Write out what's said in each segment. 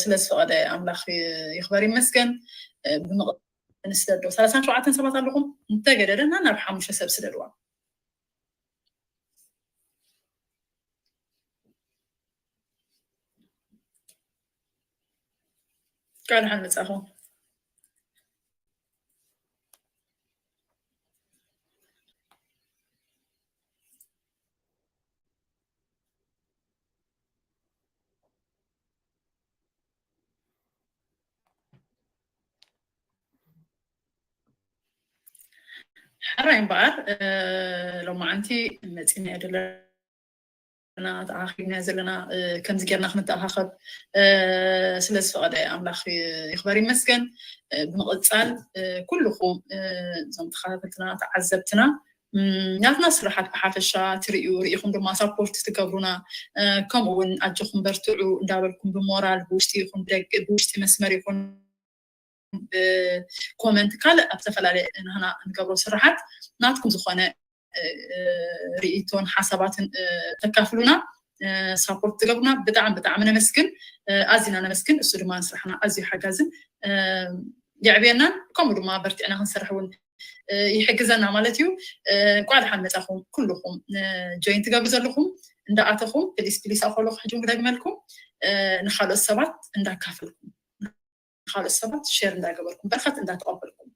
ስለ ዝፈቐደ ኣምላኽ ይኽበር ይመስገን። ብምቕ ንስደዶ ሰላሳን ሸውዓተን ሰባት ኣለኹም፣ እንተገደደና ናብ ሓሙሽተ ሰብ ስደድዋ። ቃል ሓን መጻኹም። ሕራይ እምበኣር፣ ሎማዓንቲ መፂናዮ ዘለና ተኣኻኺብናዮ ዘለና፣ ከምዚ ጌርና ክንተኣኻኸብ ስለ ዝፈቐደ ኣምላኽ ይኽበር ይመስገን። ብምቕፃል ኩልኹም እዞም ተኸታተልትና ተዓዘብትና ናትና ስራሓት ብሓፈሻ ትርእዩ ርኢኹም ድማ ሳፖርት ትገብሩና፣ ከምኡ እውን ኣጆኹም በርትዑ እንዳበልኩም ብሞራል ብውሽጢ ይኹን ብደቂ ብውሽጢ መስመር ይኹን ብኮመንት ካልእ ኣብ ዝተፈላለየ ናህና እንገብሮ ስራሓት ናትኩም ዝኾነ ርእይቶን ሓሳባትን ተካፍሉና፣ ሳፖርት ትገብሩና ብጣዕሚ ብጣዕሚ ነመስግን። ኣዚና ነመስግን። እሱ ድማ ንስራሕና ኣዝዩ ሓጋዝን የዕብየናን ከምኡ ድማ በርቲዕና ክንሰርሕ እውን ይሕግዘና ማለት እዩ። እንኳዕ ደሓን መፃኹም ኩልኹም ጆይን ትገብሩ ዘለኹም እንዳኣተኹም ፕሊስ ፕሊስ ኣኸሎ ሕጂ ክደግመልኩም ንካልኦት ሰባት እንዳካፈልኩም ንካልኦት ሰባት ሼር እንዳገበርኩም በረኸት እንዳተቐበልኩም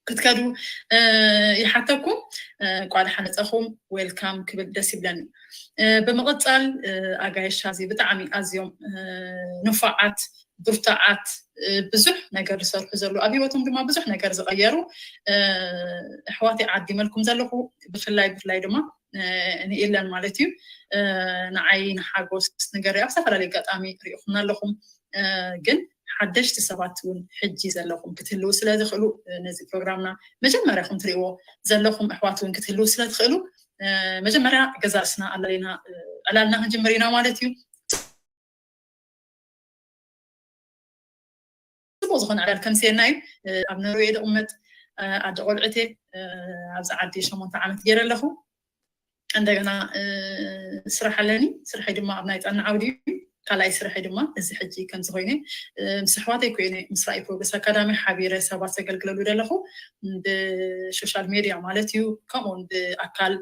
ክትከዱ ይሓተኩም። እንኳዕ ደሓን መፃኹም ዌልካም ክብል ደስ ይብለኒ። ብምቕፃል ኣጋይሻ እዚ ብጣዕሚ ኣዝዮም ንፉዓት ብርቱዓት ብዙሕ ነገር ዝሰርሑ ዘለዉ ኣብ ሂወቶም ድማ ብዙሕ ነገር ዝቐየሩ ኣሕዋት ዓዲመልኩም ዘለኹ ብፍላይ ብፍላይ ድማ ንኤለን ማለት እዩ ንዓይ ንሓጎስ ንገሪ ኣብ ዝተፈላለዩ ኣጋጣሚ ሪኢኹምና ኣለኹም ግን ሓደሽቲ ሰባት እውን ሕጂ ዘለኹም ክትህልው ስለ ዝኽእሉ ነዚ ፕሮግራምና መጀመርያ ኹም ትሪእዎ ዘለኹም ኣሕዋት እውን ክትህልው ስለ ዝኽእሉ መጀመርያ ገዛ ርእስና ኣላሊና ዕላልና ክንጅምር ኢና ማለት እዩ። ጽቡቅ ዝኾነ ዕላል ከምስየና እዩ። ኣብ ኖርዌ ድቕመጥ ኣደ ቆልዑት ኣብዚ ዓዲ ሸሞንተ ዓመት ገይረ ኣለኹ። እንደገና ስራሕ ኣለኒ። ስርሐይ ድማ ኣብ ናይ ጥዕና ዓውዲ እዩ። ካልኣይ ስርሐይ ድማ እዚ ሕጂ ከምዚ ኮይነ ምስ ኣሕዋተይ ኮይነ ምስ ራእይ ፕሮግረስ ኣካዳሚ ሓቢረ ሰባት ዘገልግለሉ ዘለኹ ብሶሻል ሜድያ ማለት እዩ። ከምኡውን ብኣካል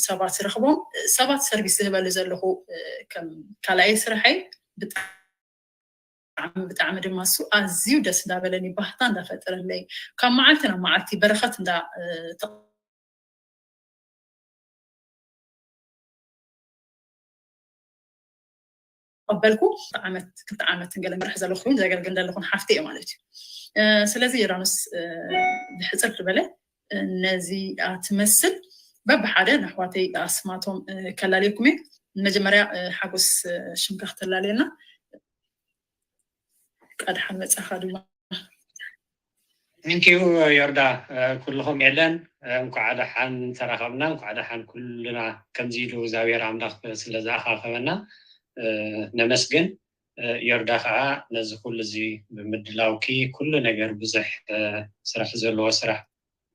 ሰባት ዝረኽቦም ሰባት ሰርቪስ ዝህበሉ ዘለኹ ከም ካልኣይ ስርሐይ ብጣዕሚ ብጣዕሚ ድማ እሱ ኣዝዩ ደስ እንዳበለኒ ባህታ እንዳፈጠረለይ ካብ መዓልቲ ናብ መዓልቲ በረኸት እንዳ ቀበልኩ ዓመት ክልተ ዓመት ንገለ መርሒ ዘለኹ ዘገልግል ዘለኹን ሓፍቲ እየ ማለት እዩ። ስለዚ ዮርዳኖስ ብሕፅር ዝበለ ነዚ ትመስል በብሓደ ንኣሕዋተይ ኣስማቶም ከላልየኩም እየ። መጀመርያ ሓጎስ ሽምካ ክተላልየና ቀድሓን መፃኻ ድማ ንኪዩ ዮርዳ ኩልኹም የለን እንኳዕ ደሓን ተራኸብና እንኳዕ ደሓን ኩልና ከምዚ ኢሉ እግዚኣብሔር ኣምላኽ ስለ ዝኣኻኸበና ነመስግን። ዮርዳ ከዓ ነዚ ኩሉ እዚ ብምድላውኪ ኩሉ ነገር ብዙሕ ስራሕ ዘለዎ ስራሕ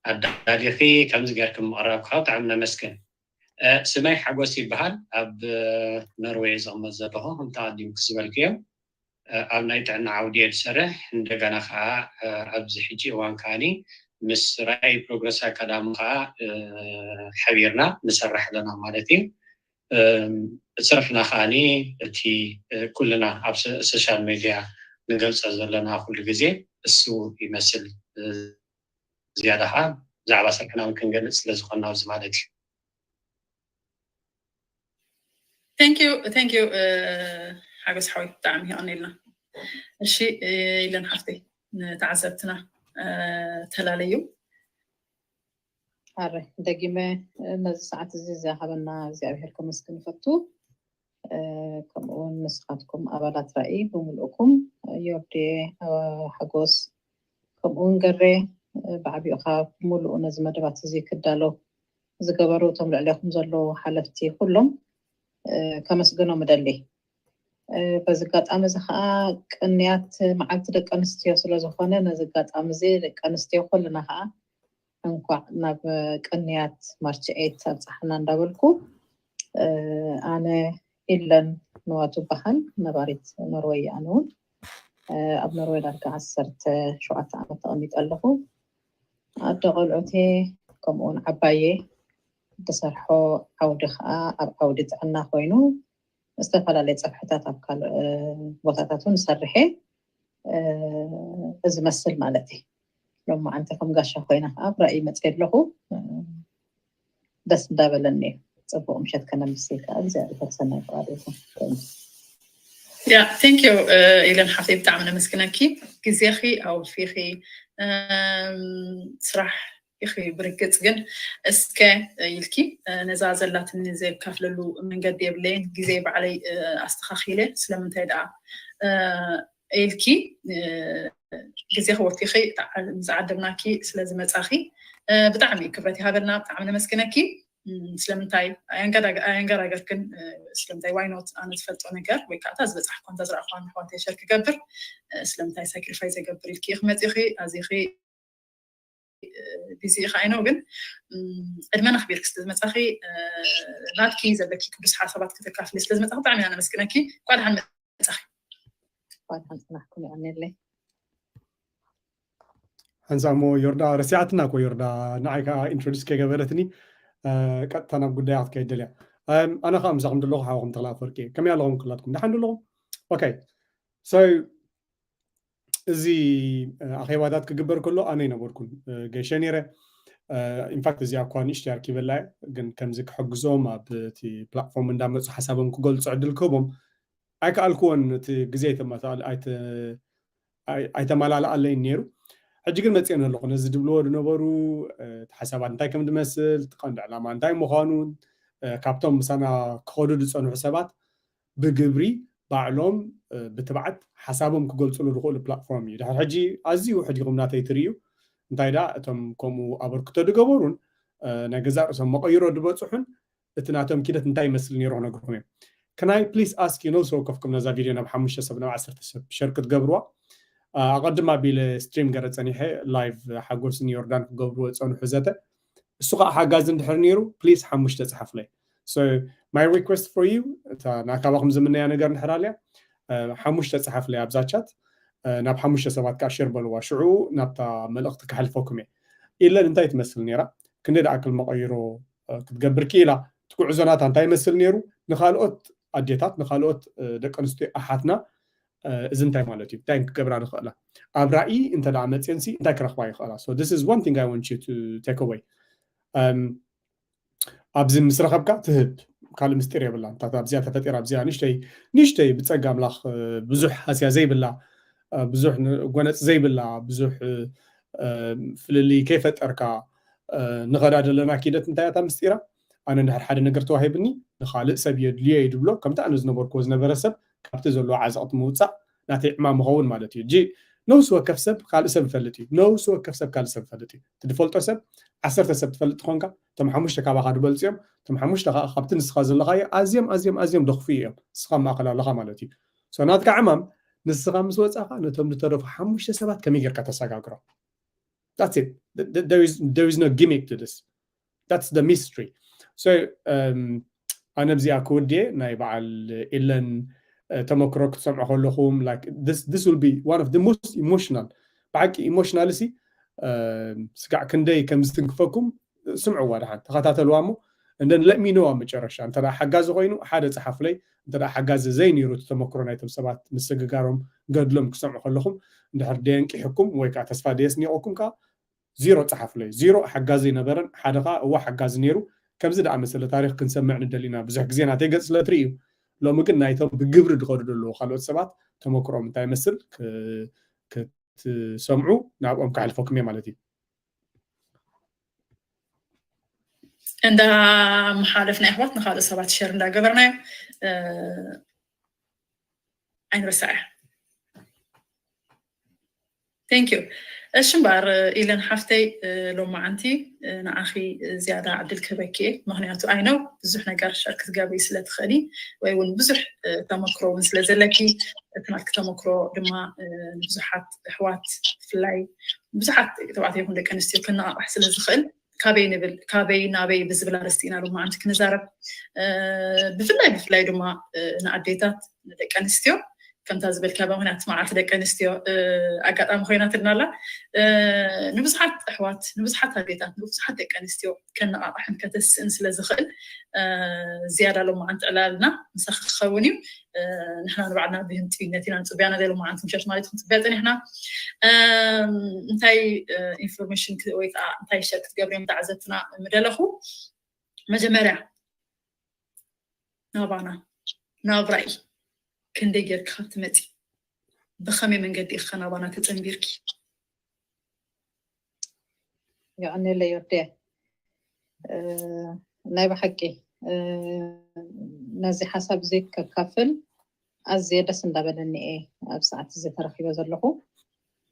ኣዳሊኺ ከምዚ ገርኪ ምቕራብካ ብጣዕሚ ነመስግን። ስመይ ሓጎስ ይበሃል። ኣብ ኖርዌይ ዝቕመጥ ዘለኹ ከምቲ ኣቐዲምኪ ዝበልክዮ ኣብ ናይ ጥዕና ዓውዲ እየ ዝሰርሕ። እንደገና ከዓ ኣብዚ ሕጂ እዋን ከዓኒ ምስ ራእይ ፕሮግረስ ኣካዳሚ ከዓ ሓቢርና ንሰርሕ ኣለና ማለት እዩ። ስርሕና ከዓኒ እቲ ኩልና ኣብ ሶሻል ሜድያ ንገልፀ ዘለና ኩሉ ግዜ እሱ ይመስል። ዝያዳ ከዓ ብዛዕባ ስርሕና እውን ክንገልፅ ስለ ዝኾንና ኣብዚ ማለት እዩ። Thank you, thank you ሓጎስ ሓወይ ብጣዕሚ የቐኒልና። እሺ ኢለን ሓፍተይ ንተዓዘብትና ተላለዩ። ኣረ ደጊመ ነዚ ሰዓት እዚ ዝሃበና እግዚኣብሔር ከመስግን ይፈቱ። ከምኡውን ንስኻትኩም ኣባላት ራእይ ብምልእኩም ዮርዴ ሓጎስ ከምኡውን ገሬ ብዓቢኡ ካብ ሙሉኡ ነዚ መደባት እዚ ክዳሎ ዝገበሩ እቶም ልዕሌኹም ዘለዉ ሓለፍቲ ኩሎም ከመስግኖም እደሊ። በዚ ኣጋጣሚ እዚ ከዓ ቅንያት መዓልቲ ደቂ ኣንስትዮ ስለዝኾነ ነዚ ኣጋጣሚ እዚ ደቂ ኣንስትዮ ኩልና ከዓ እንኳዕ ናብ ቅንያት ማርች ኤት ኣብፀሓና እንዳበልኩ ኣነ ኢለን ንዋቱ በሃል ነባሪት ኖርወይ እያ። ኣነ እውን ኣብ ኖርወይ ዳርጋ ዓሰርተ ሸውዓተ ዓመት ተቐሚጠ ኣለኹ። ኣደ ቆልዑቴ ከምኡውን ዓባየ ዝሰርሖ ዓውዲ ከዓ ኣብ ዓውዲ ጥዕና ኮይኑ ዝተፈላለየ ፀፍሕታት ኣብ ካልእ ቦታታት እውን ሰርሐ እዚ መስል ማለት እዩ። ሎማዓንቲ ከም ጋሻ ኮይነ ከዓ ኣብ ራእይ መፅየ ኣለኹ። ደስ እንዳበለኒ እዩ። ፅቡቅ ምሸት ከነምሲ ከዓ እግዚኣብሔር ሰናይ ፍቃድ ይኹን። ያ ቴንክ ዩ ኢለን ሓፍተይ ብጣዕሚ ነመስግነኪ። ግዜኺ ኣውፊኺ ስራሕ ኢኺ ብርግፅ ግን እስከ ኢልኪ ነዛ ዘላትኒ ዘየካፍለሉ መንገዲ የብለይን ግዜ ባዕለይ ኣስተኻኺለ ስለምንታይ ደኣ ኢልኪ ግዜኺ ወፊኺ ዝዓደምናኪ ስለዝመፃኺ ብጣዕሚ ክብረት ይሃበልና። ብጣዕሚ ነመስግነኪ። ስለምንታይ ኣየንገራገርክን ስለምንታይ ዋይኖት ኣነ ዝፈልጦ ነገር ወይ ከዓ እታ ዝበፃሕኳ እንተ ዝረእኳ ንሕዋተይ ሸር ክገብር ስለምንታይ ሳክሪፋይ ዘገብር ኢልኪ ኢኺ መፂኺ ኣዚኺ ቢዚ ኢኻ ኣይነው ግን ዕድመ ነኽቢርክ ስለዝመፃኺ ናትኪ ዘለኪ ቅዱስ ሓሳባት ከተካፍሊ ስለዝመፃኺ ብጣዕሚ ኢና ነመስግነኪ። እንኳዕ ደሓን መፃኺ። እንኳዕ ደሓን ፅናሕኩም። የቐንየለይ። ሓንሳሞ ዮርዳ ረሲዓትና እኮ ዮርዳ ንዓይ ከዓ ኢንትሮዲስ ከይገበረትኒ ቀጥታ ናብ ጉዳያ ክትከይድ ደልያ። ኣነ ከዓ ምሳኹም ዘለኹ ሓወኹም ተኽለ ኣፈወርቂ። ከመይ ኣለኹም ኩላትኩም? ደሓን ዶ ኣለኹም? ኦኬ። So እዚ ኣኼባታት ክግበር ከሎ ኣነ ይነበርኩን ገይሸ ነይረ። ኢንፋክት እዚኣ እኳ ንእሽተይ ኣርኪበላ እየ፣ ግን ከምዚ ክሕግዞም ኣብ እቲ ፕላትፎርም እንዳመፁ ሓሳቦም ክገልፁ ዕድል ክህቦም ኣይከኣልክዎን። እቲ ግዜ ኣይተመላለኣለይን ነይሩ። ሕጂ ግን መፅኤን ኣለኹ ነዚ ድብልዎ ዝነበሩ እቲ ሓሳባት እንታይ ከም ዝመስል፣ እቲ ቀንዲ ዕላማ እንታይ ምዃኑን ካብቶም ምሳና ክኸዱ ዝፀንሑ ሰባት ብግብሪ ባዕሎም ብትብዓት ሓሳቦም ክገልፅሉ ዝኽእሉ ፕላትፎርም እዩ። ድሕር ሕጂ ኣዝዩ ውሕድ ኢኹም ናተይ ትርእዩ። እንታይ ደኣ እቶም ከምኡ ኣበርክቶ ዝገበሩን ናይ ገዛእ ርእሶም መቐይሮ ዝበፅሑን እቲ ናቶም ኪደት እንታይ ይመስል ነይሩ ክነግርኩም እዮም። ከናይ ፕሊስ ኣስክ ዩ ነብሲ ወከፍኩም ነዛ ቪድዮ ናብ ሓሙሽተ ሰብ ናብ ዓሰርተ ሰብ ሸር ክትገብርዋ። ኣቐድም ኣቢለ ስትሪም ገረ ፀኒሐ ላይቭ ሓጎስን ዮርዳን ክገብርዎ ፀንሑ ዘተ እሱ ከዓ ሓጋዚ እንድሕር ነይሩ ፕሊስ ሓሙሽተ ፀሓፍለይ። My request for you እታ ናካባኹም ዝምነያ ነገር እንድሕር ኣልያ ሓሙሽተ ፀሓፍለይ ኣብዛ ቻት ናብ ሓሙሽተ ሰባት ከዓ ሸር በልዋ። ሽዑ ናብታ መልእኽቲ ከሕልፈኩም እየ። ኢለን እንታይ ትመስል ነይራ? ክንደይ ደኣክል መቐይሮ ክትገብር ክኢላ? እቲ ጉዕዞ ናታ እንታይ ይመስል ነይሩ? ንካልኦት ኣዴታት ንካልኦት ደቂ ኣንስትዮ ኣሓትና እዚ እንታይ ማለት እዩ? እንታይ ክገብራ ንኽእላ? ኣብ ራእይ እንተ ደኣ መፅየንሲ እንታይ ክረኽባ ይኽእላ? So this is one thing I want you to take away. ኣብዚ ምስ ረኸብካ ትህብ ካልእ ምስጢር የብላን። እታ ኣብዚኣ ተፈጢራ ኣብዚኣ ንሽተይ ንሽተይ ብፀጋ ኣምላኽ ብዙሕ ሃስያ ዘይብላ ብዙሕ ጎነፅ ዘይብላ ብዙሕ ፍልልይ ከይፈጠርካ ንኸዳ ዘለና ኪደት እንታይ እታ ምስጢራ? ኣነ እንድሕር ሓደ ነገር ተዋሂብኒ ንኻልእ ሰብ የድልዮ እዩ ድብሎ ከምቲ ኣነ ዝነበርክዎ ዝነበረ ሰብ ካብቲ ዘለዎ ዓዘቕቲ ምውፃእ ናተይ ዕማም ይኸውን ማለት እዩ። እጂ ነውሲ ወከፍ ሰብ ካልእ ሰብ ይፈልጥ እዩ። ነውሲ ወከፍ ሰብ ካልእ ሰብ ይፈልጥ እዩ። እቲ ዝፈልጦ ሰብ ዓሰርተ ሰብ ትፈልጥ ትኾንካ እቶም ሓሙሽተ ካባኻ ዝበልፁ እዮም። እቶም ሓሙሽተ ከዓ ካብቲ ንስኻ ዘለኻዮ ኣዝዮም ኣዝዮም ኣዝዮም ደኽፉ እዮም። ንስኻ ማእኸል ኣለኻ ማለት እዩ። So ናትካ ዕማም ንስኻ ምስ ወፃኻ ነቶም ዝተረፉ ሓሙሽተ ሰባት ከመይ ጌርካ ተሰጋግሮም? That's it. There is no gimmick to this. That's the mystery. So ኣነ ኣብዚኣ ክውድየ ናይ በዓል ኢለን ተመክሮ ክትሰምዑ ከለኹም this will be one of the most emotional ብሓቂ ኢሞሽናል ሲ ስጋዕ ክንደይ ከም ዝትንክፈኩም ስምዕዋ ደሓን ተኸታተልዋ እሞ እንደን let me know ኣብ መጨረሻ እንተ ሓጋዚ ኮይኑ ሓደ ፀሓፍለይ እንተ ሓጋዚ ዘይነይሩ እቲ ተመክሮ ናይቶም ሰባት ምስግጋሮም ገድሎም ክሰምዑ ከለኹም እንድሕር ደየንቂሕኩም ወይ ከዓ ተስፋ ደየስኒቐኩም ከዓ ዚሮ ፀሓፍለይ ዚሮ ሓጋዚ ነበረን ሓደ ከዓ እዋ ሓጋዚ ነይሩ ከምዚ ደኣ መሰለ ታሪክ ክንሰምዕ ንደሊና ብዙሕ ግዜ ናተይ ገፅ ስለ ትርእዩ ሎሚ ግን ናይቶም ብግብሪ ዝኸዱ ዘለዉ ካልኦት ሰባት ተመክሮም እንታይ ይመስል ክትሰምዑ ናብኦም ከሕልፈኩም እየ ማለት እዩ። እንዳ መሓለፍና ኣሕዋት ንካልእ ሰባት ሸር እንዳገበርናዮ ኣይንረሳዕ እያ። Thank you። እሺ እምበኣር ኢለን ሓፍተይ ሎማዓንቲ ንዓኺ ዝያዳ ዕድል ክህበኪ እየ። ምክንያቱ I know ብዙሕ ነገር ሸር ክትገብሪ ስለ ትኽእሊ ወይ እውን ብዙሕ ተመክሮ እውን ስለ ዘለኪ እቲ ናትኪ ተመክሮ ድማ ንብዙሓት ኣሕዋት ብፍላይ ብዙሓት ተባዕትዮ ይኹን ደቂ ኣንስትዮ ከነቓቕሕ ስለ ዝኽእል ካበይ ንብል፣ ካበይ ናበይ ብዝብል ኣርእስቲ ኢና ሎማዓንቲ ክንዛረብ። ብፍላይ ብፍላይ ድማ ንኣዴታት፣ ንደቂ ኣንስትዮ፣ ከምታ ዝበልካ ብምክንያት መዓልቲ ደቂ ኣንስትዮ ኣጋጣሚ ኮይናትልና ኣላ። ንብዙሓት ኣሕዋት፣ ንብዙሓት ኣዴታት፣ ንብዙሓት ደቂ ኣንስትዮ ከነቓቕሕን ከተስእን ስለ ዝኽእል ዝያዳ ሎማዓንቲ ዕላልና ምሳኺ ክኸውን እዩ። ንሕና ንባዕልና ብህንጥዩነት ኢና ንፅበያ፣ ናይ ሎማዓንቲ ምሸት ማለት ክንፅበያ ፀኒሕና። እንታይ ኢንፎርሜሽን ወይ ከዓ እንታይ ሸር ክትገብርዮም ተዓዘብትና ምደለኹ? መጀመርያ ናባና፣ ናብ ራእይ ክንደይ ጌርካ ካብ ትመፂ፣ ብኸመይ መንገዲ ኢኻ ናባና ተፀንቢርኪ? የቐኔለይ ወዴ። ናይ ብሓቂ ነዚ ሓሳብ እዚ ከካፍል ኣዝየ ደስ እንዳበለኒ እየ ኣብ ሰዓት እዚ ተረኪበ ዘለኹ።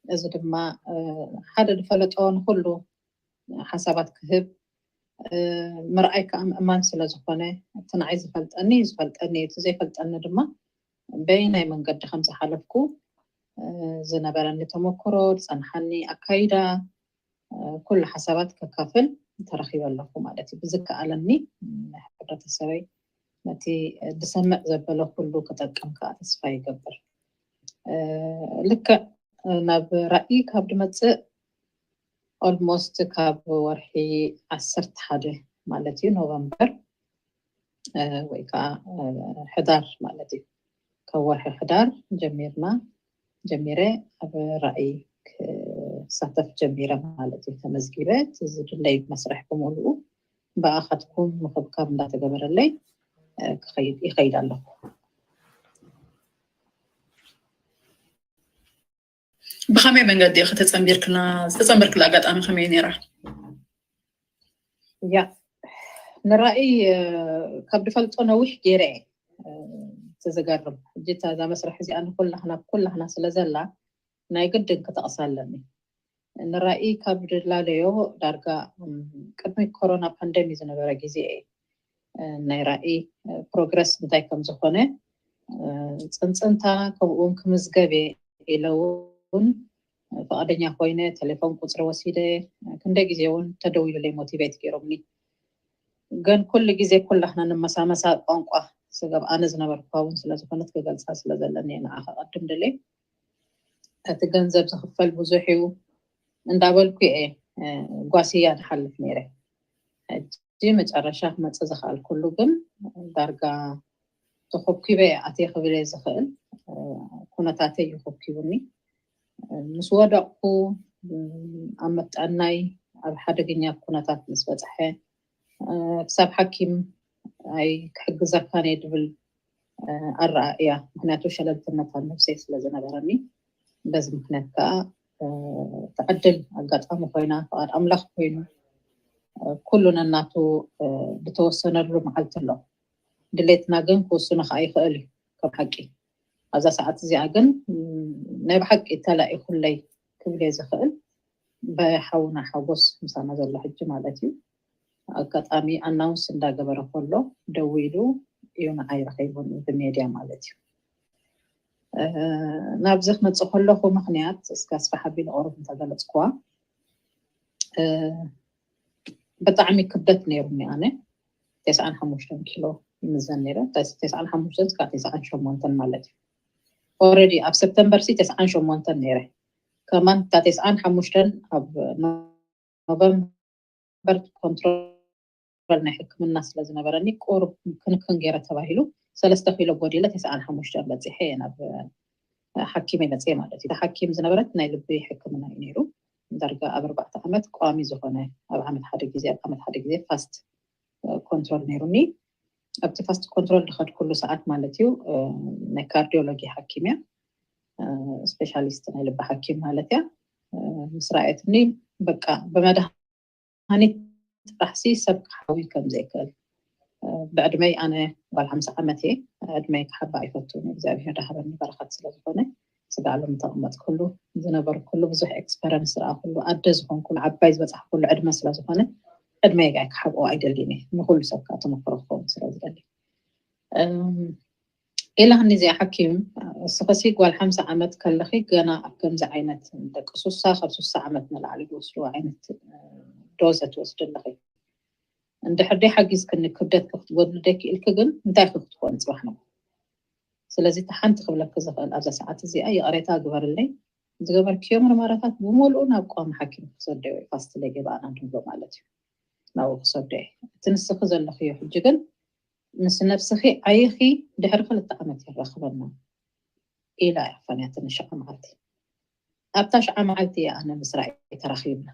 እዚ ድማ ሓደ ዝፈለጦ ንኩሉ ሓሳባት ክህብ፣ ምርኣይ ከዓ ምእማን ስለ ዝኾነ፣ እቲ ንዓይ ዝፈልጠኒ ዝፈልጠኒ፣ እቲ ዘይፈልጠኒ ድማ በየናይ መንገዲ ከም ዝሓለፍኩ ዝነበረኒ ተመክሮ፣ ዝፀንሓኒ ኣካይዳ፣ ኩሉ ሓሳባት ከካፍል ተረኪበ ኣለኹ ማለት እዩ። ብዝከኣለኒ ንሕብረተሰበይ ነቲ ዝሰምዕ ዘበለ ኩሉ ክጠቅም ከዓ ተስፋ ይገብር። ልክዕ ናብ ራእይ ካብ ድመፅእ ኦልሞስት ካብ ወርሒ ዓሰርተ ሓደ ማለት እዩ፣ ኖቨምበር ወይ ከዓ ሕዳር ማለት እዩ። ካብ ወርሒ ሕዳር ጀሚርና ጀሚረ ኣብ ራእይ ክሳተፍ ጀሚረ ማለት እዩ። ተመዝጊበ ዝድለይ መስርሕ ብምልኡ ብኣኻትኩም ምኽብካብ እንዳተገበረለይ ይኸይድ ኣለኹ። ብኸመይ መንገዲ ኢኺ ተፀንቢርክና? ዝተፀንበርክላ ኣጋጣሚ ከመይ ነይራ? ያ ንራእይ ካብ ድፈልጦ ነዊሕ ገይረ እየ። ተዘገርም ሕጂ እዛ መስርሕ እዚኣ ንኩላህና ኩላህና ስለ ዘላ ናይ ግድን ክጠቕሳ ኣለኒ። ንራእይ ካብ ድላለዮ ዳርጋ ቅድሚ ኮሮና ፓንደሚ ዝነበረ ግዜ እየ ናይ ራእይ ፕሮግረስ እንታይ ከም ዝኾነ ፅንፅንታ ከምኡውን ክምዝገብ እየ ኢለ እውን ፍቓደኛ ኮይነ ቴሌፎን ቁፅሪ ወሲደ ክንደ ግዜ እውን ተደዊሉለይ ሞቲቬት ገይሮምኒ። ግን ኩሉ ግዜ ኩላህና ንመሳመሳ ቋንቋ ስገብ ኣነ ዝነበርኩ እውን ስለ ዝኾነት ክገልፃ ስለ ዘለኒ ንዓኻ ቀድም ድሌ እቲ ገንዘብ ዝኽፈል ብዙሕ እዩ እንዳበልኩ እየ ጓስያ ዝሓልፍ ነይረ። ሕጂ መጨረሻ ክመፅእ ዝኽኣልኩሉ ግን ዳርጋ ተኾብኪበ እየ ኣትየ ክብል እየ ዝኽእል። ኩነታተይ እዩ ኮብኪቡኒ። ምስ ወደቕኩ ኣብ መጠዕናይ ኣብ ሓደገኛ ኩነታት ምስ በፅሐ ክሳብ ሓኪም ኣይ ክሕግዘካን እየ ድብል ኣረኣእያ፣ ምክንያቱ ሸለልትነት ኣብ ነብሰይ ስለ ዝነበረኒ በዚ ምክንያት ከዓ ተዕድል ኣጋጣሚ ኮይና ፍቓድ ኣምላኽ ኮይኑ ኩሉ ነናቱ ዝተወሰነሉ መዓልቲ ኣሎ። ድሌትና ግን ክውስኖ ከዓ ይኽእል እዩ ከም ሓቂ። ኣብዛ ሰዓት እዚኣ ግን ናይ ብሓቂ ተላኢኹለይ ክብል እየ ዝኽእል ብሓውና ሓጎስ ምሳና ዘሎ ሕጂ ማለት እዩ። ኣጋጣሚ ኣናውንስ እንዳገበረ ከሎ ደዊሉ እዩ ንዓይ ረኺቡኒ ብሜድያ ማለት እዩ። ናብዚ ክመፅእ ከለኹ ምክንያት እስከ ኣስፋሕ ኣቢለ ቁሩብ እንተገለፅኩዋ ብጣዕሚ ክብደት ነይሩኒ። ኣነ ተስዓን ሓሙሽተን ኪሎ ይምዘን ነይረ። ተስዓን ሓሙሽተን እስካብ ተስዓን ሸሞንተን ማለት እዩ። ኦረዲ ኣብ ሰፕተምበር ሲ ተስዓን ሸሞንተን ነይረ። ከማን እታ ተስዓን ሓሙሽተን ኣብ ኖቨምበር ኮንትሮል ናይ ሕክምና ስለ ዝነበረኒ ቁሩብ ክንክን ገይረ ተባሂሉ ሰለስተ ኪሎ ጎዲለ ተስዓን ሓሙሽተን በፂሐ እየ ናብ ሓኪመይ መፅየ ማለት እዩ። ሓኪም ዝነበረት ናይ ልቢ ሕክምና እዩ ነይሩ። ዳርጋ ኣብ ኣርባዕተ ዓመት ቋሚ ዝኾነ ኣብ ዓመት ሓደ ግዜ ኣብ ዓመት ሓደ ግዜ ፋስት ኮንትሮል ነይሩኒ። ኣብቲ ፋስት ኮንትሮል ዝኸድኩሉ ሰዓት ማለት እዩ ናይ ካርዲዮሎጂ ሓኪም እያ፣ ስፔሻሊስት ናይ ልቢ ሓኪም ማለት እያ። ምስ ረኣየትኒ በቃ ብመድሃኒት ጥራሕሲ ሰብ ክሓዊ ከም ዘይክእል ብዕድመይ ኣነ ጓል ሓምሳ ዓመት እየ። ዕድመይ ክሓባ ኣይፈቱን እግዚኣብሔር ዳሃበኒ በረኸት ስለ ዝኾነ ስጋዕ ሎም ተቐመጥኩሉ ዝነበርኩሉ ብዙሕ ኤክስፐረንስ ዝረኣኩሉ ኣደ ዝኾንኩሉ ዓባይ ዝበፃሕኩሉ ዕድመ ስለ ዝኾነ ዕድመይ ጋይ ክሓብኦ ኣይደልን እየ። ንኩሉ ሰብ ከዓ ተመክሮ ክኸውን ስለ ዝደሊ ኢላኒ እዚኣ ሓኪም እስኸሲ ጓል ሓምሳ ዓመት ከለኺ ገና ኣብ ከምዚ ዓይነት ደቂ ሱሳ ካብ ሱሳ ዓመት ንላዕሊ ዝወስድዎ ዓይነት ዶዘ ትወስዲ ኣለኺ። እንድሕር ደይ ሓጊዝክኒ ክብደት ክትጎድሊ ደይ ክኢልኪ ግን እንታይ ኢኺ ክትኮኒ ጽባሕ ንግሆ? ስለዚ እቲ ሓንቲ ክብለኪ ዝኽእል ኣብዛ ሰዓት እዚኣ ይቕሬታ ግበርለይ፣ ዝገበርክዮ ምርመራታት ብምሉኡ ናብ ቀዋሚ ሓኪም ክሰደዮ እዩ፣ ፋስት ሌግ ብኣና ንብሎ ማለት እዩ። ናብኡ ክሰዶ እየ። እቲ ንስኺ ዘለኽዮ ሕጂ ግን ምስ ነብስኺ ዓይኺ ድሕሪ ክልተ ዓመት የራኽበና ኢላ እያ ፋንያትኒ ሽዓ መዓልቲ። ኣብታ ሽዓ መዓልቲ እየ ኣነ ምስ ራእይ ተራኺብና።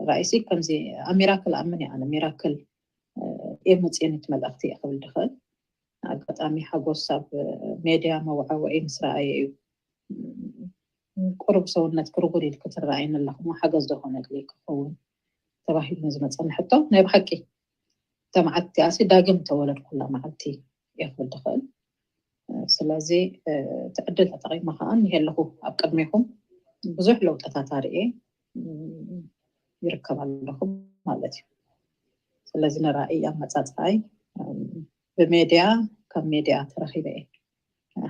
ራእይሲ ከምዚ ኣብ ሚራክል ኣምን እየ ኣነ። ሚራክል እየ መፅእኒት መልእኽቲ እየ ክብል ድኽእል። ኣጋጣሚ ሓጎስ ኣብ ሜድያ መወዓወዒ ምስ ረኣየ እዩ። ቁሩብ ሰውነት ክርጉድ ኢልኪ ትረኣይኒ ኣለኹ፣ ሓገዝ ዝኾነትለይ ክኸውን ተባሂሉ ንዝመፀኒ ሕቶ ናይ ብሓቂ ተመዓልቲ ኣሲ ዳግም ተወለድኩላ መዓልቲ እየ ክብል ድኽእል። ስለዚ እቲ ዕድል ተጠቒመ ከዓ እኒሄ ኣለኹ ኣብ ቅድሜኹም ብዙሕ ለውጥታት ኣርእየ ይርከብ ኣለኹ ማለት እዩ። ስለዚ ንራእይ ኣመፃፅኣይ ብሜድያ ካብ ሜድያ ተረኺበ እየ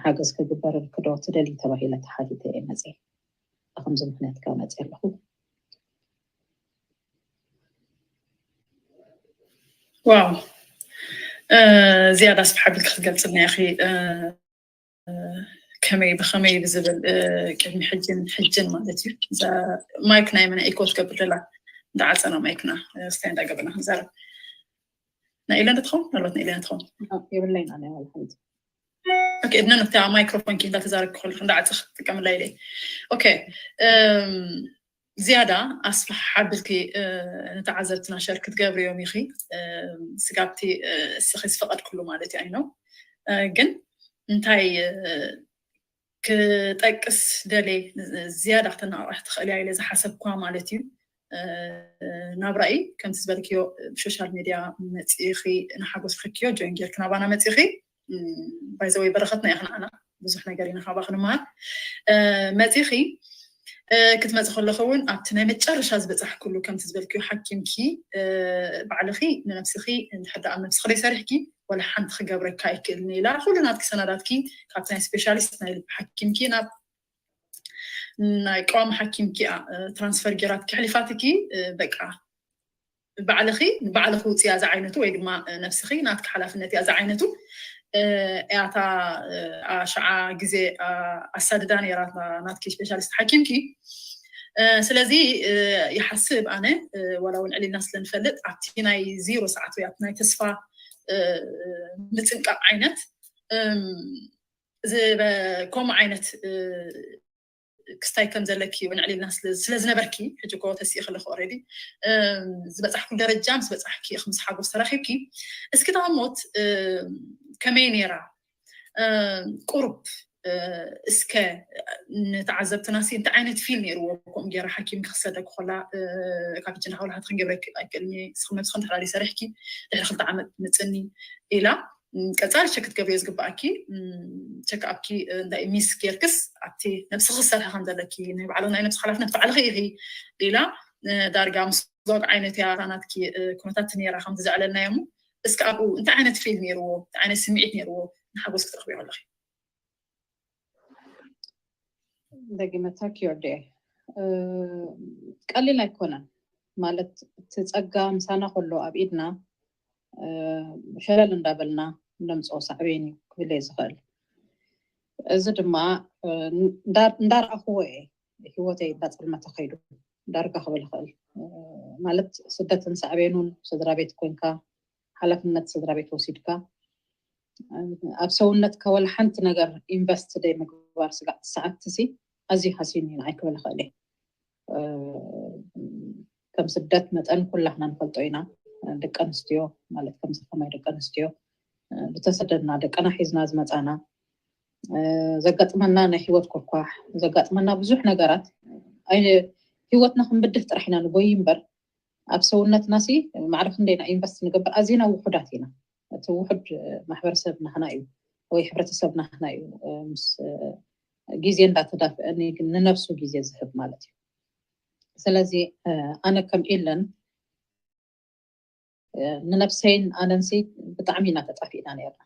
ሓገዝ ክግበረልኪ ዶ ትደሊ ተባሂለ ተሓቲተ እየ መፅየ። ብከምዚ ምክንያት ከዓ መፅየ ኣለኹ። ዋው ዝያዳ ስፍሓ ቢልክ ክትገልፅልና ኢኺ ከመይ ብከመይ ብዝብል ቅድሚ ሕጅን ሕጅን ማለት እዩ። እዛ ማይክ ናይ መን ኢኮ ትገብር ዘላ እንዳዓፀና ማይክና ስታይ እንዳገበና ክንዛረብ ናይ ኢለን ትኸውን ናሎት ናይ ኢለን ትኸውን የብለይና ናይ ሓንቲ ኦኬ እድነ ነታ ማይክሮፎን ኪ እንዳተዛረብክ ከለክ እንዳዓፀኽ ትጥቀምላ ኢለ ኦኬ ዝያዳ ኣስፍሕ ሓብልኪ ንተዓዘብትና ሸር ክትገብርዮም ኢኺ ስጋብቲ እስኺ ዝፈቐድክሉ ማለት እዩ ኣይኖ ግን እንታይ ክጠቅስ ደለ ዝያዳ ክተናቕራሕ ትኽእል እያ ኢለ ዝሓሰብኳ ማለት እዩ ናብ ራእይ ከምቲ ዝበልክዮ ብሶሻል ሜድያ መፂእኺ ንሓጎስ ክክዮ ጆይን ጌርክ ናባና መፂእኺ ባይዘወይ በረኸትና ኢኺ ንዓና ብዙሕ ነገር ኢና ካባኺ ንመሃር መፂኺ ክትመፂ ከለኹ እውን ኣብቲ ናይ መጨረሻ ዝበፃሕክሉ ከምቲ ዝበልክዮ ሓኪምኪ ባዕልኺ ንነብስኺ እንድሕር ደኣ ኣብ ነብስኺ ዘይሰሪሕኪ ወላ ሓንቲ ክገብረካ ኣይክእልን ኢላ ኩሉ ናትኪ ሰነዳትኪ ካብቲ ናይ ስፔሻሊስት ናይ ልቢ ሓኪምኪ ናብ ናይ ቀዋሚ ሓኪምኪ እያ ትራንስፈር ጌራት ክሕሊፋትኪ በቃ ባዕልኺ ንባዕልኺ ውፅያ ዝዓይነቱ ወይ ድማ ነብስኺ ናትኪ ሓላፍነት እያ ዝዓይነቱ እያታ ኣሽዓ ግዜ ኣሳድዳ ነራ ናትኪ ስፔሻሊስት ሓኪምኪ ስለዚ ይሓስብ ኣነ ዋላ እውን ዕሊልና ስለንፈልጥ ኣብቲ ናይ ዜሮ ሰዓት ወይ ኣብቲ ናይ ተስፋ ምፅንቃቕ ዓይነት ከምኡ ዓይነት ክስታይ ከም ዘለኪ እውን ዕሊልና ስለዝነበርኪ ሕጂ ኮ ተስኢ ከለኩ ኦልሬዲ ዝበፃሕኩ ደረጃ ምስ በፃሕኪ ኢኪ ምስ ሓጎስ ተራኪብኪ እስኪ ታሞት ከመይ ነይራ ቁሩብ እስከ ንተዓዘብትና ሲ እንታይ ዓይነት ፊል ነይርዎ ከምኡ ገይራ ሓኪም ክሰደኪ ኮላ ካብ ሕጂ ንሓውላሓት ክንገብረ ኣይክእልኒ ስክመብስ ክንተፈላለዩ ሰሪሕኪ ድሕሪ ክልተ ዓመት ምፅኒ ኢላ ቀፃሊ ቸክ ክትገብርዮ ዝግባኣኪ ቸክ ኣፕኪ እንታይ ሚስ ጌርክስ ኣብቲ ነብስኺ ዝሰርሐ ከም ዘለኪ ናይ ባዕልኺ ናይ ነብሲ ሓላፍነት ባዕልኺ ኢኺ ኢላ ዳርጋ ምስ ዞግ ዓይነት እያ ናትኪ ኩነታት ነራ ከም ዝዘዕለልናዮ እሞ እስኪ ኣብኡ እንታይ ዓይነት ፊል ነርዎ እንታይ ዓይነት ስምዒት ነርዎ ንሓጎስ ክትረኽብዮ ከለኺ ደጊመታ ኪዮርዴ ቀሊል ኣይኮነን ማለት እቲ ፀጋ ምሳና ከሎ ኣብ ኢድና ሸለል እንዳበልና ነምፅኦ ሳዕቤን እዩ ክብል እየ ዝኽእል እዚ ድማ እንዳረኣኽዎ እየ ህይወተይ እንዳፀልመተ ከይዱ ዳርጋ ክብል ይኽእል ማለት ስደትን ሳዕቤኑን ስድራ ቤት ኮንካ ሓላፍነት ስድራ ቤት ወሲድካ ኣብ ሰውነትካ ወላ ሓንቲ ነገር ኢንቨስት ደይ ምግባር ስጋዕ ሰዓት ሲ ኣዝዩ ሃሲኒ ንዓይ ክብል ይኽእል እየ ከም ስደት መጠን ኩላህና ንፈልጦ ኢና ደቂ ኣንስትዮ ማለት ከምዚ ከማይ ደቂ ኣንስትዮ ዝተሰደድና ደቀና ሒዝና ዝመፃና ዘጋጥመና ናይ ሂወት ኮኳሕ ዘጋጥመና ብዙሕ ነገራት ህይወትና ክንብድህ ጥራሕ ኢና ንጎይ እምበር ኣብ ሰውነትና ሲ ማዕረ ክንደይና ኢንቨስት ንገብር ኣዚና ውሑዳት ኢና እቲ ውሑድ ማሕበረሰብ ናህና እዩ ወይ ሕብረተሰብ ናህና እዩ ምስ ግዜ እንዳተዳፍአ ንነብሱ ግዜ ዝህብ ማለት እዩ ስለዚ ኣነ ከም ኢለን ንነብሰይን ኣነንሲ ብጣዕሚ ኢና ተጣፊእና ነርና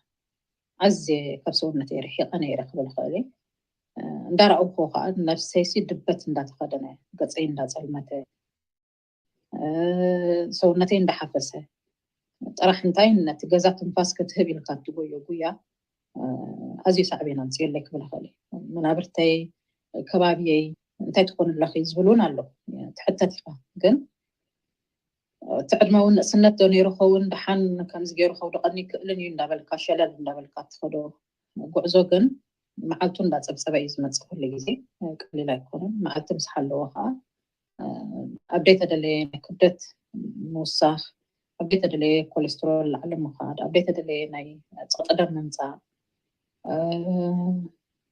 ኣዝየ ካብ ሰውነተይ ርሒቐ ነይረ ክብል ይኽእል እየ እንዳረኣኹ ከዓ ነብሰይሲ ድበት እንዳተኸደነ ገፀይ እንዳፀልመተ ሰውነተይ እንዳሓፈሰ ጥራሕ እንታይ ነቲ ገዛ ትንፋስ ክትህብ ኢልካ እትጎዮ ጉያ ኣዝዩ ሳዕቤን ኣምፅእለይ ክብል ይኽእል እዩ። መናብርተይ፣ ከባብየይ እንታይ ትኾን ኣለኺ ዝብል እውን ኣሎ። ትሕተት ኢኻ ግን እቲ ዕድመ እውን ንእስነት ዶ ነይሩ ኸውን፣ ደሓን ከምዚ ገይሩ ከውድቐኒ ይክእልን እዩ እንዳበልካ ሸለል እንዳበልካ ትኸዶ ጉዕዞ ግን መዓልቱ እንዳፀብፀበ እዩ ዝመፅእ። ኩሉ ግዜ ቀሊል ኣይኮነን። መዓልቲ ምስ ሓለዎ ከዓ ኣብ ዘይተደለየ ናይ ክብደት ምውሳኽ፣ ኣብ ዘይተደለየ ኮሌስትሮል ላዕሊ ምኻድ፣ ኣብ ዘይተደለየ ናይ ፀቕጢ ደም ምምፃእ፣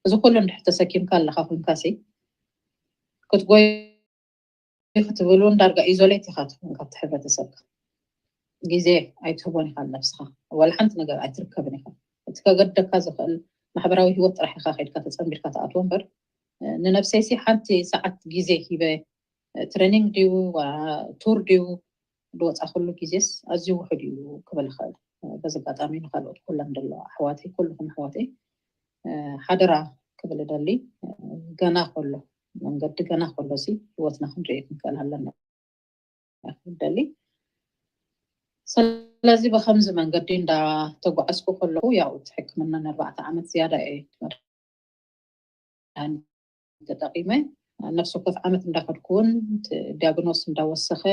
እዚ ኩሉ እንድሕር ተሰኪምካ ኣለካ ኮንካ ሲ ክትጎይ ክትብል እውን ዳርጋ ኢዞሌት ኢኻ ትኾን ካብቲ ሕብረተሰብካ። ግዜ ኣይትህቦን ኢኻ ንነብስኻ፣ ዋላ ሓንቲ ነገር ኣይትርከብን ኢኻ። እቲ ከገድደካ ዝኽእል ማሕበራዊ ህይወት ጥራሕ ኢኻ ከይድካ ተፀንቢርካ ትኣትዎ እምበር ንነብሰይሲ ሓንቲ ሰዓት ግዜ ሂበ ትሬኒንግ ድዩ ቱር ድዩ ዝወፃ ኩሉ ግዜስ ኣዝዩ ውሑድ እዩ ክብል ይኽእል። በዚ ኣጋጣሚ ንካልኦት ኩሎም ደሎ ኣሕዋተይ ኩልኩም ኣሕዋተይ ሓደራ ክብል ደሊ ገና ከሎ መንገዲ ገና ከሎ ሲ ህይወትና ክንርኢ ክንክእል ኣለና ደሊ። ስለዚ ብከምዚ መንገዲ እንዳተጓዓዝኩ ከለኩ ያው እቲ ሕክምና ንኣርባዕተ ዓመት ዝያዳ እየ ተጠቂመ ነፍሲ ወከፍ ዓመት እንዳኸድኩ እውን ዲያግኖስ እንዳወሰኸ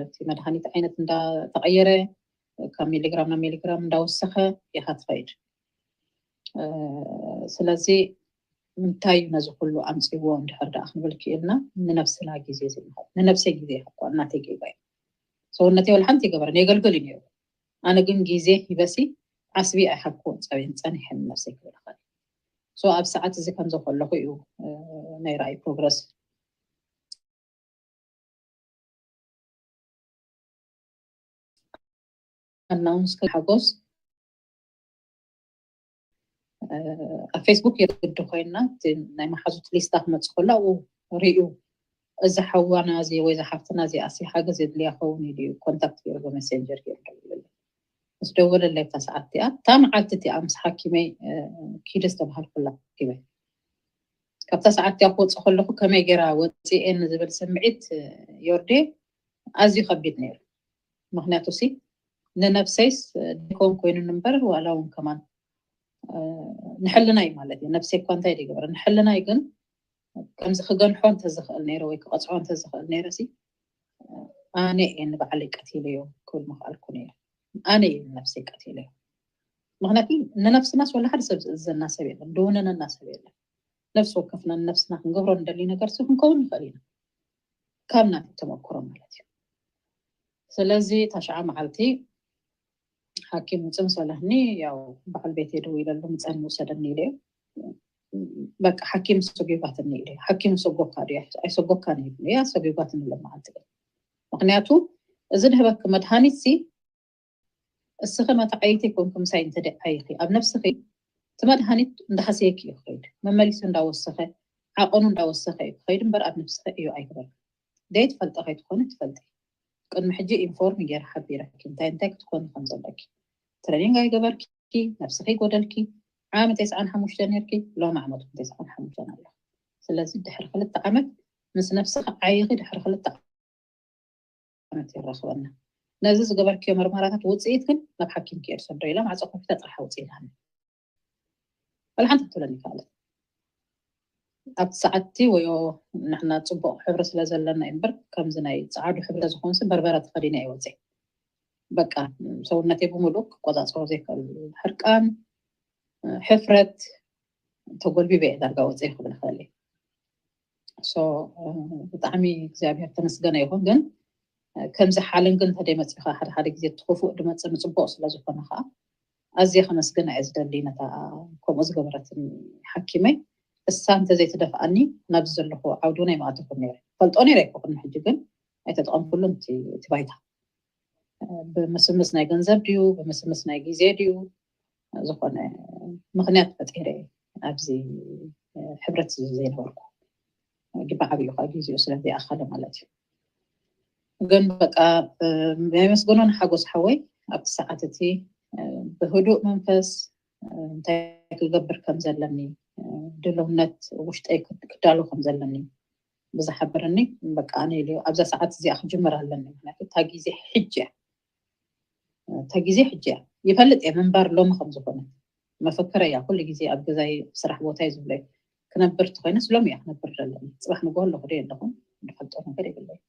እቲ መድሃኒት ዓይነት እንዳተቀየረ ካብ ሚሊግራም ናብ ሚሊግራም እንዳወሰኸ ኢኻ ትኸይድ። ስለዚ እንታይ እዩ ነዚ ኩሉ ኣምፅዎ እንድሕር ደኣ ክንብል ክኢልና ንነብስና ግዜ ዘይምሃብ ንነብሰይ ግዜ ይሃብኳ እናተይ ጌጋ እዩ ሰውነተይ ወላ ሓንቲ ይገበረን የገልግል እዩ ነይሩ ኣነ ግን ግዜ ሂበሲ ዓስቢ ኣይሃብኩ ፀበን ፀኒሐን ነብሰይ ክብል ኸል so ኣብ ሰዓት እዚ ከምዚ ከለኹ እዩ ናይ ራእይ ፕሮግረስ ኣናውንስ ሓጎስ ኣብ ፌስቡክ የግዲ ኮይና ናይ መሓዙት ሊስታ ክመፅእ ከሎ ኣብኡ ርእዩ እዚ ሓዋና እዚ ወይ እዚ ሓፍትና እዚ ኣሲ ሓገዝ የድልያ ኸውን ኢሉ እዩ ኮንታክት ገይሩ ብመሴንጀር ገይሩ ደውልለይ ምስ ደወለለይ እታ ሰዓት እቲኣ እታ መዓልቲ እቲኣ ምስ ሓኪመይ ኪደ ዝተባሃልኩላ ሓኪመይ ካብታ ሰዓት እቲኣ ክወፅእ ከለኹ ከመይ ገይራ ወፅኤ ንዝብል ስምዒት ዮርዴ ኣዝዩ ከቢድ ነይሩ ምክንያቱ ሲ ንነብሰይስ ደይኮን ኮይኑ እምበር ዋላ እውን ከማን ንሕልናይ ማለት እዩ ነብሰይ እኳ እንታይ ይገብረ ንሕልናይ ግን ከምዚ ክገንሖ እንተዝኽእል ነይረ ወይ ክቐፅዖ እንተዝኽእል ነይረ ሲ ኣነ እየ ንባዕለይ ቀቲለዮ ክብል ምኽኣልኩ ነይረ ኣነ እየ ንነብሰይ ቀቲለዮ ምክንያቱ ንነብስናስ ወላ ሓደ ሰብ ዝእዘና ሰብ የለን ድውንነና ሰብ የለን ነብሲ ወከፍና ንነብስና ክንገብሮ ንደሊ ነገር ሲ ክንከውን ንኽእል ኢና ካብ ናተይ ተመክሮ ማለት እዩ ስለዚ ታሽዓ መዓልቲ ሓኪም ውፅእ ምስ በለኒ ያው በዓል ቤት ደው ኢለሉ ምፀን ውሰደኒ ኢለ በቃ ሓኪም ሰጉባትኒ ኢለ ሓኪም ሰጎካ ዶ ኣይሰጎካን ይብል እያ ሰጉባትኒ ሎ መዓልቲ ግን ምክንያቱ እዚ ድህበኪ መድሃኒት ሲ እስኺ መተዓይቲ ኮንኪ ምሳይ እንተ ዓይኺ ኣብ ነብስኺ እቲ መድሃኒት እንዳሃሰየኪ እዩ ክኸይድ መመሊሱ እንዳወሰኸ ዓቐኑ እንዳወሰኸ እዩ ክኸይድ እምበር ኣብ ነብስኺ እዩ ኣይግበር ደይ ትፈልጠ ከይትኾኒ ትፈልጢ ቅድሚ ሕጂ ኢንፎርም ገይረ ሓቢረኪ እንታይ እንታይ ክትኮኒ ከም ዘለኪ ትሬኒንግ ኣይገበርኪ ነብስኺ ጎደልኪ ዓመት ተስዓን ሓሙሽተ ነርኪ ሎም ዓመት እውን ተስዓን ሓሙሽተ ኣሎ ስለዚ ድሕሪ ክልተ ዓመት ምስ ነብስኺ ዓይኺ ድሕሪ ክልተ ዓመት ይራኽበና ነዚ ዝገበርክዮ መርመራታት ውፅኢት ግን ናብ ሓኪም ክየድ ሰዶ ኢላ ማዕፆ ከፊታ ጥራሕ ውፅኢት ሃኒ ወላ ሓንቲ ክትብለኒ ይከኣለት ኣብቲ ሰዓትቲ ወዮ ንሕና ፅቡቅ ሕብሪ ስለ ዘለና እዩ እምበር ከምዚ ናይ ፀዓዱ ሕብሪ ዝኾንሲ በርበረ ተኸዲነ እየ ወፅእ በቃ ሰውነተይ ብምሉእ ክቆፃፀሮ ዘይክእል ሕርቃን ሕፍረት ተጎልቢበ እየ ዳርጋ ወፅእ ክብል ይኽእል እየ ብጣዕሚ እግዚኣብሔር ተመስገነ ይኹን ግን ከምዚ ሓለንግ እንተደይ መፂኻ ሓደ ሓደ ግዜ እቲ ክፉእ ድመፅእ ንፅቡቅ ስለ ዝኾነ ከዓ ኣዝየ ከመስግና እየ ዝደሊ ነታ ከምኡ ዝገበረትኒ ሓኪመይ እሳ እንተዘይትደፍኣኒ ናብዚ ዘለኹ ዓውዲ እውን ኣይምኣተኹን ነይረ ፈልጦ ነይረ ይኮ ቅድሚ ሕጂ ግን ኣይተጠቐምኩሉን እቲ ባይታ ብምስምስ ናይ ገንዘብ ድዩ ብምስምስ ናይ ግዜ ድዩ ዝኾነ ምክንያት ፈጢረ ኣብዚ ሕብረት ዘይነበርኩ ብዓብዩ ከዓ ግዜኡ ስለዘይኣኸለ ማለት እዩ ግን በቃ ናይ መስገኖ ንሓጎስ ሓወይ ኣብቲ ሰዓት እቲ ብህዱእ መንፈስ እንታይ ክገብር ከም ዘለኒ ድልውነት ውሽጠይ ክዳሎ ከም ዘለኒ ብዝሓበረኒ በቃ ኣነ ኢለ ኣብዛ ሰዓት እዚኣ ክጅምር ኣለኒ። ምክንያቱ እታ ግዜ ሕጂ እያ፣ እታ ግዜ ሕጂ እያ። ይፈልጥ እየ ምንባር ሎሚ ከም ዝኾነ መፈክረ እያ። ኩሉ ግዜ ኣብ ገዛይ ስራሕ ቦታ እዩ ዝብለይ ክነብር ተኮይነስ ሎሚ እያ ክነብር ዘለኒ። ፅባሕ ንግሆ ኣለኹ ዶ የለኹን ዝፈልጦ ነገር የብለይ።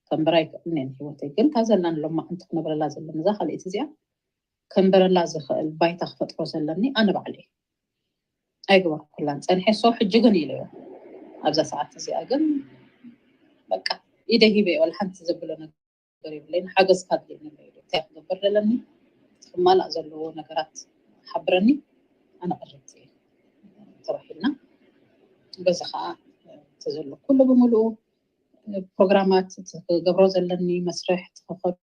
ከንብር ኣይክእልን እየ ንህይወተይ። ግን እታ ዘላን ሎማዓንቲ ክነብረላ ዘለኒ እዛ ካልኣይቲ እዚኣ ከንበረላ ዝኽእል ባይታ ክፈጥሮ ዘለኒ ኣነ ባዕለይ ኣይገበርኩላን ፀኒሐ። ሶ ሕጂ ግን ኢለዮ ኣብዛ ሰዓት እዚኣ ግን በቃ ኢደ ሂበ ወላ ሓንቲ ዘብሎ ነገር የብለይን። ሓገዝ ካድልየኒ ኣሎ ኢሉ እንታይ ክገብር ዘለኒ እቲ ክማላእ ዘለዎ ነገራት ሓብረኒ ኣነ ቅርብቲ እየ ተባሂልና በዚ ከዓ ተዘሎ ኩሉ ብምሉኡ ፕሮግራማት ትገብሮ ዘለኒ መስርሕ ትኸዶ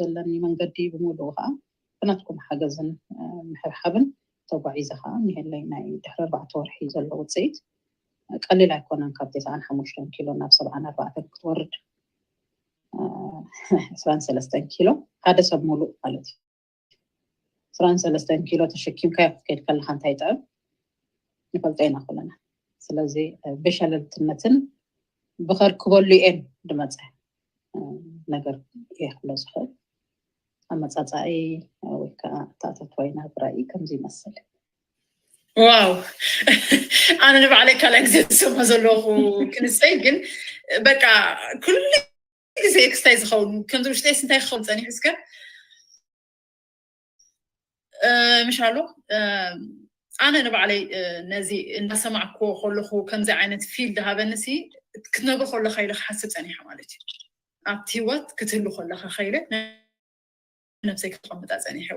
ዘለኒ መንገዲ ብምሉኡ ከዓ ብናትኩም ሓገዝን ምሕብሓብን ተጓዒዘ ከዓ ኒሄለይ ናይ ድሕሪ ኣርባዕተ ወርሒ ዘሎ ውፅኢት ቀሊል ኣይኮነን። ካብ ተስዓን ሓሙሽተን ኪሎ ናብ ሰብዓን ኣርባዕተን ክትወርድ ዕስራን ሰለስተን ኪሎ ሓደ ሰብ ሙሉእ ማለት እዩ። ዕስራን ሰለስተን ኪሎ ተሸኪምካ ክትከይድ ከለካ እንታይ ጥዕም ንፈልጦ ኢና ኩለና። ስለዚ ብሸለልትነትን ብኸርክበሉ እየን ድመፀ ነገር እየ ክብሎ ዝኽእል። ኣመፃፃኢ ወይ ከዓ ኣተኣታትዋይ ናብራይ ከምዚ ይመስል። ዋው ኣነ ንባዕለይ ካልኣይ ግዜ ዝሰማ ዘለኹ ክንፀይ ግን በቃ ኩሉ ግዜ ክስታይ ዝኸውን ከምዚ ውሽጠይስ እንታይ ክኸውን ፀኒሑ እስከ ምሻሎ ኣነ ንባዕለይ ነዚ እናሰማዕኩዎ ከለኹ ከምዚ ዓይነት ፊልድ ሃበንሲ ክትነብር ከለካ ኢለ ክሓስብ ፀኒሐ ማለት እዩ ኣብቲ ህይወት ክትህሉ ከለካ ከይለ ነብሰይ ክተቐምጣ ፀኒሐ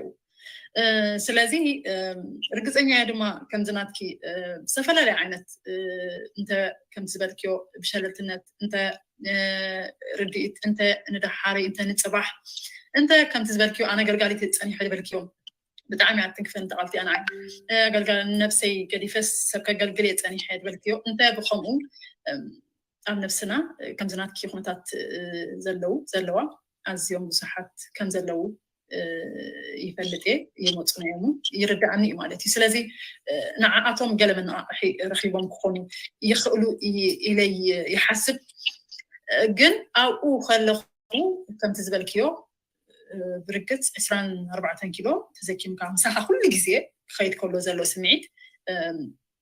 ስለዚ ርግፀኛ እየ ድማ ከምዚ ናትኪ ዝተፈላለየ ዓይነት እንተ ከምቲ ዝበልክዮ ብሸለልትነት እንተ ርድኢት እንተ ንደሓሪ እንተ ንፅባሕ እንተ ከምቲ ዝበልክዮ ኣነ ገልጋሊት ፀኒሐ ዝበልክዮም ብጣዕሚ ኣትንክፈን ተቐልቲ ኣና ገልጋል ነብሰይ ገዲፈስ ሰብ ከገልግል እየ ፀኒሐ ዝበልክዮ እንተ ብከምኡ ኣብ ነብስና ከምዚ ናትኪ ኩነታት ዘለዉ ዘለዋ ኣዝዮም ብዙሓት ከም ዘለዉ ይፈልጥ እየ ይመፁና እዮም ይርዳእኒ እዩ ማለት እዩ ስለዚ ንዓኣቶም ገለ መነቃቅሒ ረኪቦም ክኾኑ ይኽእሉ ኢለ ይሓስብ ግን ኣብኡ ከለኹ ከምቲ ዝበልክዮ ብርግፅ ዕስራን ኣርባዕተን ኪሎ ተዘኪምካ ምሳኻ ኩሉ ግዜ ክኸይድ ከሎ ዘሎ ስምዒት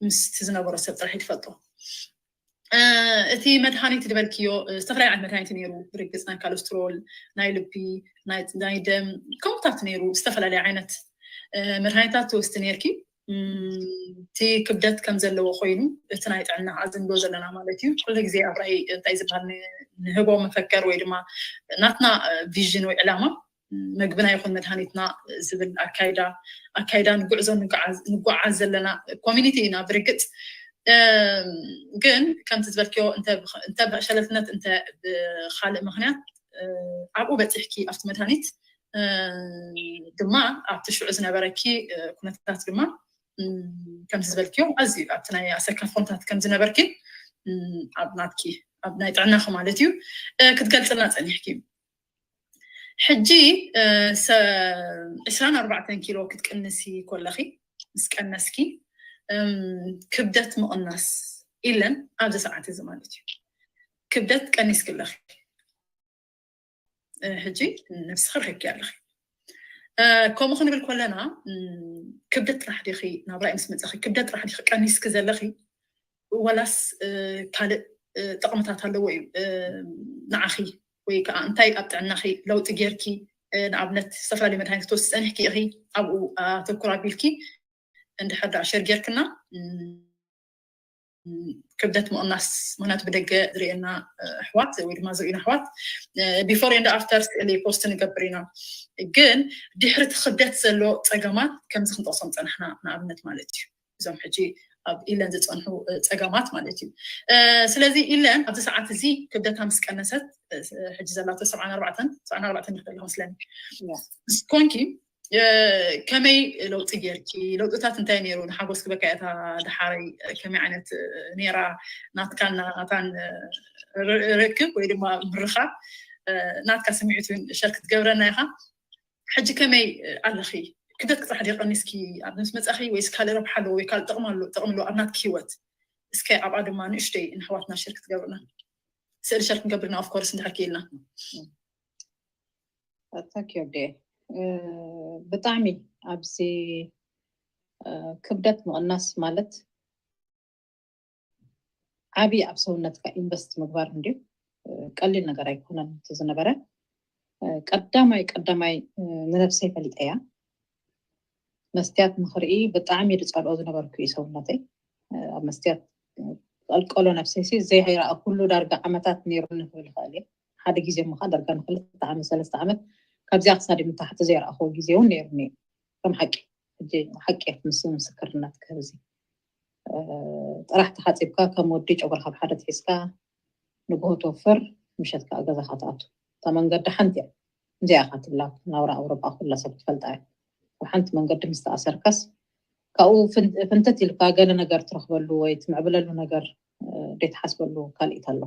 ምስቲ ዝነበሮ ሰብ ጥራሕ ይትፈልጦ እቲ መድሃኒት ዝበልክዮ ዝተፈላለዩ ዓይነት መድሃኒት ነይሩ ብርግፅ ናይ ካለስትሮል ናይ ልቢ ናይ ደም ከምኡታት ነይሩ ዝተፈላለዩ ዓይነት መድሃኒታት ትወስድ ነርኪ እቲ ክብደት ከም ዘለዎ ኮይኑ እቲ ናይ ጥዕና ኣዝንዶ ዘለና ማለት እዩ ኩሉ ግዜ ኣብ ራእይ እንታይ ዝበሃል ንህቦ መፈከር ወይ ድማ ናትና ቪዥን ወይ ዕላማ ምግብና ይኹን መድሃኒትና ዝብል ኣካይዳ ኣካይዳ ንጉዕዞ ንጓዓዝ ዘለና ኮሚኒቲ ኢና ብርግፅ ግን ከምቲ ዝበልክዮ እንተ ብሸለልትነት እንተ ብካልእ ምክንያት ኣብኡ በፂሕኪ ኣብቲ መድሃኒት ድማ ኣብቲ ሽዑ ዝነበረኪ ኩነታት ድማ ከምቲ ዝበልክዮ ኣዝዩ ኣብቲ ናይ ኣሰካፍ ኩነታት ከም ዝነበርኪ ኣብ ናትኪ ኣብ ናይ ጥዕናኺ ማለት እዩ ክትገልፅልና ፀኒሕኪ ሕጂ ዕስራን ኣርባዕተን ኪሎ ክትቅንሲ ኮለኺ ምስ ቀነስኪ ክብደት ምቕናስ ኢለን ኣብዚ ሰዓት እዚ ማለት እዩ ክብደት ቀኒስኪ ኣለኺ ሕጂ ነብስኺ ርሕኪ ኣለኺ ከምኡ ክንብል ኮለና ክብደት ጥራሕ ዲኺ ናብ ራእይ ምስ መፀኺ ክብደት ጥራሕ ዲኺ ቀኒስኪ ዘለኺ ወላስ ካልእ ጥቕምታት ኣለዎ እዩ ንዓኺ ወይ ከዓ እንታይ ኣብ ጥዕናኺ ለውጢ ጌርኪ ንኣብነት ዝተፈላለዩ መድሃኒት ክትወስድ ፀኒሕኪ ኢኺ ኣብኡ ኣተኩር ኣቢልኪ እንድሕር ደኣ ሸር ጌርክና ክብደት ምቕናስ ምክንያቱ ብደገ ዝርእየና ኣሕዋት ወይ ድማ ዝርእዩና ኣሕዋት before and after ስእሊ post ንገብር ኢና ግን ድሕሪ እቲ ክብደት ዘሎ ፀገማት ከምዚ ክንጠቕሶም ፀናሕና ንኣብነት ማለት እዩ እዞም ሕጂ ኣብ ኢለን ዝፀንሑ ፀገማት ማለት እዩ ስለዚ ኢለን ኣብዚ ሰዓት እዚ ክብደታ ምስ ቀነሰት ሕጂ ዘላቶ ሰብዓን ኣርባዕተን ሰብዓን ኣርባዕተን ይኽእል ኣለኹ መስለኒ ምስ ኮንኪ ከመይ ለውጢ ጌርኪ ለውጥታት እንታይ ነይሩ ንሓጎስ ክበካ እታ ድሓረይ ከመይ ዓይነት ነይራ ናትካን ናታን ርክብ ወይ ድማ ምርኻብ ናትካ ስምዒት እውን ሸር ክትገብረና ኢኻ ሕጂ ከመይ ኣለኺ ክብደት ክጥራሕ ዲ ቀኒስኪ ኣብ ምስ መጻኺ ወይስ ካልእ ረብሓ ኣለዎ ወይ ካልእ ጥቕሚ ኣሎ ጥቕሚ ኣለዎ ኣብ ናትኪ ህይወት እስከ ኣብኣ ድማ ንእሽተይ ንሕዋትና ሸር ክትገብርና ስእሊ ሸር ክንገብር ኢና፣ of course፣ እንድሕር ክኢልና። Thank you, ዴ። ብጣዕሚ ኣብዚ ክብደት ምቕናስ ማለት ዓብዪ ኣብ ሰውነትካ ኢንቨስት ምግባር እንድዩ። ቀሊል ነገር ኣይኮነን እቲ ዝነበረ። ቀዳማይ ቀዳማይ ንነብሰይ ፈሊጠያ። መስትያት ንኽርኢ ብጣዕሚ ድጸልኦ ዝነበርኩ እዩ ሰውነተይ። ኣብ መስትያት ቀልቀሎ ነብሰይ ሲ ዘይረኣኹሉ ዳርጋ ዓመታት ነይሩኒ ክብል ይኽእል እየ። ሓደ ግዜ እሞ ከዓ ዳርጋ ንክልተ ዓመት ሰለስተ ዓመት ካብዚኣ ክሳድ ንታሕቲ ዘይረኣኹዎ ግዜ እውን ነይሩኒ እዩ። ከም ሓቂ ሕጂ ሓቂ እየ ምስ ምስክርነት ክህብ እዚ ጥራሕ ተሓፂብካ ከም ወዲ ጨጉርካ ኣብ ሓደ ትሒዝካ ንግሆ ትወፍር ምሸት ከዓ ገዛካ ትኣቱ። እታ መንገዲ ሓንቲ እያ። እንዚኣ ኢኻ ትብላ ናብራ ኣውሮጳ ኩላ ሰብ ትፈልጣ እያ። ኣብ ሓንቲ መንገዲ ምስ ተኣሰርካስ ካብኡ ፍንትት ኢልካ ገለ ነገር ትረኽበሉ ወይ ትምዕብለሉ ነገር ዘይትሓስበሉ ካልኢት ኣሎ።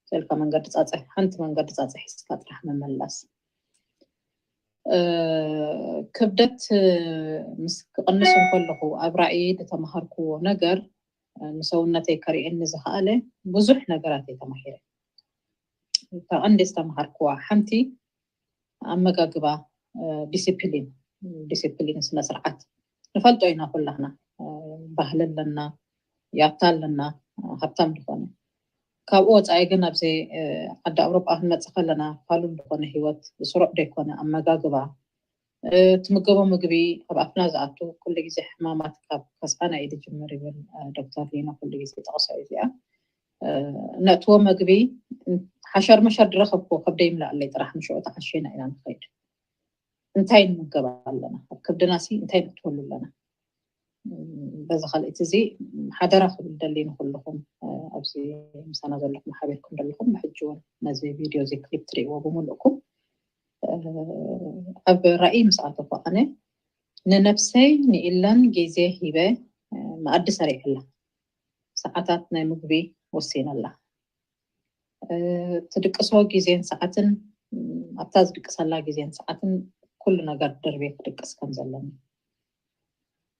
ስእልካ መንገዲ ፃፀ ሓንቲ መንገዲ ፃፀ ሒዝካ ጥራሕ ምምልላስ። ክብደት ምስ ክቕንስ እንከለኹ ኣብ ራእይ ዝተምሃርክዎ ነገር ንሰውነተይ ከርእየኒ ዝኸኣለ ብዙሕ ነገራት እየ ተማሂረ። ካብ ቀንዲ ዝተምሃርክዋ ሓንቲ ኣመጋግባ ዲሲፕሊን ዲሲፕሊን ስነ ስርዓት ንፈልጦ ኢና ኩላህና። ባህሊ ኣለና፣ ያታ ኣለና፣ ሃብታም ዝኾነ። ካብኡ ወፃኢ ግን ኣብዚ ዓዲ ኣውሮጳ ክንመፅእ ከለና ፋሉል ዝኾነ ህይወት፣ ስሩዕ ዘይኮነ ኣመጋግባ፣ ትምገቦ ምግቢ ኣብ ኣፍና ዝኣቱ ኩሉ ግዜ ሕማማት ካብ ከስኣና እዩ ዝጅምር ይብል ዶክተር ሊኖ ኩሉ ግዜ ጠቕሶ እዚኣ። ነእትዎ ምግቢ ሓሸር መሸር ድረኸብኩ ከብደይ ይምልኣለይ ጥራሕ ምሽዑ ተዓሸና ኢና ንኸይድ። እንታይ ንምገብ ኣለና? ኣብ ከብድና ሲ እንታይ ነእትወሉ ኣለና? በዚ ካልእቲ እዚ ሓደራ ክብል ደሊ ንኩልኹም ኣብዚ ምሳና ዘለኹም ሓቢርኩም ዘለኹም ብሕጂ እውን ነዚ ቪድዮ እዚ ክሊፕ ትርእይዎ ብምልእኩም ኣብ ራእይ ምስ ኣተኹ ኣነ ንነብሰይ ንኢለን ግዜ ሂበ መኣዲ ሰሪዐላ ሰዓታት ናይ ምግቢ ወሲነላ ትድቅሶ ግዜን ሰዓትን ኣብታ ዝድቅሰላ ግዜን ሰዓትን ኩሉ ነገር ደርቤ ክድቅስ ከም ዘለኒ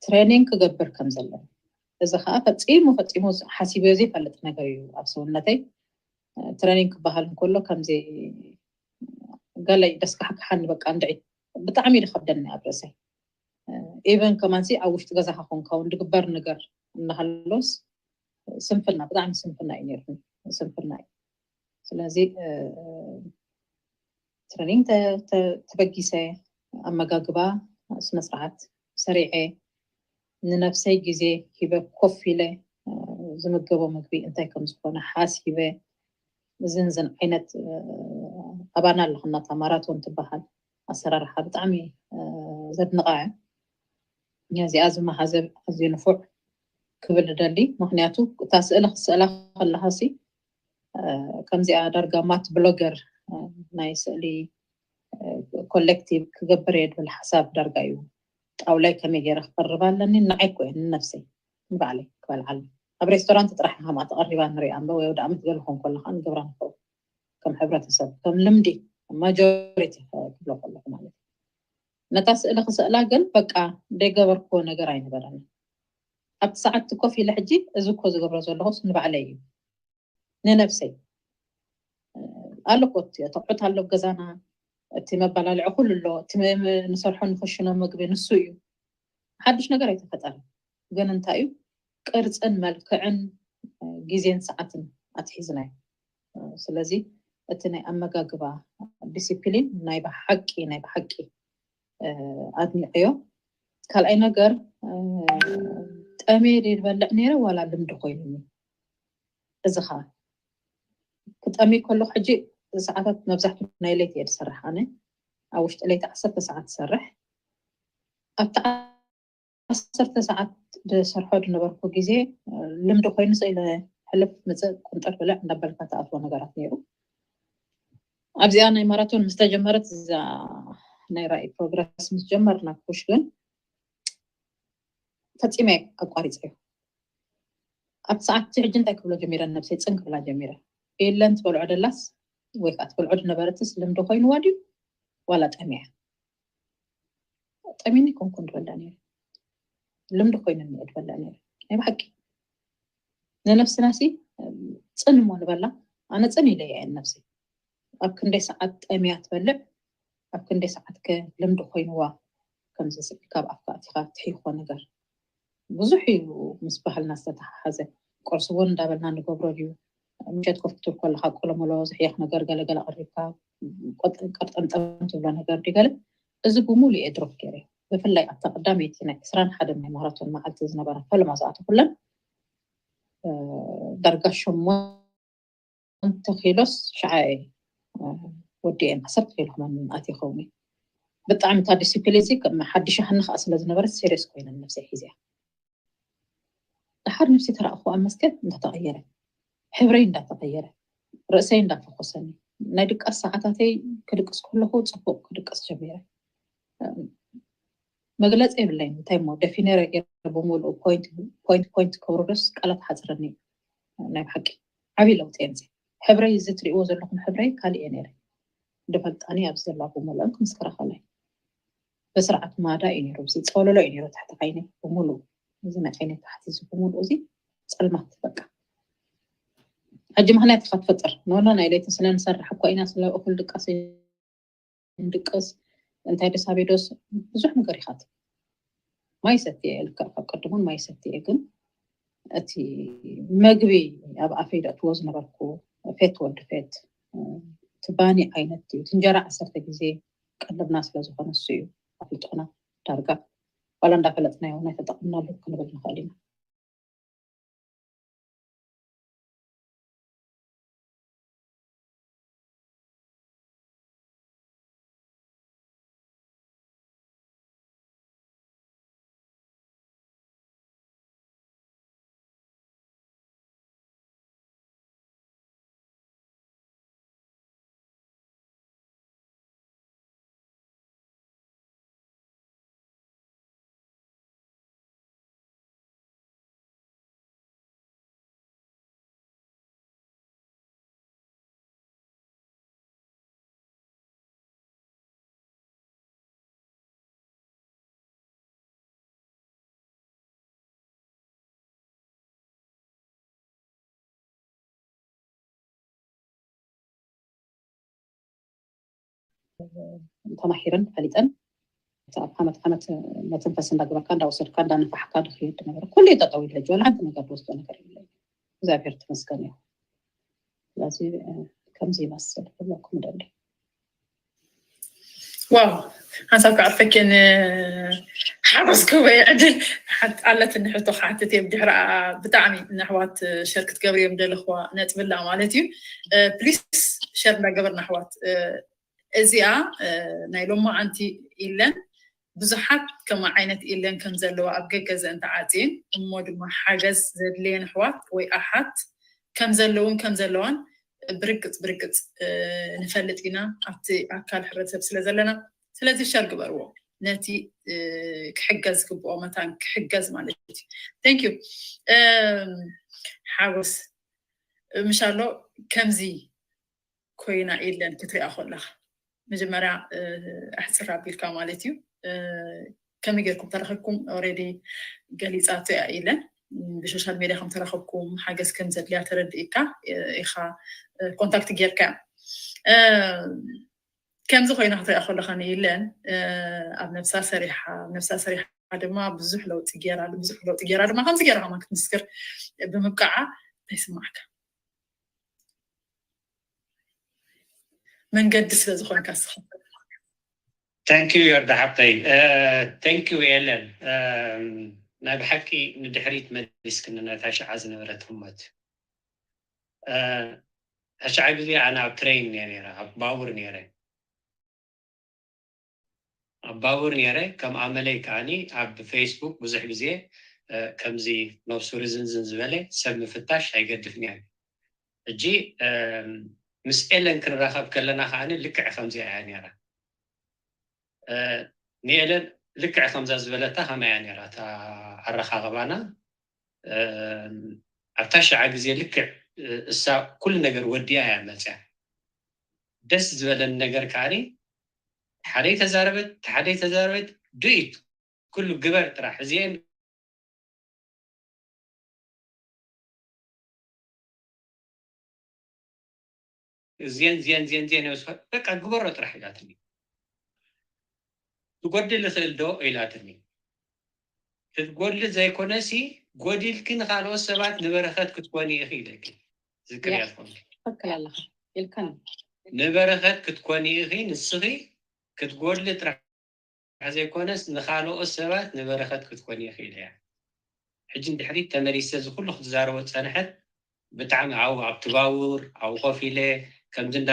ትሬኒንግ ክገብር ከም ዘለኒ እዚ ከዓ ፈፂሙ ፈፂሙ ሓሲበ ዘይፈልጥ ነገር እዩ ኣብ ሰውነተይ ትሬኒንግ ክበሃል እንከሎ ከምዚ ገለ ደስካሕክሓኒ በቃ እንድዒ ብጣዕሚ ድከብደኒ ኣብ ርእሰይ ኢቨን ከማንሲ ኣብ ውሽጢ ገዛካ ኮንካ እውን ድግበር ነገር እናሃሎስ ስንፍና ብጣዕሚ ስንፍና እዩ ነይሩ ስንፍና እዩ ስለዚ ትሬኒንግ ተበጊሰ ኣመጋግባ ስነስርዓት ሰሪዐ ንነብሰይ ግዜ ሂበ ኮፍ ኢለ ዝምገቦ ምግቢ እንታይ ከም ዝኾነ ሓሲበ እዝን ዝን ዓይነት ኣባና ኣለኹና እታ ማራቶን ትበሃል ኣሰራርሓ ብጣዕሚ ዘድንቓ እያ እዚኣ ዝመሃዘብ ኣዝዩ ንፉዕ ክብል ደሊ ምክንያቱ እታ ስእሊ ክስእላ ከለካ ሲ ከምዚኣ ዳርጋ ማት ብሎገር ናይ ስእሊ ኮሌክቲቭ ክገብር እየ ድብል ሓሳብ ዳርጋ እዩ ጣውላይ ከመይ ገይረ ክቐርብ ኣለኒ ንዓይ ኮ እየ ንነፍሰይ ንባዕለይ ክበልዓሉ ኣብ ሬስቶራንት ጥራሕ ንከምኣ ተቐሪባ ንሪኣ እምበር ወይ ወደ ዓመት ገለ ኮን ከለካ ንገብራ ንከው ከም ሕብረተሰብ ከም ልምዲ ማጆሪቲ ክብሎ ከለኩ ማለት እዩ ነታ ስእሊ ክስእላ ግን በቃ ደይገበርክዎ ነገር ኣይነበረን ኣብቲ ሰዓት ኮፍ ኢለ ሕጂ እዚ እኮ ዝገብሮ ዘለኹስ ንባዕለይ እዩ ንነብሰይ ኣሎ እኮ እቲ ተቑሑት ኣሎ ገዛና እቲ መባላልዒ ኩሉ ኣሎ እቲ ንሰርሖ ንክሽኖ ምግቢ ንሱ እዩ ሓድሽ ነገር ኣይተፈጠረን ግን እንታይ እዩ ቅርፅን መልክዕን ግዜን ሰዓትን ኣትሒዝናዮ ስለዚ እቲ ናይ ኣመጋግባ ዲሲፕሊን ናይ ብሓቂ ናይ ብሓቂ ኣድኒቀዮ ካልኣይ ነገር ጠሜ ድበልዕ ነይረ ዋላ ልምዲ ኮይኑኒ እዚ ከዓ ክጠሚ ከሎ ሕጂ ሰዓታት መብዛሕትኡ ናይ ለይቲ እየ ዝሰርሕ ኣነ ኣብ ውሽጢ ለይቲ ዓሰርተ ሰዓት ትሰርሕ ኣብቲ ዓሰርተ ሰዓት ዝሰርሖ ዝነበርኩ ግዜ ልምዲ ኮይኑ ስኢለ ሕልፍ ምፅእ ቁንጥር ብልዕ እንዳበልካ ተኣትዎ ነገራት ነይሩ ኣብዚኣ ናይ ማራቶን ምስ ተጀመረት እዛ ናይ ራእይ ፕሮግረስ ምስ ጀመርና ኩሽ ግን ፈፂመ ኣቋሪፀ እዩ ኣብ ሰዓት ሕጂ እንታይ ክብሎ ጀሚረ ነብሰይ ፅን ክብላ ጀሚረ የለን ትበልዖ ደላስ ወይ ከዓ ትበልዖ ዝነበረትስ ልምዲ ኮይንዋ ድዩ ዋላ ጠሚያ ጠሚኒ ኮንኩ ንበላ ነይረ ልምዲ ኮይኑኒ እየ ዝበላ ነይረ ናይ ብሓቂ ንነብስና ሲ ፅን እሞ ንበላ ኣነ ጽን ኢለ እየ ነብሲ። ኣብ ክንደይ ሰዓት ጠምያ ትበልዕ፣ ኣብ ክንደይ ሰዓት ከ ልምዲ ኮይንዋ፣ ከምዚ ስእሊ ካብ ኣፍካ ኣቲኻ ትሕይኾ ነገር ብዙሕ እዩ። ምስ ባህልና ዝተተሓሓዘ ቁርሲ እውን እንዳበልና ንገብሮ ድዩ? ምሸት ኮፍ ክትብል ከለካ ቆለመሎ ዝሕየኽ ነገር ገለገለ ቀሪብካ፣ ቆጥ- ቀርጠምጠም ትብሎ ነገር ድዩ ገለ? እዚ ብሙሉ እየ ድሮፕ ገይረ። ብፍላይ ኣብታ ቀዳመይቲ ናይ ዕስራን ሓደን ናይ ማራቶን መዓልቲ ዝነበራ ፈለማ ዝኣተኩለን ዳርጋ ሸሞንተ ኪሎስ ሸዓ ወዲኤን ዓሰርተ ኪሎ ከማን ኣትየ ኸውን። ብጣዕሚ እታ ዲሲፕሊን ሲ ሓድሽ ሃኒ ከዓ ስለ ዝነበረት ሲሪየስ ኮይነ ነብሰይ ሒዝያ። ድሓር ነብሲ ተረእኹ ኣብ መስገድ እንዳተቐየረ፣ ሕብረይ እንዳተቐየረ፣ ርእሰይ እንዳፈኮሰኒ፣ ናይ ድቃስ ሰዓታተይ ክድቅስ ከለኹ ፅቡቅ ክድቅስ ጀሚረ። መግለፂ የብለይን። እንታይ እሞ ደፊነረ ገይረ ብምሉእ ፖይንት ፖይንት ፖይንት ከውርዶስ ቃላት ሓፅረኒ። ናይ ብሓቂ ዓብዪ ለውጢ የምፅእ። ሕብረይ እዚ ትሪእዎ ዘለኹም ሕብረይ ካሊእ እየ ነይረ። ድፈልጣኒ ኣብዚ ዘለዋ ብምሉእን ክምስክራ ከላይ ብስርዓት ማዳ እዩ ነይሩ። እዚ ፀወለሎ እዩ ነይሩ ትሕቲ ዓይነይ ብምሉእ። እዚ ናይ ዓይነይ ታሕቲ እዚ ብምሉእ እዚ ፀልማት በቃ። ሕጂ ምክንያት ኢካ ትፈጥር። ኖኖ ናይ ለይቲ ስለ ንሰርሕ እኮ ኢና ስለ እኩል ድቃስ ንድቅስ እንታይ ደሳቤዶስ ብዙሕ ነገር ኢኻት ማይ ሰትየ ልክዕ ካብ ቀድሙን ማይ ሰትየ ግን እቲ መግቢ ኣብ ኣፈይ ደእትዎ ዝነበርኩ ፌት ወዲ ፌት እቲ ባኒ ዓይነት እዩ እቲ እንጀራ ዓሰርተ ግዜ ቀልብና ስለ ዝኾነ እሱ እዩ ኣፍልጦና ዳርጋ ዋላ እንዳፈለጥናዮ ናይ ተጠቅምናሉ ክንብል ንኽእል ኢና። ተማሂረን ፈሊጠን እቲ ኣብ ዓመት ዓመት መተንፈሲ እንዳገበርካ እንዳወሰድካ እንዳነፋሕካ ድክየድ ነበረ። ኩሉ ጠጠው ኢለ ሕጂ ወላ ሓንቲ ነገር ዝወስዶ ነገር የብለይ። እግዚኣብሔር ተመስገን እዩ። ስለዚ ከምዚ ይመስል ክብለኩም ደሊ። ዋው ሓንሳብ ክዓርፈኪ ሓጎስ ክበይ ዕድል ኣለትኒ ሕቶ ክሓትት እየ ብድሕሪኣ ብጣዕሚ ንኣሕዋት ሸር ክትገብር እዮም ደለኽዋ ነጥብላ ማለት እዩ ፕሊስ ሸር እንዳገበርና ኣሕዋት እዚኣ ናይ ሎማዓንቲ ኢለን ብዙሓት ከማ ዓይነት ኢለን ከም ዘለዋ ኣብ ገገዘን ተዓፅየን እሞ ድማ ሓገዝ ዘድልየን ኣሕዋት ወይ ኣሓት ከም ዘለውን ከም ዘለዋን ብርግፅ ብርግፅ ንፈልጥ ኢና ኣብቲ ኣካል ሕብረተሰብ ስለ ዘለና ስለዚ ሸር ግበርዎ ነቲ ክሕገዝ ግብኦ መታን ክሕገዝ ማለት እዩ thank you ሓጎስ ምሻሎ ከምዚ ኮይና ኢለን ክትሪኣ ከለካ መጀመርያ ኣሕፅር ኣቢልካ ማለት እዩ ከመይ ጌርኩም ተረከብኩም already ገሊፃቶ እያ ኢለን ብሶሻል ሜድያ ከም ተረከብኩም ሓገዝ ከም ዘድልያ ተረድእካ ኢካ ኮንታክት ጌርካ ከምዚ ኮይና ክትሪኣ ከለካ ንኢለን ኣብ ነብሳ ሰሪሓ ኣብ ነብሳ ሰሪሓ ድማ ብዙሕ ለውጢ ገይራ ብዙሕ ለውጢ ገይራ ድማ ከምዚ ገይራ ከማን ክትምስክር ብምብቃዓ እንታይ ይስማዓካ መንገዲ ስለ ዝኾንካ ስኻ Thank you ዮርዳ ሓብተይ thank you ኤለን ናይ ብሓቂ ንድሕሪት መሊስክኒ ነታ ሽዓ ዝነበረት ህሞት ኣሽዓ ግዜ ኣነ ኣብ ትሬን እየ ነረ ኣብ ባቡር ነረ ኣብ ባቡር ነረ ከም ኣመለይ ከዓኒ ኣብ ፌስቡክ ብዙሕ ግዜ ከምዚ ነብሱ ርዝንዝን ዝበለ ሰብ ምፍታሽ ኣይገድፍን እየ ሕጂ ምስ ኤለን ክንራኸብ ከለና ከዓኒ ልክዕ ከምዚኣ እያ ነራ ንኤለን ልክዕ ከምዛ ዝበለታ ከመይ እያ ነራ እታ ኣረኻቕባና ኣብታ ሽዓ ግዜ ልክዕ እሳ ኩሉ ነገር ወዲያ እያ መፅያ ደስ ዝበለኒ ነገር ከዓኒ ሓደይ ተዛረበት ሓደይ ተዛረበት do it ኩሉ ግበር ጥራሕ እዚኤን እዚአን እዚአን እዚአን እዚአን ይወስኸ በቃ ግበሮ ጥራሕ ኢላትኒ። ትጎድል ይኽእል ዶ ኢላትኒ። ክትጎድሊ ዘይኮነሲ ጎዲልኪ ንኻልኦት ሰባት ንበረኸት ክትኮኒ ኢኺ ኢለኪ። ዝክርያ ዝኾንኪ ትኽክል ኣለኻ ኢልካን ንበረኸት ክትኮኒ ኢኺ። ንስኺ ክትጎድሊ ጥራሕ ዘይኮነስ ንኻልኦት ሰባት ንበረኸት ክትኮኒ ኢኺ ኢለያ። ሕጂ ንድሕሪት ተመሊሰ እዚ ኩሉ ክትዛረቦ ዝጸንሐት ብጣዕሚ ኣብኡ ኣብቲ ባቡር ኣብኡ ኮፍ ኢለ ከምዚ እንዳ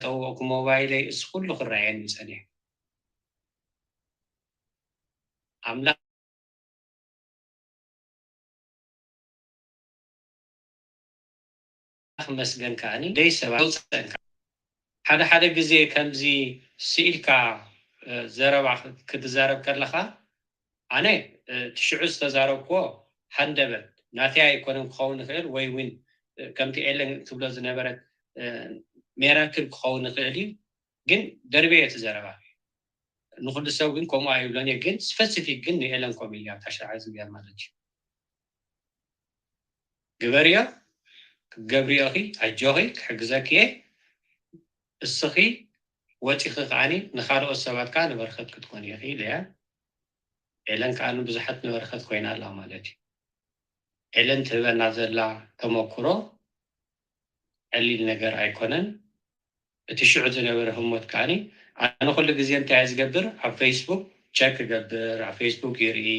ጠወቕኩ ሞባይለይ እዚ ኩሉ ክረኣየኒ ጸኒሑ። ኣምላኽ መስገን ከዓኒ ደይ ሰባት ኣውፅአንካ ሓደ ሓደ ግዜ ከምዚ ስኢልካ ዘረባ ክትዛረብ ከለኻ ኣነ እቲ ሽዑ ዝተዛረብክዎ ሃንደበት ናተይ ኣይኮነን ክኸውን ይኽእል ወይ እውን ከምቲ ኤለን ትብሎ ዝነበረት ሜራክል ክኸውን ይኽእል እዩ ግን ደርቤ እቲ ዘረባ ንኩሉ ሰብ ግን ከምኡ ኣይብሎን እየ ግን ስፐሲፊክ ግን ንኤለን ኮም ኢልያ ታሽዓ ዝብያ ማለት እዩ ግበርዮ ክትገብርዮ ኢኺ ኣጆኺ ክሕግዘኪ እየ እስኺ ወፂኺ ከዓኒ ንኻልኦት ሰባት ከዓ ንበረኸት ክትኮኒ ኢኺ ኢለያ ኤለን ከዓ ንብዙሓት ንበረኸት ኮይና ኣላ ማለት እዩ ኤለን ትህበና ዘላ ተመክሮ ቀሊል ነገር ኣይኮነን እቲ ሽዑ ዝነበረ ህሞት ከዓኒ ኣነ ኩሉ ግዜ እንታይ እየ ዝገብር ኣብ ፌስቡክ ቸክ እገብር ኣብ ፌስቡክ ይርኢ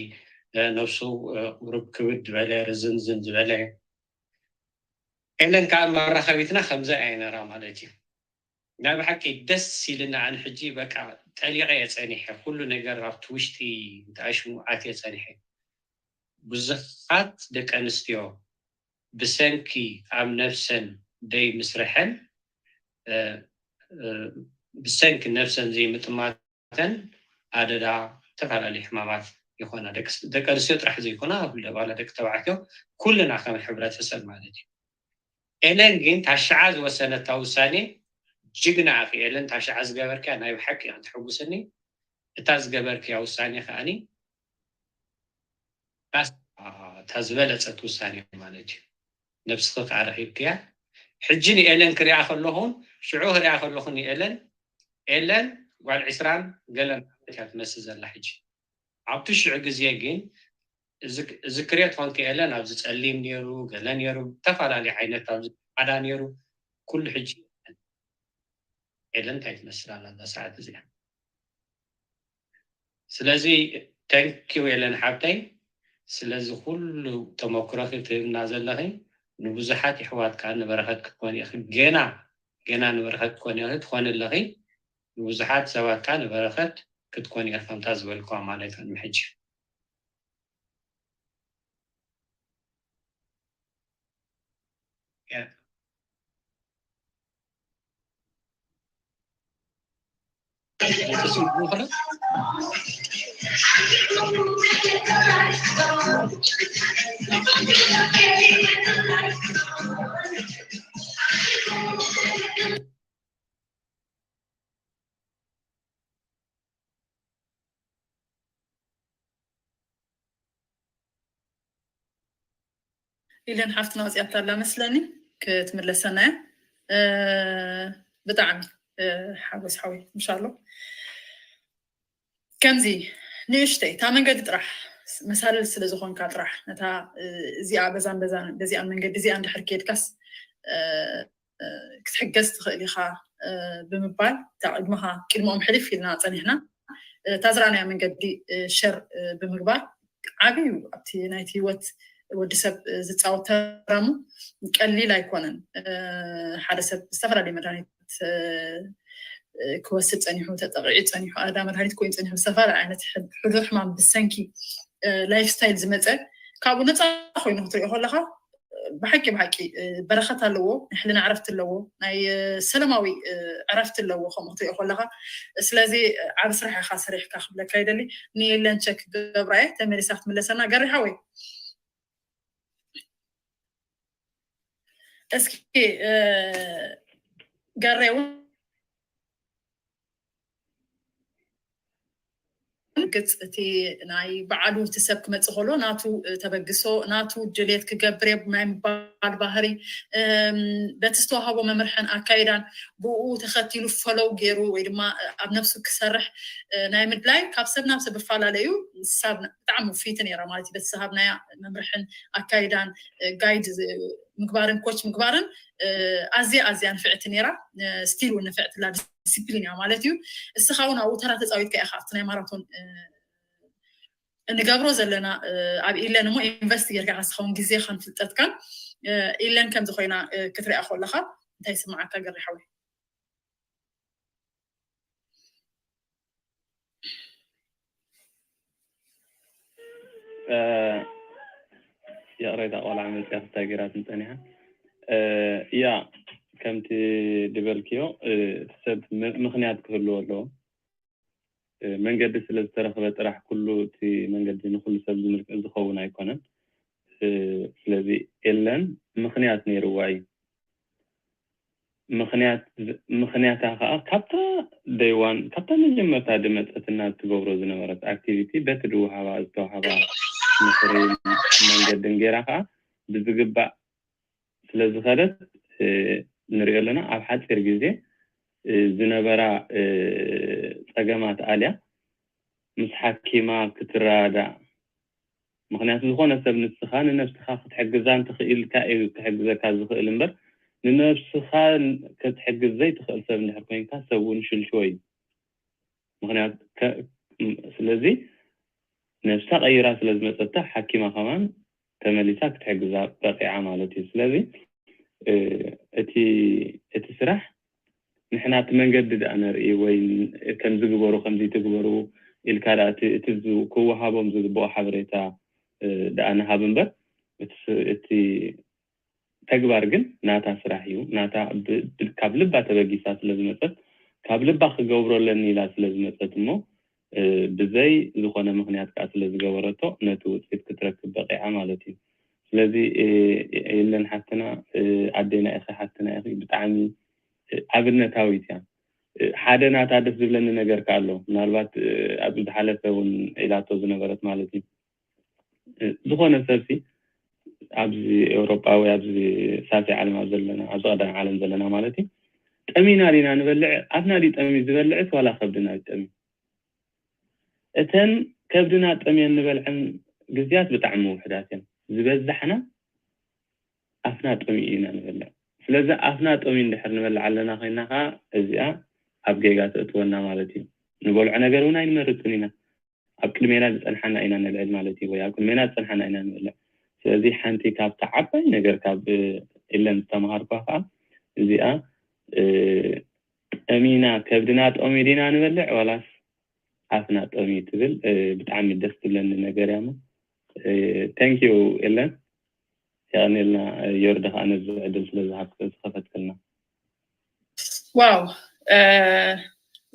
ነብሱ ቁሩብ ክብድ ዝበለ ርዝንዝን ዝበለ ኤለን ከዓ መራኸቢትና ከምዚ ኣየ ነራ ማለት እዩ ናይ ብሓቂ ደስ ኢልና ኣነ ሕጂ በቃ ጠሊቐ እየ ፀኒሐ ኩሉ ነገር ኣብቲ ውሽጢ ተኣሽሙ ኣትየ ፀኒሐ ብዙሓት ደቂ ኣንስትዮ ብሰንኪ ኣብ ነብሰን ደይ ምስርሐን ብሰንኪ ነብሰን ዘይምጥማተን ኣደዳ ዝተፈላለዩ ሕማማት ይኾና ደቂ ኣንስትዮ ጥራሕ ዘይኮና ኩለ ባላ ደቂ ተባዕትዮ ኩልና ከም ሕብረተሰብ ማለት እዩ ኤለን ግን ታሽዓ ዝወሰነታ ውሳኔ ጅግና ኣኺ ኤለን ታሽዓ ዝገበርክያ ናይ ብሓቂ ክትሕጉስኒ እታ ዝገበርክያ ውሳኔ ከዓኒ እታ ዝበለፀት ውሳኔ ማለት እዩ ነብስኺ ከዓ ረኺብክያ ሕጂ ንኤለን ክሪኣ ከለኹን ሽዑ ክሪኣ ከለኹ ንኤለን ኤለን ጓል ዕስራን ገለን ዓመት እያ ትመስል ዘላ ሕጂ ኣብቲ ሽዑ ግዜ ግን ዝክርዮ ትኾንኪ ኤለን ኣብዚ ፀሊም ነይሩ ገለ ነይሩ ዝተፈላለዩ ዓይነት ኣብዚ ፃዕዳ ነይሩ ኩሉ ሕጂ ኤለን እንታይ ትመስል ኣላ እዛ ሰዓት እዚኣ ስለዚ ተንኪው ኤለን ሓብተይ ስለዚ ኩሉ ተመክሮኺ ትህብና ዘለኺ ንብዙሓት ይሕዋት ከዓ ንበረኸት ክትኮን ኢኺ ገና ገና ንበረኸት ክትኮን ኢኺ ትኾኒ ኣለኺ ንብዙሓት ሰባት ከዓ ንበረኸት ክትኮን ኢኺ ከምታ ዝበልክዋ ማለት እዩ ሕጂ ኢለን ሓፍትና ወፂኣታ ኣላ መስለኒ ክትምለሰና እያ ብጣዕሚ ሓጎስ ሓዊ ምሻሎ ከምዚ ንእሽተይ እታ መንገዲ ጥራሕ መሳልል ስለ ዝኾንካ ጥራሕ ነታ እዚኣ በዛን በዛን በዚኣን መንገዲ እዚኣ እንድሕር ከድካስ ክትሕገዝ ትኽእል ኢኻ ብምባል እታ ቅድምኻ ቅድሚኦም ሕልፍ ኢልና ፀኒሕና እታ ዝረኣናያ መንገዲ ሸር ብምግባር ዓብዩ ኣብቲ ናይቲ ህይወት ወዲ ሰብ ዝፃወት ተራሙ ቀሊል ኣይኮነን ሓደ ሰብ ዝተፈላለዩ መድሃኒት ክወስድ ፀኒሑ ተጠቂዑ ፀኒሑ ኣዳ መድሃኒት ኮይኑ ፀኒሑ ዝተፈላለዩ ዓይነት ሕዱር ሕማም ብሰንኪ ላይፍ ስታይል ዝመፀ ካብኡ ነፃ ኮይኑ ክትሪኦ ከለካ ብሓቂ ብሓቂ በረኸት ኣለዎ ናይ ሕልና ዕረፍቲ ኣለዎ ናይ ሰላማዊ ዕረፍቲ ኣለዎ ከምኡ ክትሪኦ ከለካ ስለዚ ዓብ ስራሕ ኢካ ሰሪሕካ ክብለካ ይደሊ ንየለን ቸክ ገብራየ ተመሊሳ ክትምለሰና ገሪሓ ወይ እስኪ ገሬ እውን ግጽ እቲ ናይ በዓሉ እቲ ሰብ ክመጽእ ከሎ ናቱ ተበግሶ ናቱ ድሌት ክገብር ናይ ምባል ባህሪ በቲ ዝተዋሃቦ መምርሕን ኣካይዳን ብኡ ተኸቲሉ ፈለው ገይሩ ወይ ድማ ኣብ ነብሱ ክሰርሕ ናይ ምድላይ ካብ ሰብ ናብ ሰብ እፈላለዩ። ሳብ ብጣዕሚ ውፍይቲ ነይራ ማለት እዩ። በቲ ዝሃብናያ መምርሕን ኣካይዳን ጋይድ ምግባርን ኮች ምግባርን ኣዝያ ኣዝያ ንፍዕቲ ነይራ። ስቲል እውን ንፍዕትላ ዲስፕሊን እያ ማለት እዩ። እስኻ እውን ኣብኡ ተራ ተፃዊትካ ኢኻ ኣብቲ ናይ ማራቶን እንገብሮ ዘለና ኣብ ኢለን እሞ ኢንቨስት ጌርካ ከስኸውን ግዜኻን ፍልጠትካን ኢለን ከምዚ ኮይና ክትሪኣ ከለኻ እንታይ ይስምዓካ ገሪ ሓወይ? ይቕሬታ ቆልዓ መፅያ ክታገራት ንፀኒሓ እያ። ከምቲ ድበልክዮ እቲ ሰብ ምክንያት ክህልዎ ኣለዎ። መንገዲ ስለ ዝተረኽበ ጥራሕ ኩሉ እቲ መንገዲ ንኩሉ ሰብ ዝምልክት ዝኸውን ኣይኮነን። ስለዚ ኤለን ምክንያት ነይርዋ እዩ። ምክንያታ ከዓ ካብታ ደይዋን ካብታ መጀመርታ ድመፀትና ትገብሮ ዝነበረት ኣክቲቪቲ በቲ ድውሃባ ዝተውሃባ ምክሪ መንገድን ገይራ ከዓ ብዝግባእ ስለዝኸደት ንሪኦ ኣለና። ኣብ ሓፂር ግዜ ዝነበራ ፀገማት ኣልያ ምስ ሓኪማ ክትረዳእ። ምክንያቱ ዝኾነ ሰብ ንስኻ ንነብስኻ ክትሕግዛ እንተኽኢልካ እዩ ክሕግዘካ ዝኽእል እምበር ንነብስኻ ክትሕግዝ ዘይትኽእል ሰብ እንድሕር ኮይንካ ሰብ እውን ሽልሽወ እዩ። ምክንያቱ ስለዚ ነብሳ ቀይራ ስለዝመፀታ ሓኪማ ከማን ተመሊሳ ክትሕግዛ በቂዓ ማለት እዩ። ስለዚ እቲ እቲ ስራሕ ንሕና እቲ መንገዲ ደኣ ነርኢ ወይ ከምዚ ግበሩ ከምዚ ትግበሩ ኢልካ ደኣ እቲ ክወሃቦም ዝግብኦ ሓበሬታ ደኣ ንሃብ እምበር እቲ ተግባር ግን ናታ ስራሕ እዩ። ናታ ካብ ልባ ተበጊሳ ስለዝመፀት ካብ ልባ ክገብሮ ኣለኒ ኢላ ስለዝመፀት እሞ ብዘይ ዝኾነ ምክንያት ከዓ ስለዝገበረቶ ነቲ ውፅኢት ክትረክብ በቂዓ ማለት እዩ። ስለዚ የለን ሓፍትና ኣዴና ኢኺ ሓፍትና ኢኺ ብጣዕሚ ኣብነታዊት እያ። ሓደ ናታ ደስ ዝብለኒ ነገር ከዓ ኣሎ። ምናልባት ኣብዚ ዝሓለፈ እውን ኢላቶ ዝነበረት ማለት እዩ። ዝኾነ ሰብሲ ኣብዚ ኤውሮጳ ወይ ኣብዚ ሳልሳይ ዓለም ኣብ ዘለና ኣብዚ ቀዳማይ ዓለም ዘለና ማለት እዩ ጠሚና ዲና ንበልዕ? ኣፍና ድዩ ጠምዩ ዝበልዕስ ዋላ ከብድና ድዩ ጠምዩ? እተን ከብድና ጠምየን ንበልዐን ግዝያት ብጣዕሚ ውሕዳት እየን። ዝበዛሕና ኣፍና ጠምዩ ኢና ንበልዕ። ስለዚ ኣፍና ጠምዩ እንድሕር ንበልዕ ኣለና ኮይና ከዓ እዚኣ ኣብ ጌጋ ተእትወና ማለት እዩ። ንበልዖ ነገር እውን ኣይንመርፅን ኢና። ኣብ ቅድሜና ዝፀንሓና ኢና ነልዕል ማለት እዩ፣ ወይ ኣብ ቅድሜና ዝፀንሓና ኢና ንበልዕ። ስለዚ ሓንቲ ካብታ ዓባይ ነገር ካብ ኢለን ዝተምሃርኳ ከዓ እዚኣ ጠሚና ከብድና ጠምዩ ዲና ንበልዕ ዋላስ ኣፍና ጠምዩ ትብል ብጣዕሚ ደስ ትብለኒ ነገር እያ። Thank you ኤለን የቐንየልና። ዮርዲ ከዓ ነዚ ዕድል ስለዝሃብክ ዝኸፈትክልና። ዋው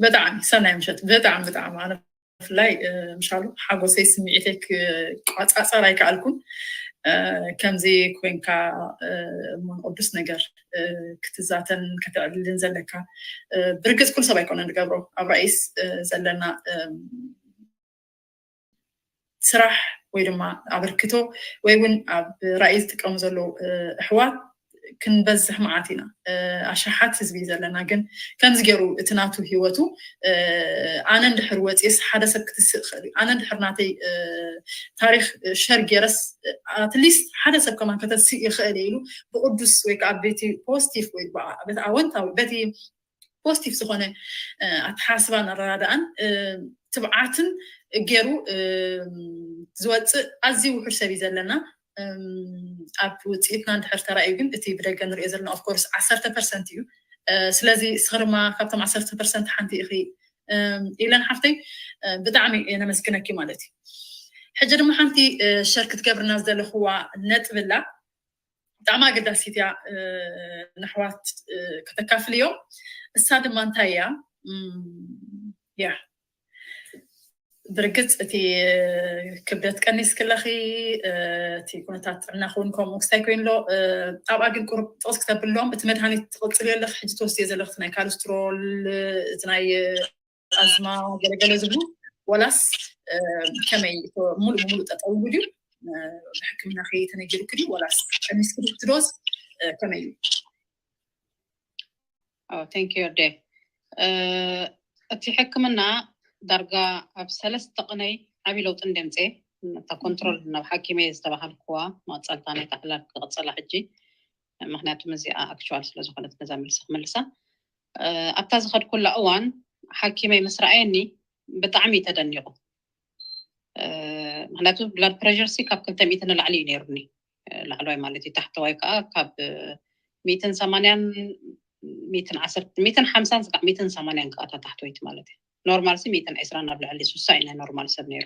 ብጣዕሚ ሰናይ ምሸት ብጣዕሚ ብጣዕሚ ኣነ ብፍላይ ምሻሉ ሓጎሰይ ስምዒተይ ክቋፃፀር ኣይከኣልኩን። ከምዚ ኮይንካ እሞን ቅዱስ ነገር ክትዛተን ከተዕልልን ዘለካ ብርግፅ ኩሉ ሰብ ኣይኮነን ዝገብሮ ኣብ ራእይስ ዘለና ስራሕ ወይ ድማ ኣበርክቶ ወይ እውን ኣብ ራእይ ዝጥቀሙ ዘለዉ ኣሕዋት ክንበዝሕ መዓት ኢና። ኣሽሓት ህዝቢ እዩ ዘለና፣ ግን ከምዚ ገይሩ እቲ ናቱ ህይወቱ ኣነ እንድሕር ወፂስ ሓደ ሰብ ክትስእ ይኽእል እዩ፣ ኣነ እንድሕር ናተይ ታሪክ ሸር ገይረስ ኣትሊስት ሓደ ሰብ ከማን ከተስእ ይኽእል ኢሉ ብቅዱስ ወይ ከዓ በቲ ፖዚቲቭ ወይ በቲ ኣወንታዊ በቲ ፖዚቲቭ ዝኾነ ኣተሓስባን ኣረዳድኣን ትብዓትን ገይሩ ዝወፅእ ኣዝዩ ውሑድ ሰብ እዩ ዘለና። ኣብ ውፅኢትና እንድሕር ተራእዩ ግን እቲ ብደገ ንሪኦ ዘለና ኦፍኮርስ ዓሰርተ ፐርሰንት እዩ። ስለዚ እስኺ ድማ ካብቶም ዓሰርተ ፐርሰንት ሓንቲ ኢኺ ኢለን ሓፍተይ፣ ብጣዕሚ ነመስግነኪ ማለት እዩ። ሕጂ ድማ ሓንቲ ሸር ክትገብርና ዝደለኽዋ ነጥቢ ኣላ። ብጣዕሚ ኣገዳሲት እያ፣ ንኣሕዋት ከተካፍልዮም። እሳ ድማ እንታይ እያ? ያ ብርግፅ እቲ ክብደት ቀኒስክለኺ፣ እቲ ኩነታት ጥዕና ክውን ከምኡ ክስታይ ኮይኑ ኣሎ። ኣብኣ ግን ቁሩብ ጥቕስ ክተብሎም፣ እቲ መድሃኒት ትቕፅልዮ ኣለኺ፣ ሕጂ ትወስድዮ ዘለኺ ናይ ካለስትሮል፣ እቲ ናይ ኣዝማ ገለገለ ዝብሉ ወላስ ከመይ? ሙሉ ብሙሉ ጠጠው ኢሉ ድዩ? ብሕክምና ከይተነጊሩክ ድዩ ወላስ ቀኒስክ ድዩ? እቲ ዶዝ ከመይ እዩ? Thank you ዴ። እቲ ሕክምና ዳርጋ ኣብ ሰለስተ ቅነይ ዓብዪ ለውጢ እንደምፅኤ፣ እታ ኮንትሮል ናብ ሓኪመይ ዝተባሃልኩዋ መቐፀልታ ናይታ ዕላል ክቕፅላ ሕጂ። ምክንያቱም እዚኣ ኣክቹዋል ስለዝኾነት ነዛ መልሲ ክምልሳ። ኣብታ ዝኸድኩላ እዋን ሓኪመይ ምስ ረኣየኒ ብጣዕሚ እዩ ተደኒቑ። ምክንያቱ ብላድ ፕሬሸር ሲ ካብ ክልተ ሚእቲ ንላዕሊ እዩ ነይሩኒ፣ ላዕለዋይ ማለት እዩ። ታሕተዋይ ከዓ ካብ ሚእትን ሰማንያን ሚእትን ዓሰርተ ሚእትን ሓምሳን ስጋዕ ሚእትን ሰማንያን ከዓ እታ ታሕተወይቲ ማለት እዩ። ኖርማል ሲ ሚእትን ዕስራን ናብ ልዕሊ ሱሳ እዩ ናይ ኖርማል ሰብ ነይሩ።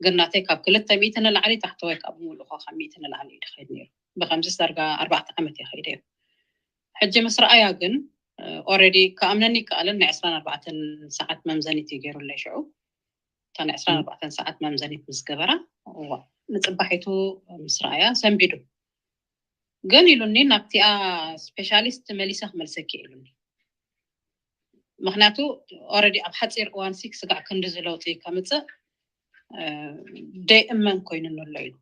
ግን ናተይ ካብ ክልተ ሚእቲ ንላዕሊ፣ ታሕተዋይ ከዓ ብምሉእ ከዓ ካብ ሚእቲ ንላዕሊ እዩ ዝኸይድ ነይሩ። ብከምዚ ዳርጋ ኣርባዕተ ዓመት እየ ከይደ እዩ። ሕጂ ምስ ረኣያ ግን ኦረዲ ክኣምነኒ ይከኣልን ናይ ዕስራን ኣርባዕተን ሰዓት መምዘኒት እዩ ገይሩለይ ሽዑ። እታ ናይ ዕስራን ኣርባዕተን ሰዓት መምዘኒት ምስ ገበራ፣ እዋ ንፅባሒቱ ምስ ረኣያ ሰንቢዱ። ግን ኢሉኒ ናብቲኣ ስፔሻሊስት መሊሰ ክመልሰኪ ኢሉኒ። ምክንያቱ ኦረዲ ኣብ ሓፂር እዋን ሲ ክስጋዕ ክንድዚ ለውጢ ከምፅእ ደይእመን ኮይኑ ኣሎ ኢሉ።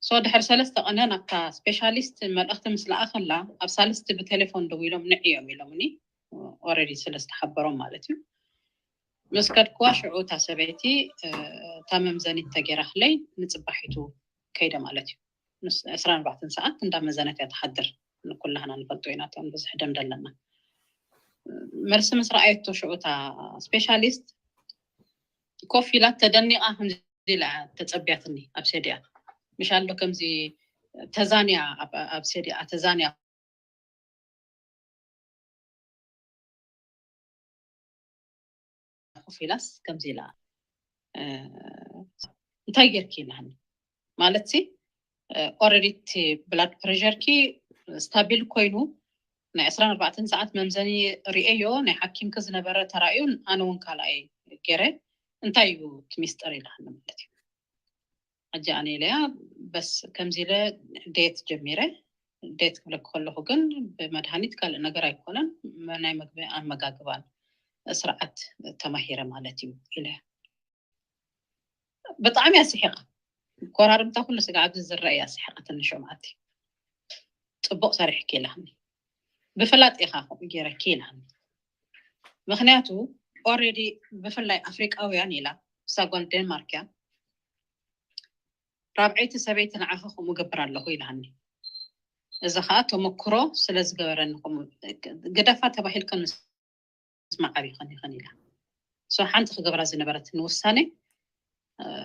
ሶ ድሕሪ ሰለስተ ቀነ ናብታ ስፔሻሊስት መልእኽቲ ምስ ለኣኸላ ኣብ ሳልስቲ ብቴሌፎን ደዊሎም ንዕ እዮም ኢሎምኒ። ኦረዲ ስለ ዝተሓበሮም ማለት እዩ። ምስ ከድኩዋ ሽዑ እታ ሰበይቲ እታ መምዘኒት ተገይራክለይ ንፅባሒቱ ከይደ ማለት እዩ። ዕስራን ኣርባዕተን ሰዓት እንዳመዘነት እያ ትሓድር። ንኩላህና ንፈልጦ ኢና እቶም ብዙሕ ደም ደለና። መልሲ ምስ ረኣየቶ ሽዑ እታ ስፔሻሊስት ኮፍ ኢላ ተደኒቓ ከምዚ ኢላ ተጸብያትኒ ኣብ ሴዲኣ። ምሽ ኣሎ ከምዚ ተዛንያ ኣብ ሴዲኣ ተዛንያ ኮፍ ኢላስ ከምዚ ኢላ እንታይ ጌርኪ ኢላኒ። ማለት ሲ ኦረዲ እቲ ብላድ ፕሬሸርኪ ስታቢል ኮይኑ ናይ ዕስራን ኣርባዕተን ሰዓት መምዘኒ ርእየዮ ናይ ሓኪምኪ ዝነበረ ተራእዩ ኣነ እውን ካልኣይ ገይረ እንታይ እዩ እቲ ሚስጥር ኢላኒ ማለት እዩ። ሕጂ ኣነ ኢለያ በስ ከምዚ ኢለ ዴት ጀሚረ። ዴት ክብለኪ ከለኹ ግን ብመድሃኒት ካልእ ነገር ኣይኮነን፣ ናይ መግቢ ኣመጋግባን ስርዓት ተማሂረ ማለት እዩ ኢለ። ብጣዕሚ ኣስሒቓ። ኮራርምታ ኩሉ ስጋ ኣብዚ ዝረአ እያ ኣስሒቓትኒ። ሸምዓቲ ጽቡቕ ሰሪሕኪ ኢላኒ። ብፍላጥ ኢኻ ከምኡ ገይረኪ ኢላኒ። ምክንያቱ ኦረዲ ብፍላይ ኣፍሪቃውያን ኢላ እሳ ጓል ዴንማርክ እያ። ራብዐይቲ ሰበይቲ ንዓኺ ከምኡ ገብር ኣለኹ ኢላኒ። እዚ ከዓ ተመክሮ ስለ ዝገበረኒ ከምኡ ግደፋ ተባሂልከ ምስማዕ ዓቢኽን ኢኽን ኢላ። ሶ ሓንቲ ክገብራ ዝነበረትኒ ውሳኔ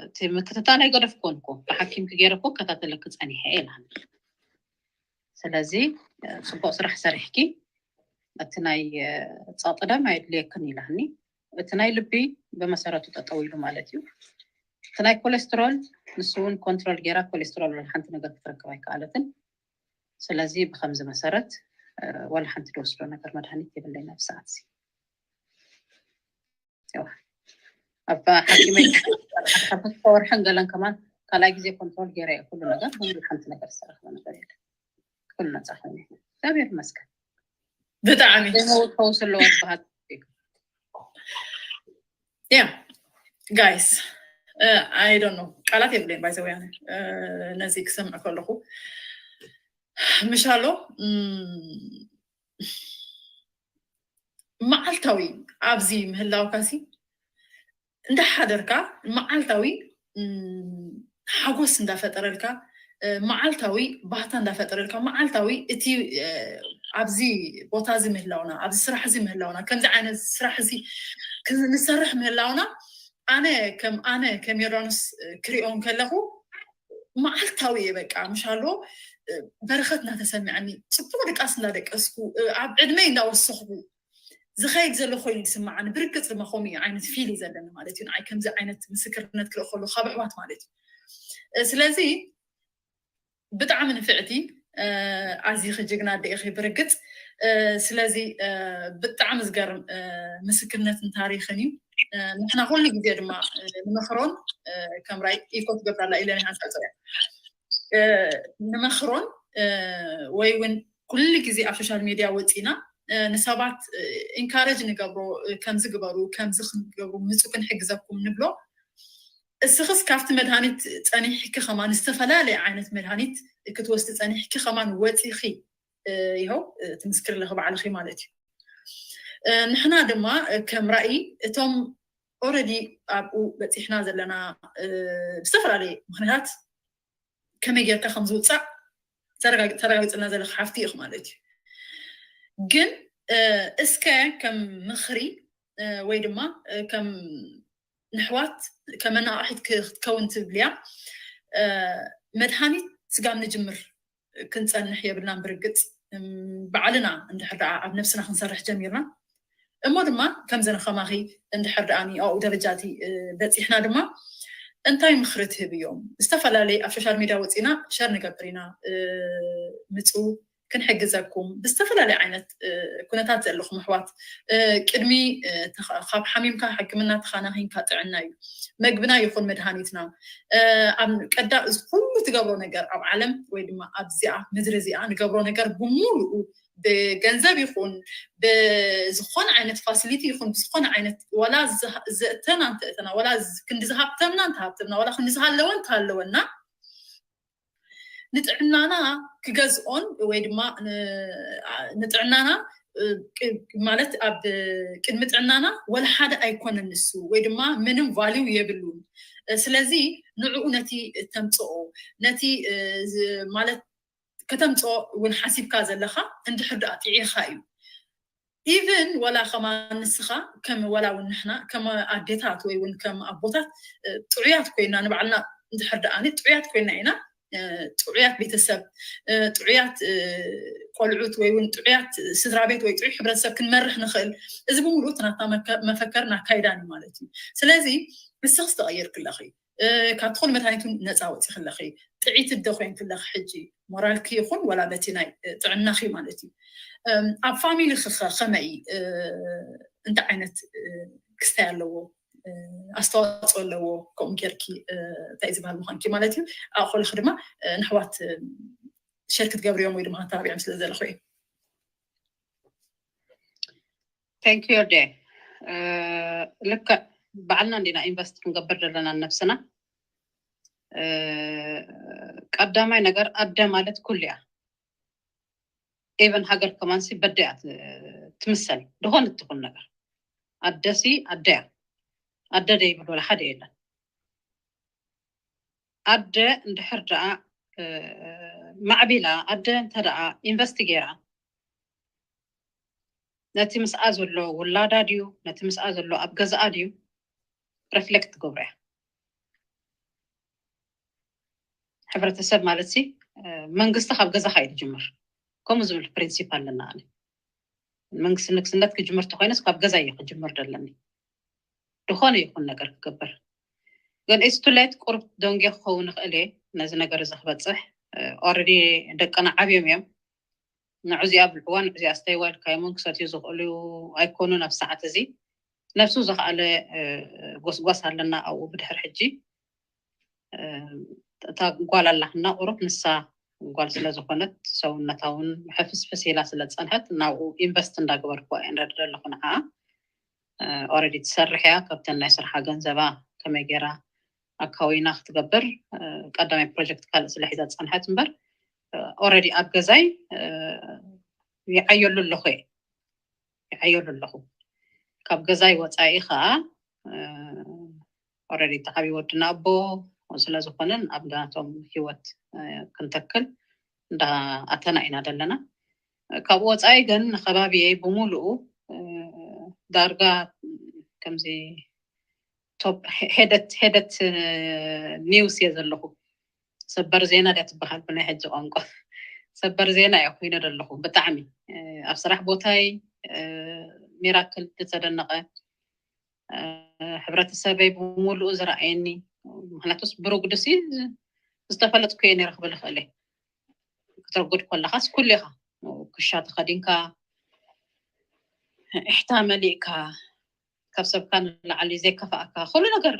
እቲ ምክትታል ኣይገደፍኩዎን እኮ ብሓኪምኪ ገይረ እኮ እከታተለኪ ጸኒሐ እየ ኢላኒ። ስለዚ ጽቡቕ ስራሕ ሰሪሕኪ፣ እቲ ናይ ጸቕጢ ደም ኣየድልየክን ኢላኒ። እቲ ናይ ልቢ ብመሰረቱ ጠጠው ኢሉ ማለት እዩ። እቲ ናይ ኮሌስትሮል ንሱ እውን ኮንትሮል ገይራ ኮሌስትሮል ወላ ሓንቲ ነገር ክትረክብ ኣይከኣለትን። ስለዚ ብከምዚ መሰረት ወላ ሓንቲ ዝወስዶ ነገር መድሃኒት የብለይን ኣብዚ ሰዓት እዚ። ኣብ ሓኪመይ ካብ ክልተ ወርሕን ገለን ከማን ካልኣይ ግዜ ኮንትሮል ገይረ እየ ኩሉ ነገር፣ ግን ሓንቲ ነገር ዝተረኽበ ነገር የለን። ኩሉ ነፃ ኮይኑ እግዚኣብሔር ይመስገን። ብጣዕሚ ዘይመውት ፈውሲ ኣለዎ ዝበሃል ያ ጋይስ፣ I don't know፣ ቃላት የብለይን። ባይዘው ያነ ነዚ ክሰምዕ ከለኹ ምሻሎ መዓልታዊ ኣብዚ ምህላውካ ሲ እንዳሓደርካ መዓልታዊ ሓጎስ እንዳፈጠረልካ፣ መዓልታዊ ባህታ እንዳፈጠረልካ፣ መዓልታዊ እቲ ኣብዚ ቦታ እዚ ምህላውና፣ ኣብዚ ስራሕ እዚ ምህላውና፣ ከምዚ ዓይነት ስራሕ እዚ ንሰርሕ ምህላውና ኣነ ከም ኣነ ከም ዮርዳኖስ ክሪኦ ከለኹ መዓልታዊ እየ በቃ ምሻሎ በረኸት እናተሰምዐኒ፣ ፅቡቕ ድቃስ እንዳደቀስኩ፣ ኣብ ዕድመይ እንዳወሰኽኩ ዝኸይድ ዘሎ ኮይኑ ዝስምዓኒ። ብርግፅ ድማ ከምኡ እዩ ዓይነት ፊል እዩ ዘለኒ ማለት እዩ። ንዓይ ከምዚ ዓይነት ምስክርነት ክርኢ ከሎ ካብ ኣሕዋት ማለት እዩ። ስለዚ ብጣዕሚ ንፍዕቲ፣ ኣዚኺ ጅግና ኣደ ኢኺ ብርግፅ። ስለዚ ብጣዕሚ ዝገርም ምስክርነትን ታሪኽን እዩ። ንሕና ኩሉ ግዜ ድማ ንመኽሮን፣ ከም ራይ ኢኮ ትገብራላ ኢለን ሓንሳብ ፀያ ንመኽሮን ወይ እውን ኩሉ ግዜ ኣብ ሶሻል ሚድያ ወፂና ንሰባት ኢንካረጅ ንገብሮ፣ ከምዚ ግበሩ፣ ከምዚ ክንገብሩ ምፁ ክንሕግዘኩም ንብሎ። እስኽስ ካብቲ መድሃኒት ፀኒሕኪ ከማን ዝተፈላለየ ዓይነት መድሃኒት ክትወስዲ ፀኒሕኪ ከማን ወፂኺ ይኸው ትምስክር ኣለኺ ባዕልኺ ማለት እዩ። ንሕና ድማ ከም ራእይ እቶም ኦረዲ ኣብኡ በፂሕና ዘለና ብዝተፈላለየ ምክንያታት ከመይ ጌርካ ከም ዝውፃእ ተረጋግፅና ዘለካ ሓፍቲ ኢኹ ማለት እዩ። ግን እስከ ከም ምኽሪ ወይ ድማ ከም ንሕዋት ከመናቕሒት ክትከውን ትብልያ መድሃኒት ስጋብ ንጅምር ክንፀንሕ የብልናን። ብርግፅ ባዕልና እንድሕር ደኣ ኣብ ነብስና ክንሰርሕ ጀሚርና እሞ ድማ ከምዘን ከማኺ እንድሕር ደኣ ኣብኡ ደረጃ እቲ በፂሕና ድማ እንታይ ምኽሪ ትህብ እዮም? ዝተፈላለየ ኣብ ሶሻል ሚድያ ወፂና ሸር ንገብር ኢና። ምፁ ክንሕግዘኩም ብዝተፈላለየ ዓይነት ኩነታት ዘለኹም ኣሕዋት። ቅድሚ ካብ ሓሚምካ ሕክምና ተኻናኺንካ ጥዕና እዩ። መግብና ይኹን መድሃኒትና ኣብ ቀዳ እዚ ኩሉ ትገብሮ ነገር ኣብ ዓለም ወይ ድማ ኣብዚኣ ምድሪ እዚኣ ንገብሮ ነገር ብሙሉኡ ብገንዘብ ይኹን ብዝኾነ ዓይነት ፋሲሊቲ ይኹን ብዝኾነ ዓይነት ዋላ ዘእተና እንተእተና ዋላ ክንዲ ዝሃብተምና እንተሃብተምና ዋላ ክንዲ ዝሃለወ እንተሃለወና ንጥዕናና ክገዝኦን ወይ ድማ ንጥዕናና ማለት ኣብ ቅድሚ ጥዕናና ወላ ሓደ ኣይኮነን ንሱ ወይ ድማ ምንም ቫሊው የብሉን። ስለዚ ንዕኡ ነቲ ተምፅኦ ነቲ ማለት ከተምፅኦ እውን ሓሲብካ ዘለካ እንድሕር ደኣ ጥዒኻ እዩ። ኢቨን ወላ ከማን ንስኻ ከም ወላ እውን ንሕና ከም ኣዴታት ወይ እውን ከም ኣቦታት ጥዑያት ኮይና ንባዕልና እንድሕር ደኣ ጥዑያት ኮይና ኢና ጥዑያት ቤተሰብ ጥዑያት ቆልዑት ወይ እውን ጥዑያት ስድራ ቤት ወይ ጥዑይ ሕብረተሰብ ክንመርሕ ንኽእል። እዚ ብምሉእ እቲ ናትና መፈከርን ኣካይዳን እዩ ማለት እዩ። ስለዚ ንስኽስ ተቐይርኪ ኣለኺ፣ ካብ ዝኾነ መድሃኒት እውን ነፃ ወፂኺ ኣለኺ፣ ጥዕይቲ ኣደ ኮይንኪ ኣለኺ። ሕጂ ሞራልኪ ይኹን ወላ በቲ ናይ ጥዕናኺ ማለት እዩ። ኣብ ፋሚሊ ከመይ እንታይ ዓይነት ክስታይ ኣለዎ ኣስተዋፅኦ ኣለዎ? ከምኡ ጌርኪ እንታይ ዝበሃል ምዃንኪ ማለት እዩ። ኣብቆልኺ ድማ ንሕዋት ሸር ክትገብርዮም ወይ ድማ ከተባቢዖም ስለ ዘለኹ እዩ። Thank you ዴ። ልክዕ ባዕልና እንዲና ኢንቨስት ክንገብር ዘለና ነብስና። ቀዳማይ ነገር ኣደ ማለት ኩሉ እያ። ኢቨን ሃገር ከማንሲ በደ እያ ትምሰል። ዝኾነት ትኹን ነገር ኣደሲ ኣደ እያ። ኣደ ደይብል ወላ ሓደ የለን። ኣደ እንድሕር ደኣ ማዕቢላ ኣደ እንተ ደኣ ኢንቨስት ገይራ ነቲ ምስኣ ዘሎ ውላዳ ድዩ ነቲ ምስኣ ዘሎ ኣብ ገዛኣ ድዩ ሪፍሌክት ትገብሮ እያ። ሕብረተሰብ ማለት ሲ መንግስቲ ካብ ገዛኻ እዩ ዝጅምር። ከምኡ ዝብል ፕሪንሲፕ ኣለና። ኣነ መንግስቲ ንግስነት ክጅምር ተኮይነስ ካብ ገዛ እየ ክጅምር ደለኒ። ዝኾነ ይኹን ነገር ክገብር ግን ኢትስ ቱ ሌት ቁሩብ ደንጌ ክኸውን ይኽእል እየ ነዚ ነገር እዚ ክበፅሕ። ኦረዲ ደቅና ዓብዮም እዮም። ንዑዚኣ ብልዕዋ ንዑዚኣ ኣስተይዋ ኢልካዮምን ክሰትዩ ዝኽእሉ ኣይኮኑን። ኣብ ሰዓት እዚ ነብሱ ዝኸኣለ ጎስጓስ ኣለና ኣብኡ ብድሕር ሕጂ እታ ጓል ኣላትና ቁሩብ ንሳ ጓል ስለ ዝኾነት ሰውነታ እውን ሕፍስፍስ ኢላ ስለ ዝፀንሐት ናብኡ ኢንቨስት እንዳገበርኩዋ እየ ንረድ ዘለኹ ንዓኣ። ኦረዲ ትሰርሕ እያ ካብተን ናይ ስርሓ ገንዘባ ከመይ ገይራ ኣካዊና ክትገብር ቀዳማይ ፕሮጀክት ካልእ ስለ ሒዛ ዝፀንሐት እምበር ኦረዲ ኣብ ገዛይ ይዓየሉ ኣለኹ እየ ይዓየሉ ኣለኹ። ካብ ገዛይ ወፃኢ ከዓ ኦረዲ ተዓብዩ ወድና ኣቦ ስለ ዝኾነን ኣብ ናቶም ሂወት ክንተክል እንዳኣተና ኢና ዘለና። ካብኡ ወፃኢ ግን ንከባቢየይ ብምሉኡ ዳርጋ ከምዚ ቶፕ ሄደት ሄደት ኒውስ እየ ዘለኹ። ሰበር ዜና ድያ ትበሃል ብናይ ሕጂ ቋንቋ? ሰበር ዜና እየ ኮይነ ዘለኹ ብጣዕሚ ኣብ ስራሕ ቦታይ ሚራክል ዝተደነቐ ሕብረተሰበይ ብምሉኡ ዝረኣየኒ። ምክንያቱስ ብሩግድሲ ዝተፈለጥኩ እየ ነረ ክብል ይኽእል እየ። ክትረጉድ ከለካስ ኩሉ ኢኻ ክሻ ተኸዲንካ እሕታ መሊእካ ካብ ሰብካ ንላዕሊ ዘይከፋእካ ኩሉ ነገር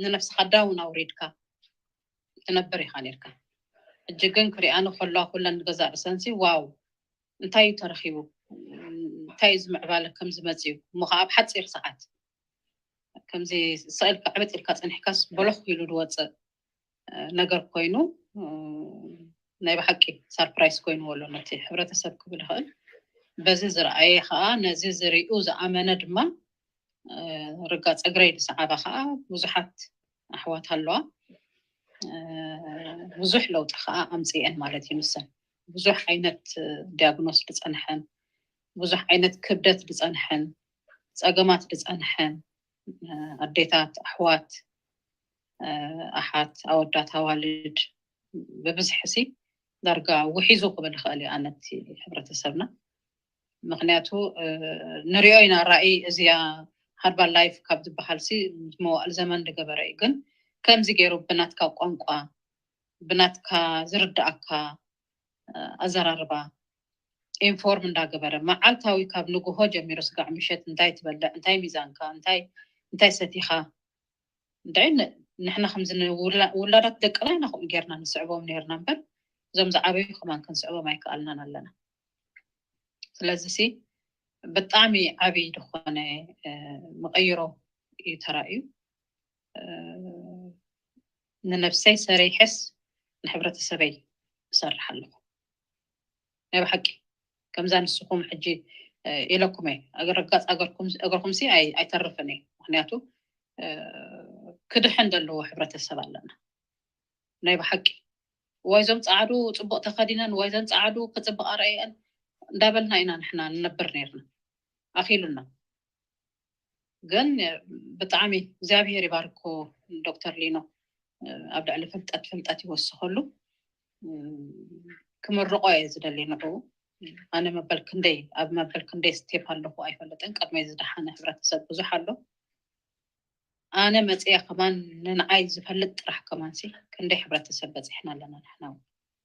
ንነብስካ ዳውን ኣውሪድካ ትነብር ኢካ ነርካ። ሕጂ ግን ክሪኣኒ ከለዋ ኩለን ንገዛእ ርእሰንሲ ዋው እንታይ እዩ ተረኪቡ? እንታይ እዩ ዝምዕባለ ከም ዝመጽእ እዩ። እሞ ከዓ ኣብ ሓፂር ሰዓት ከምዚ ስእልካ ዕብጥ ኢልካ ፀኒሕካስ በለኹ ኢሉ ዝወፅእ ነገር ኮይኑ ናይ ብሓቂ ሳርፕራይዝ ኮይንዎ ኣሎ ነቲ ሕብረተሰብ ክብል ይኽእል። በዚ ዝረኣየ ከዓ ነዚ ዝሪኡ ዝኣመነ ድማ ርጋ ፀግረይ ዝሰዓባ ከዓ ብዙሓት ኣሕዋት ኣለዋ። ብዙሕ ለውጢ ከዓ ኣምፅኤን ማለት እዩ። ንሰን ብዙሕ ዓይነት ዲያግኖስ ዝፀንሐን፣ ብዙሕ ዓይነት ክብደት ዝፀንሐን፣ ፀገማት ዝፀንሐን ኣዴታት፣ ኣሕዋት፣ ኣሓት፣ ኣወዳት፣ ኣዋልድ ብብዝሒ ሲ ዳርጋ ውሒዙ ክብል ይኽእል እዩ ኣነቲ ሕብረተሰብና። ምክንያቱ ንሪኦ ኢና ራእይ እዚኣ ሃርባል ላይፍ ካብ ዝበሃል ሲ መዋእል ዘመን ዝገበረ እዩ። ግን ከምዚ ገይሩ ብናትካ ቋንቋ፣ ብናትካ ዝርዳእካ ኣዘራርባ ኢንፎርም እንዳገበረ መዓልታዊ ካብ ንግሆ ጀሚሩ ስጋዕ ምሸት እንታይ ትበልዕ፣ እንታይ ሚዛንካ፣ እንታይ እንታይ ሰቲኻ እንታይ ንሕና ከምዚ ውላዳት ደቅና ኢና ከምኡ ጌርና ንስዕቦም ነርና እምበር እዞም ዝዓበዩ ከማን ክንስዕቦም ኣይከኣልናን ኣለና። ስለዚ ሲ ብጣዕሚ ዓብይ ዝኾነ መቐይሮ እዩ ተራእዩ። ንነብሰይ ሰሪሐስ ንሕብረተሰበይ እሰርሕ ኣለኹ። ናይ ብሓቂ ከምዛ ንስኹም ሕጂ ኢለኩም እየ፣ ረጋፅ እግርኩም ሲ ኣይተርፍን እየ። ምክንያቱ ክድሕን ዘለዎ ሕብረተሰብ ኣለና። ናይ ብሓቂ ዋይዞም ፀዓዱ ፅቡቅ ተኸዲነን፣ ዋይዘን ፀዓዱ ክፅብቅ ኣረእየን እንዳበልና ኢና ንሕና ንነብር ነርና። ኣኺሉና። ግን ብጣዕሚ እግዚኣብሔር ይባርኮ ዶክተር ሊኖ ኣብ ልዕሊ ፍልጠት ፍልጠት ይወስኸሉ። ክምርቆ እየ ዝደሊ ንዑ። ኣነ መበል ክንደይ ኣብ መበል ክንደይ ስቴፕ ኣለኹ ኣይፈልጥን። ቅድመይ ዝደሓነ ሕብረተሰብ ብዙሕ ኣሎ። ኣነ መፅያ ከማን ንንዓይ ዝፈልጥ ጥራሕ ከማን ሲ ክንደይ ሕብረተሰብ በፂሕና ኣለና ንሕና እውን።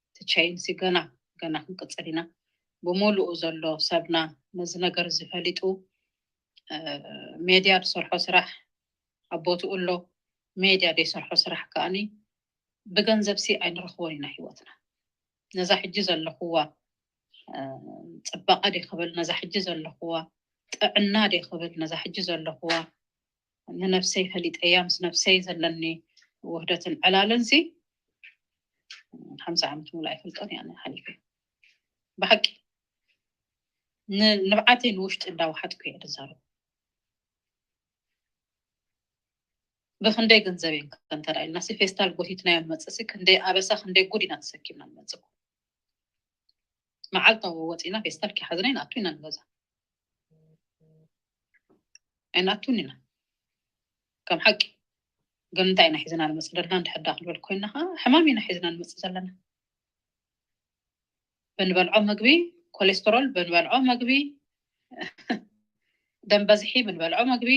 እቲ ቸይን ሲ ገና ገና ክንቅፅል ኢና። ብሙሉኡ ዘሎ ሰብና ነዚ ነገር እዚ ፈሊጡ ሜድያ ዝሰርሖ ስራሕ ኣብ ቦትኡ ኣሎ። ሜድያ ዘይሰርሖ ስራሕ ከኣኒ ብገንዘብ ሲ ኣይንረኽቦን ኢና ህይወትና። ነዛ ሕጂ ዘለኹዋ ፅባቐ ደይ ክብል፣ ነዛ ሕጂ ዘለኹዋ ጥዕና ደይ ክብል፣ ነዛ ሕጂ ዘለኹዋ ንነብሰይ ፈሊጠያ ምስ ነብሰይ ዘለኒ ውህደትን ዕላልን ሲ ሓምሳ ዓመት ሙሉ ኣይፈልጦን እያ ሓሊፈ። ብሓቂ ንብዓተይ ንውሽጢ እንዳውሓጥኩ እየ ዝዛረብ። ብክንደይ ገንዘብ እየን ከ እንተ ኢልና ሲ ፌስታል ጎቲትናዮ ንመፅእ ሲ ክንደይ ኣበሳ ክንደይ ጉድ ኢና ተሰኪምና ንመፅእ። መዓልታዊ ወፂና ፌስታል ከይሓዝና ኣይንኣቱን ኢና ንገዛ ኣይንኣቱን ኢና ከም ሓቂ። ግን እንታይ ኢና ሒዝና ንመፅእ ዘለና? እንድሕር ዳ ክንብል ኮይና ከዓ ሕማም ኢና ሒዝና ንመፅእ ዘለና። ብንበልዖ ምግቢ ኮሌስትሮል፣ ብንበልዖ ምግቢ ደም በዝሒ፣ ብንበልዖ ምግቢ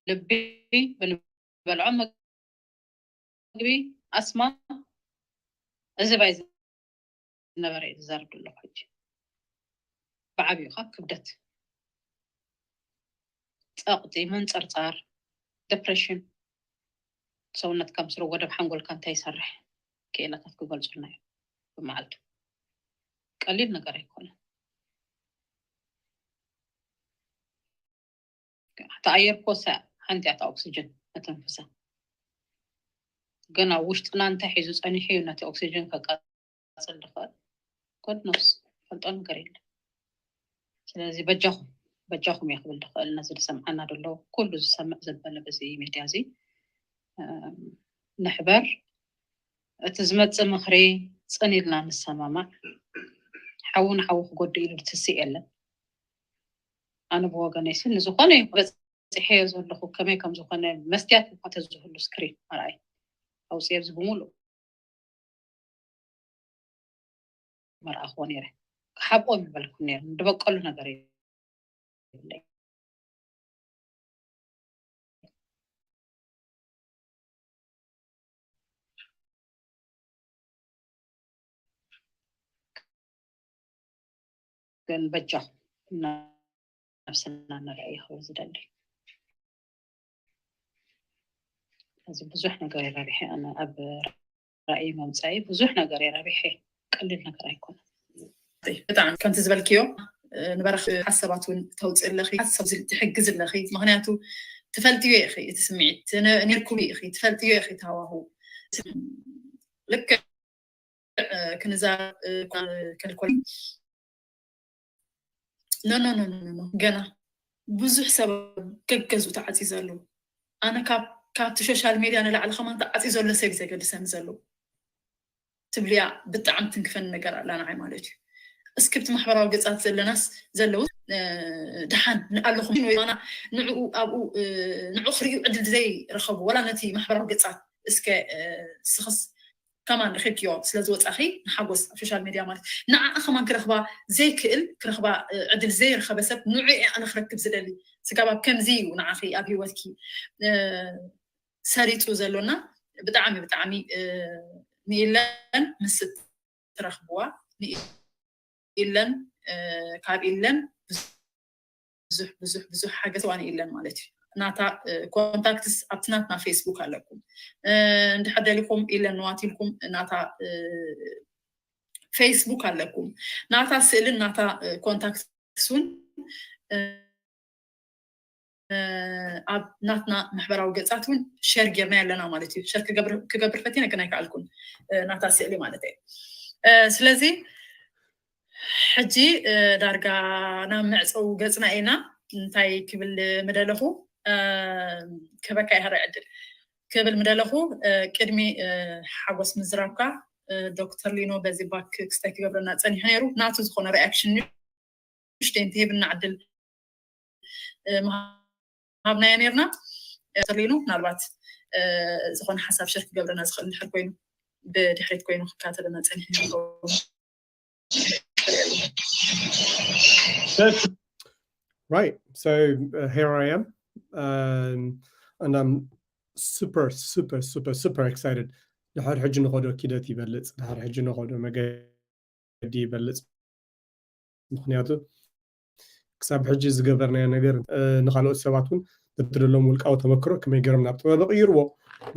ልቢ፣ ብንበልዖ ምግቢ ኣስማ፣ እዚ ባይ ዝነበረ እዩ ዝዛረብ ዘሎ ሕጂ ብዓብዩ ከዓ ክብደት፣ ፀቕጢ፣ ምንፅርፃር፣ ዲፕሬሽን፣ ሰውነትካ ምስ ረወደ ኣብ ሓንጎልካ እንታይ ይሰርሕ ክእለታት ክገልፁልና እዮም ብመዓልቱ። ቀሊል ነገር ኣይኮነን። እታ ኣየር ኮሳ ሓንቲ እታ ኦክስጅን ነተንፍሳ። ግን ኣብ ውሽጥና እንታይ ሒዙ ፀኒሑ እዩ ነቲ ኦክስጅን ከቃፅል ዝኽእል? ጎድኖስ ፈልጦ ነገር የለን። ስለዚ በጃኹም በጃኹም እየ ክብል ዝኽእል ነዚ ዝሰምዓና ዘሎ ኩሉ ዝሰምዕ ዘበለ በዚ ሜድያ እዚ ንሕበር። እቲ ዝመፅእ ምኽሪ ፅን ኢልና ንሰማማዕ። ሓዊ ንሓዊ ክጎድእ ኢሉ ዝትስእ የለን። ኣነ ብወገነይ ሲ ንዝኾነ ይኹን በፂሐዮ ዘለኹ ከመይ ከም ዝኾነ መስትያት እኳ ተዝህሉ ስክሪን ኣርኣይ ኣውፅኤ ኣብዚ ብምሉእ መርኣኽዎ ነይረ። ክሓብኦም ይበልኩም ነይረ። ድበቀሉ ነገር የብለይ። ግን በጃኹም ነብስና ንርኣ ይኸውን ዝደሊ። እዚ ብዙሕ ነገር የራቢሐ ኣነ ኣብ ራእይ መምፃኢ ብዙሕ ነገር የራቢሐ ቀሊል ነገር ኣይኮነ። ብጣዕሚ ከምቲ ዝበልክዮ ንበረኽ ሓሳባት እውን ተውፅእ ኣለኺ፣ ሓሳብ ትሕግዝ ኣለኺ። ምክንያቱ ትፈልጥዮ ኢኺ፣ እቲ ስምዒት ነርኩም ኢኺ፣ ትፈልጥዮ ኢኺ። ተሃዋሁ ልክዕ ክንዛረብ ከልኮል ኖ ኖ ኖ ኖ ገና ብዙሕ ሰብ ገገዝኡ ተዓፂ ዘሎ። ኣነ ካብቲ ሶሻል ሜድያ ንላዕሊ ከማን ተዓፂ ዘሎ ሰብ ዘገድሰኒ ዘሎ ትብልያ። ብጣዕሚ ትንክፈኒ ነገር ኣላ ንዓይ ማለት እዩ። እስክብቲ ማሕበራዊ ገፃት ዘለናስ ዘለዉ ድሓን ኣለኹም ወይ ንኡ ኣብኡ ንኡ ክርእዩ ዕድል ዘይረኸቡ ወላ ነቲ ማሕበራዊ ገፃት እስከ ስኽስ ከማን ረኺብክዮ ስለ ዝወፃኺ ንሓጎስ ኣብ ሶሻል ሜድያ ማለት ንዓኣ ከማን ክረኽባ ዘይክእል ክረኽባ ዕድል ዘይረኸበ ሰብ ንዑ ኣነ ክረክብ ዝደሊ ስጋብ ኣብ ከምዚ እዩ ንዓኺ ኣብ ህይወትኪ ሰሪፁ ዘሎና ብጣዕሚ ብጣዕሚ ንኢለን ምስ ትረኽብዋ ንኢለን ካብ ኢለን ብዙሕ ብዙሕ ብዙሕ ሓገዝ ዋን ኢለን ማለት እዩ። ናታ ኮንታክትስ ኣብቲ ናትና ፌስቡክ ኣለኩም። እንድሕር ደሊኹም ኢለን ንዋት ኢልኩም ናታ ፌስቡክ ኣለኩም። ናታ ስእልን ናታ ኮንታክትስ እውን ኣብ ናትና ማሕበራዊ ገፃት እውን ሸር ጌርና ኣለና ማለት እዩ። ሸር ክገብር ፈቲነ ግን ኣይከኣልኩን ናታ ስእሊ ማለት እዩ። ስለዚ ሕጂ ዳርጋ ናብ መዕፀዊ ገፅና ኢና። እንታይ ክብል ምደለኹ ክበካ ይሃረ ዕድል ክብል ምደለኹ ቅድሚ ሓጎስ ምዝራብካ ዶክተር ሊኖ በዚ ባክ ክስታይ ክገብረና ፀኒሑ ነይሩ። ናቱ ዝኾነ ሪኣክሽን ሽተይ እንተሂብና ዕድል ሃብናዮ ነርና። ዶክተር ሊኖ ምናልባት ዝኾነ ሓሳብ ሸር ክገብረና ዝኽእል እንድሕር ኮይኑ ብድሕሪት ኮይኑ ክካተለና ፀኒሑ ይኸውን። Right, so uh, here I am, um, and I'm super, super, super, super excited. ድሕር ሕጂ ንኸዶ ኪደት ይበልፅ፣ ድሕር ሕጂ ንኸዶ መገዲ ይበልፅ። ምክንያቱ ክሳብ ሕጂ ዝገበርናዮ ነገር ንካልኦት ሰባት እውን በቲ ዘለዎም ውልቃዊ ተመክሮ ከመይ ገይሮም ናብ ጥበብ ይቕይርዎ፣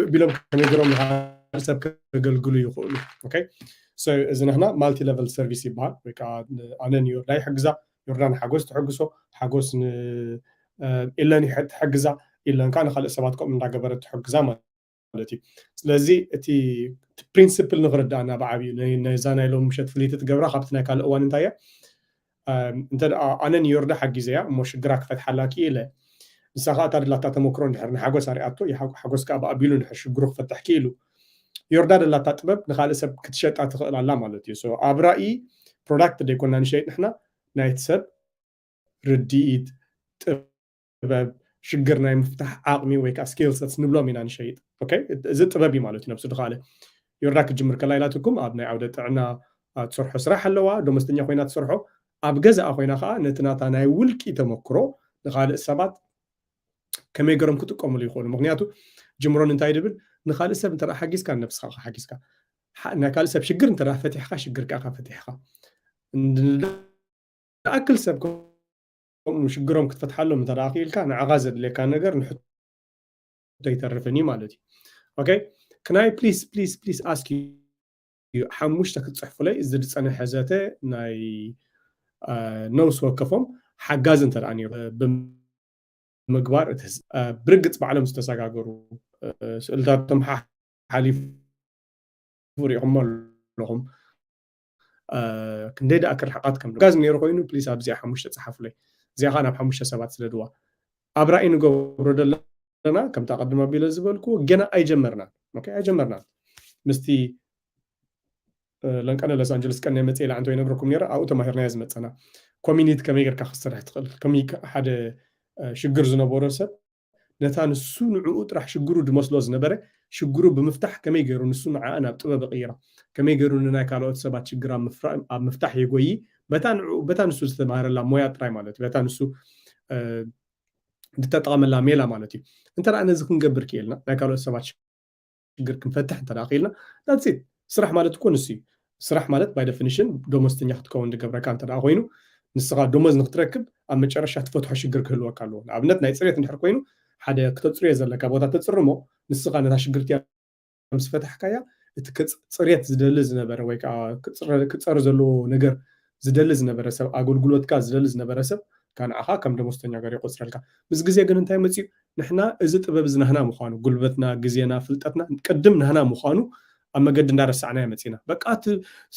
ብኢሎም ከመይ ገይሮም ንካልእ ሰብ ከገልግሉ ይኽእሉ። ኦኬ፣ እዚ ንሕና ማልቲ ሌቨል ሰርቪስ ይበሃል። ወይ ከዓ ኣነ ዮርዳ ይሕግዛ፣ ዮርዳ ንሓጎስ ትሕግሶ፣ ሓጎስ ንኢለን ትሕግዛ፣ ኢለን ከዓ ንካልእ ሰባት ከምኡ እንዳገበረት ትሕግዛ ማለት ማለት እዩ። ስለዚ እቲ ፕሪንስፕል ንክርዳእና ብዓብዩ ነዛ ናይ ሎም ምሸት ፍልይቲ ትገብራ ካብቲ ናይ ካልእ እዋን እንታይ እያ? እንተ ኣነ ንዮርዳ ሓጊዘያ እሞ ሽግራ ክፈትሓላ ክኢለ ንሳ ከዓ እታ ደላታ ተመክሮ እንድሕር ንሓጎስ ኣሪኣቶ ሓጎስ ከዓ ብኣቢሉ እንድሕር ሽግሩ ክፈትሕ ክኢሉ ዮርዳ ደላታ ጥበብ ንካልእ ሰብ ክትሸጣ ትኽእል ኣላ ማለት እዩ። ኣብ ራእይ ፕሮዳክት ደይኮና ንሸይጥ ንሕና ናይቲ ሰብ ርድኢት ጥበብ ሽግር ናይ ምፍታሕ ዓቕሚ ወይ ከዓ ስኪል ሰትስ ንብሎም ኢና ንሸይጥ። እዚ ጥበብ እዩ ማለት እዩ። ነብሱ ድካለ ዮርዳ ክትጅምር ከላ ኢላትኩም ኣብ ናይ ዓውደ ጥዕና ትሰርሖ ስራሕ ኣለዋ፣ ደሞዝተኛ ኮይና ትሰርሖ። ኣብ ገዛኣ ኮይና ከዓ ነቲ ናታ ናይ ውልቂ ተመክሮ ንካልእ ሰባት ከመይ ገሮም ክጥቀምሉ ይኽእሉ። ምክንያቱ ጅምሮን እንታይ ድብል ንካልእ ሰብ እንተ ሓጊዝካ ነብስካ ሓጊዝካ ናይ ካልእ ሰብ ሽግር እንተ ፈቲሕካ ሽግር ከዓ ፈቲሕካ ንኣክል ሰብ ከምኡ ሽግሮም ክትፈትሓሎም እንተ ክኢልካ ንዓኻ ዘድልየካ ነገር ንሕቶ ኣይተርፍን እዩ ማለት እዩ። ኦኬ፣ can I please please please ask you ሓሙሽተ ክትፅሕፉለይ እዚ ዝፀንሐ ዘተ ናይ ነብሲ ወከፎም ሓጋዚ እንተ ነይሩ ብምግባር እቲ ብርግፅ ባዕሎም ዝተሰጋገሩ ስእልታቶም ሓሓሊፉ ሪኢኹሞ ኣለኹም። ክንደይ ደኣ ክርሕቃት ከም ጋዝ ነይሩ ኮይኑ ፕሊስ ኣብዚኣ ሓሙሽተ ፀሓፉለይ። እዚኣ ከዓ ናብ ሓሙሽተ ሰባት ስደድዋ። ኣብ ራእይ ንገብሮ ዘለና ከምታ ቀድም ኣቢለ ዝበልኩ ገና ኣይጀመርናን። ኦኬ ኣይጀመርናን። ምስቲ ለንቀነ ሎስ ኣንጀለስ ቀን ናይ መፅእ ኢላ እንተ ይነግረኩም ነይረ ኣብኡ ተማሂርናዮ ዝመፀና ኮሚኒቲ ከመይ ጌርካ ክትሰርሕ ትኽእል ከመይ ሓደ ሽግር ዝነበሮ ሰብ ነታ ንሱ ንዕኡ ጥራሕ ሽግሩ ዝመስሎ ዝነበረ ሽግሩ ብምፍታሕ ከመይ ገይሩ ንሱ ንዓኣ ናብ ጥበብ ይቕይራ፣ ከመይ ገይሩ ንናይ ካልኦት ሰባት ሽግር ኣብ ምፍታሕ የጎዪ፣ በታ ንሱ ዝተማሃረላ ሞያ ጥራይ ማለት እዩ፣ በታ ንሱ ዝተጠቐመላ ሜላ ማለት እዩ። እንተ ነዚ ክንገብር ክኢልና ናይ ካልኦት ሰባት ሽግር ክንፈትሕ እንተ ክኢልና that's it። ስራሕ ማለት እኮ ንሱ እዩ። ስራሕ ማለት by definition ደሞዝተኛ ክትከውን ዝገብረካ እንተ ኮይኑ ንስኻ ደሞዝ ንክትረክብ ኣብ መጨረሻ ትፈትሖ ሽግር ክህልወካ ኣለዎ። ንኣብነት ናይ ፅሬት እንድሕር ኮይኑ ሓደ ክተፅርዮ ዘለካ ቦታ ተፅሪ እሞ ንስኻ ነታ ሽግር እቲኣ ምስ ፈታሕካያ እቲ ፅሬት ዝደሊ ዝነበረ ወይ ከዓ ክፀሪ ዘለዎ ነገር ዝደሊ ዝነበረ ሰብ፣ ኣገልግሎትካ ዝደሊ ዝነበረ ሰብ፣ ካንዓኻ ከም ደሞዝተኛ ገር ይቆፅረልካ። ምስ ግዜ ግን እንታይ መፅዩ? ንሕና እዚ ጥበብ እዚ ናህና ምዃኑ፣ ጉልበትና፣ ግዜና፣ ፍልጠትና ቅድም ናህና ምዃኑ ኣብ መገዲ እንዳረሳዕና መፂና። በቃ እቲ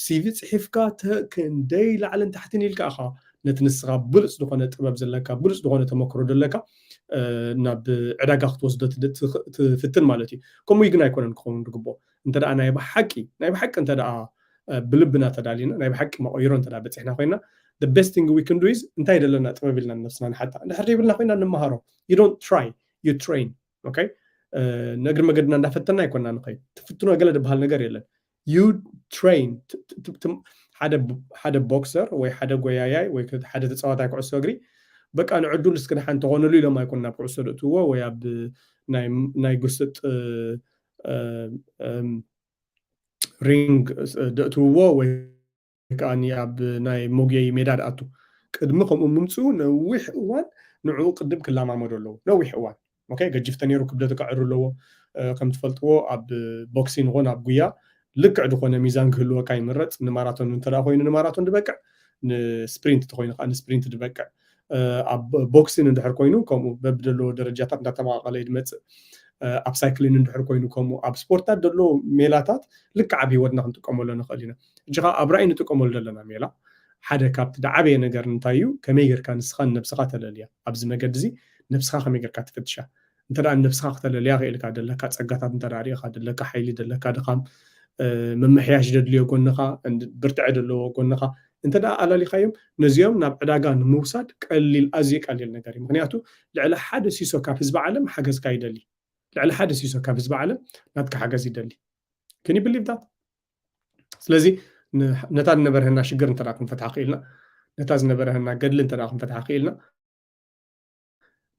ሲቪ ፅሒፍካ ክንደይ ላዕልን ታሕትን ኢልካ ኢኻ ነቲ ንስኻ ብሉፅ ዝኾነ ጥበብ ዘለካ፣ ብሉፅ ዝኾነ ተመክሮ ዘለካ ናብ ዕዳጋ ክትወስዶ ትፍትን ማለት እዩ። ከምኡ ግን ኣይኮነን ክኸውን ዝግብኦ። እንተ ናይ ብሓቂ ናይ ብሓቂ እንተ ብልብና ተዳሊና ናይ ብሓቂ መቐይሮ እንተ በፂሕና ኮይና the best thing we can do is እንታይ ደለና ጥበብ ኢልና ነብስና ንሓታ። እንድሕር ዘይብልና ኮይና ንምሃሮ። You don't try, you train. Okay? ነግሪ መገድና እንዳፈተና ኣይኮና ንኸይ ትፍትኖ ገለ ዝበሃል ነገር የለን። You train ሓደ ቦክሰር ወይ ሓደ ጎያያይ ወይ ሓደ ተፃዋታይ ኩዕሶ እግሪ በቃ ንዕዱል እስኪ ደሓን ተኾነሉ ኢሎም ኣይኮን ናብ ኩዕሶ ደእትዎ ወይ ኣብ ናይ ጉስጥ ሪንግ ደእትውዎ ወይ ከዓ ኣብ ናይ መጉየይ ሜዳ ደኣቱ። ቅድሚ ከምኡ ምምፅኡ ነዊሕ እዋን ንዕኡ ቅድም ክለማመዶ ኣለዎ። ነዊሕ እዋን። ኦኬ፣ ገጅፍ ተነይሩ ክብደቱ ከዕሩ ኣለዎ። ከም ትፈልጥዎ ኣብ ቦክሲን ይኹን ኣብ ጉያ ልክዕ ዝኾነ ሚዛን ክህልወካ ይምረፅ። ንማራቶን እንተ ኮይኑ ንማራቶን ዝበቅዕ፣ ንስፕሪንት እንተኮይኑ ከዓ ንስፕሪንት ዝበቅዕ። ኣብ ቦክሲን እንድሕር ኮይኑ ከምኡ በብደለዎ ደረጃታት እንዳተመቃቀለ እዩ ዝመፅእ። ኣብ ሳይክሊን እንድሕር ኮይኑ ከምኡ ኣብ ስፖርታት ደሎ ሜላታት ልክዕ ኣብ ህይወትና ክንጥቀመሉ ንኽእል ኢና። እጂ ከዓ ኣብ ራእይ ንጥቀመሉ ዘለና ሜላ ሓደ ካብቲ ዝዓበየ ነገር እንታይ እዩ? ከመይ ጌርካ ንስኻ ንነብስኻ ተለልያ? ኣብዚ መገዲ እዚ ነብስኻ ከመይ ጌርካ ትፍትሻ? እንተ ደኣ ንነብስኻ ክተለልያ ክኢልካ፣ ደለካ ጸጋታት እንተ ደኣ ርኢኻ፣ ደለካ ሓይሊ፣ ደለካ ድኻም፣ እ፣ ምምሕያሽ ዘድልዮ ጎንኻ፣ እንድ-፣ ብርትዐ ዘለዎ ጎንኻ እንተ ደኣ ኣላሊኻዮም፣ ነዚኦም ናብ ዕዳጋ ንምውሳድ ቀሊል፣ ኣዝዩ ቀሊል ነገር እዩ። ምኽንያቱ ልዕሊ ሓደ ሲሶ ካብ ህዝቢ ዓለም ሓገዝካ ይደሊ። ልዕሊ ሓደ ሲሶ ካብ ህዝቢ ዓለም ናትካ ሓገዝ ይደሊ። Can you believe that? ስለዚ ን-፣ ነታ ዝነበረና ሽግር እንተ ደኣ ክንፈትሓ ክኢልና፣ ነታ ዝነበረና ገድሊ እንተ ደኣ ክንፈትሓ ክኢልና፣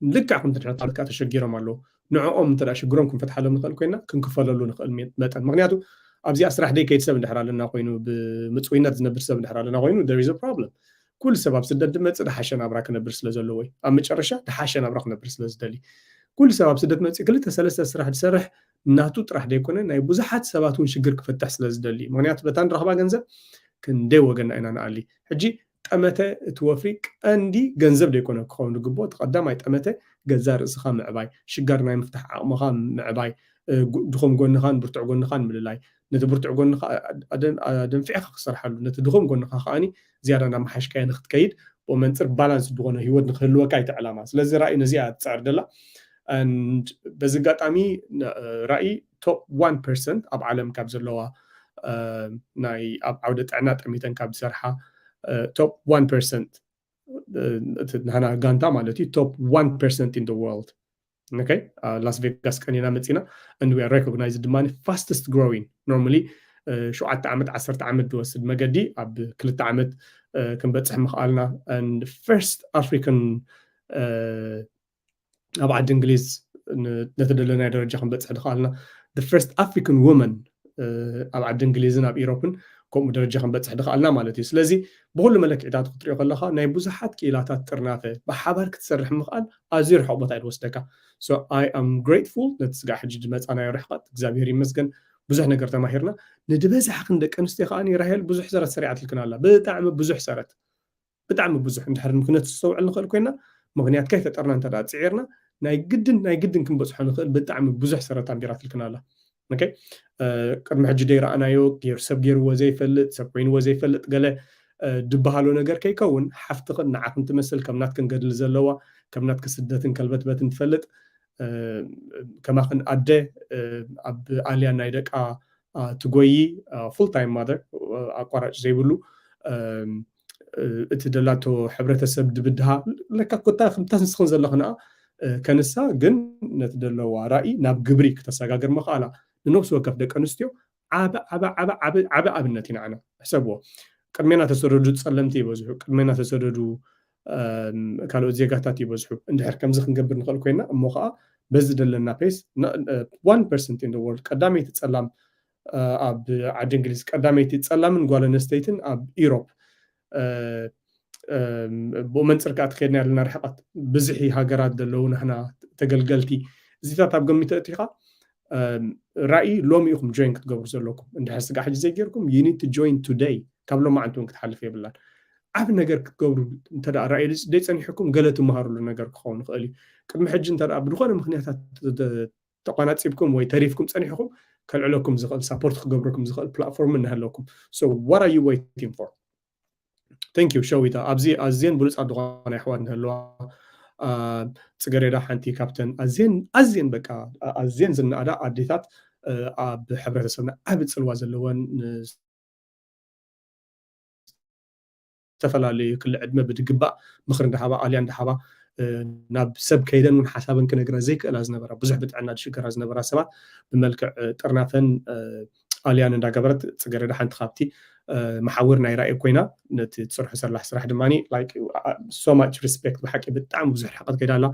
ልክዕ ከምቲ ድሕነት ኣፍሪቃ ተሸጊሮም ኣለዉ። ንዕኦም እንተ ደኣ ሽግሮም ክንፈትሓሎም ንኽእል ኮይና፣ ክንክፈለሉ ንኽእል መ-፣ መጠን። ምኽንያቱ፣ ኣብዚኣ ስራሕ ደይከይድ ሰብ እንድሕር ኣለና ኮይኑ፣ ብምፅውይነት ዝነብር ሰብ እንድሕር ኣለና ኮይኑ፣ there is a problem። ኩሉ ሰብ ኣብ ስደት ዝመፅእ ዝሓሸ ናብራ ክነብር ስለ ዘለዎ እዩ። ኣብ መጨረሻ ዝሓሸ ናብራ ክነብር ስለ ዝደሊ። ኩሉ ሰብ ኣብ ስደት መፅእ ክልተ ሰለስተ ስራሕ ዝሰርሕ ናቱ ጥራሕ ዘይኮነ፣ ናይ ብዙሓት ሰባት እውን ሽግር ክፈትሕ ስለ ዝደሊ እዩ። ምኽንያቱ፣ በታ ንረኽባ ገንዘብ ክንደይ ወገንና ኢና ንኣሊ። ሕጂ ጠመተ እቲ ወፍሪ ቀንዲ ገንዘብ ዘይኮነ ክኸውን ዝግብኦ። እቲ ቀዳማይ ጠመተ ገዛ ርእስኻ ምዕባይ፣ ሽጋር ናይ ምፍታሕ ዓቕምኻ ምዕባይ፣ እ፣ ጉ-፣ ድኹም ጎንኻን ብርቱዕ ጎንኻን ምልላይ፣ ነቲ ብርቱዕ ጎንኻ ኣደ-፣ ኣደንፊዕኻ ክሰርሓሉ፣ ነቲ ድኹም ጎንኻ ከኣኒ ዝያዳ እናመሓሽካዮ ንክትከይድ፣ ብኡ መንፅር ባላንስ ዝኾነ ህይወት ንክህልወካ እዩ እቲ ዕላማ። ስለዚ ራእይ ነዚኣ ትፅዕር ደላ። And በዚ ኣጋጣሚ ን-፣ ራእይ ቶፕ ዋን ፐርሰንት ኣብ ዓለም ካብ ዘለዋ፣ እ፣ ናይ ኣብ ዓውደ ጥዕና ጠሚተን ካብ ዝሰርሓ፣ እ፣ ቶፕ ዋን ፐርሰንት፣ እ፣ እቲ ናህና ጋንታ ማለት እዩ፣ ቶፕ ዋን ፐርሰንት in the world። ኦኬ፣ እ፣ ላስ ቬጋስ ቀኒና መፂና፣ and we are recognized ድማ fastest growing። Normally፣ እ፣ ሸውዓተ ዓመት፣ ዓሰርተ ዓመት ዝወስድ መገዲ ኣብ ክልተ ዓመት፣ እ፣ ክንበፅሕ ምኽኣልና፣ and first African፣ እ፣ ኣብ ዓዲ እንግሊዝ ን-፣ ነቲ ደለናዮ ደረጃ ክንበፅሕ ድኽኣልና፣ the first African woman፣ እ፣ ኣብ ዓዲ እንግሊዝን ኣብ ኢሮፕን ከምኡ ደረጃ ክንበፅሕ ድኽኣልና ማለት እዩ። ስለዚ ብኹሉ መለክዒታት ክትሪኦ ከለኻ ናይ ብዙሓት ክኢላታት ጥርናፈ ብሓባር ክትሰርሕ ምኽኣል ኣዝዩ ርሑቕ ቦታ እዩ ዝወስደካ። So I am grateful ነቲ ስጋዕ ሕጂ ዝመፃናዮ ርሕቐት፣ እግዚኣብሔር ይመስገን ብዙሕ ነገር ተማሂርና። ንድበዛሕኽን ደቂ ኣንስትዮ ከኣ ራሄል ብዙሕ ሰረት ሰሪዓትልክን ኣላ፣ ብጣዕሚ ብዙሕ ሰረት። ብጣዕሚ ብዙሕ እንድሕር ምኽንያት ክስተውዕል ንኽእል ኮይና፣ ምኽንያት ከይፈጠርና እንተ ደኣ ጽዒርና፣ ናይ ግድን፣ ናይ ግድን ክንበጽሖ ንኽእል ብጣዕሚ ብዙሕ ሰረት ኣንቢራትልክን ኣላ። ኦኬ? እ፣ ቅድሚ ሕጂ ደይረኣናዮ፣ ገይሩ፣ ሰብ ገይርዎ ዘይፈልጥ፣ ሰብ ኮይንዎ ዘይፈልጥ፣ ገለ፣ እ፣ ድበሃሎ ነገር ከይከውን፣ ሓፍትኽን ንዓኽን ትመስል፣ ከም ናትክን ገድሊ ዘለዋ፣ ከም ናትኪ ስደትን ከልበትበትን ትፈልጥ፣ እ፣ ከማኽን ኣደ፣ እ፣ ኣብ ኣልያን ናይ ደቃ፣ ኣ፣ ትጎዪ፣ ኣ፣ ፉል ታይም ማደር፣ ኣ፣ ኣቋራጭ ዘይብሉ፣ እም፣ እ፣ እቲ ደላቶ ሕብረተሰብ ድብድሃ፣ ለካ ኮታ ከምታ ንስኽን ዘለኽንኣ፣ እ፣ ከንሳ ግን ነቲ ደለዋ ራእይ ናብ ግብሪ ክተሰጋግር ምኽኣላ ንነፍሲ ወከፍ ደቂ ኣንስትዮ ዓቢ፣ ዓቢ፣ ዓቢ፣ ዓቢ፣ ዓቢ ኣብነት እዩ ንዓና። ሕሰብዎ። ቅድሜና ተሰደዱ ጸለምቲ ይበዝሑ፣ ቅድሜና ተሰደዱ፣ እም፣ ካልኦት ዜጋታት ይበዝሑ። እንድሕር ከምዚ ክንገብር ንኽእል ኮይና፣ እሞ ኸኣ በዚ ደለና ፔስ፣ ና-፣ እ፣ ዋን ፐርሰንት in the world፣ ቀዳመይቲ ጸላም፣ እ፣ ኣብ ዓዲ እንግሊዝ፣ ቀዳመይቲ ጸላምን ጓል ኣንስተይትን ኣብ ኢሮፕ፣ እ፣ እም፣ ብኡ መንጽር ከኣ ትኸድና ያለና ርሕቐት፣ ብዝሒ ሃገራት ዘለዉ ናህና ተገልገልቲ፣ እዚታት ኣብ ገሚት ኣእቲኻ፣ እም፣ ራእይ ሎሚ ኢኹም ጆይን ክትገብሩ ዘለኩም። እንድሕር ስጋዕ ሕጂ ዘይጌርኩም፣ you need to join today። ካብ ሎማዓንቲ እውን ክትሓልፍ የብላን። ዓብ ነገር ክትገብሩ እንተ ደኣ ራእዩ ዘይጸኒሕኩም ገለ ትመሃሩሉ ነገር ክኸውን ይኽእል እዩ። ቅድሚ ሕጂ እንተ ደኣ ብዝኾነ ምኽንያታት ተ-፣ ተቋናጺብኩም ወይ ተሪፍኩም ጸኒሕኩም ከልዕለኩም ዝኽእል ሳፖርት ክገብረኩም ዝኽእል ፕላትፎርም እናሃለኩም። So what are you waiting for? Thank you ሸዊታ። ኣብዚ ኣዝየን ብሉጻት ዝኾና ኣሕዋት ንህልዋ። ጽገሬዳ ሓንቲ ካብተን ኣዝየን ኣዝየን በቃ ኣዝየን ዝነኣዳ ኣዴታት ኣብ ሕብረተሰብና ዓቢ ጽልዋ ዘለወን፣ ዝተፈላለዩ ክሊ ዕድመ ብድግባእ ምኽሪ እንዳሃባ ኣልያ እንዳሃባ ናብ ሰብ ከይደን እውን ሓሳበን ክነግራ ዘይክእላ ዝነበራ ብዙሕ ብጥዕና ዝሽገራ ዝነበራ ሰባት ብመልክዕ ጥርናፈን ኣልያን እንዳገበረት ጽገሬዳ ሓንቲ ካብቲ መሓውር ናይ ራእይ ኮይና ነቲ ትሰርሖ ዘላ ስራሕ ድማ so much respect ብሓቂ ብጣዕሚ ብዙሕ ርሕቀት ከይዳ ኣላ።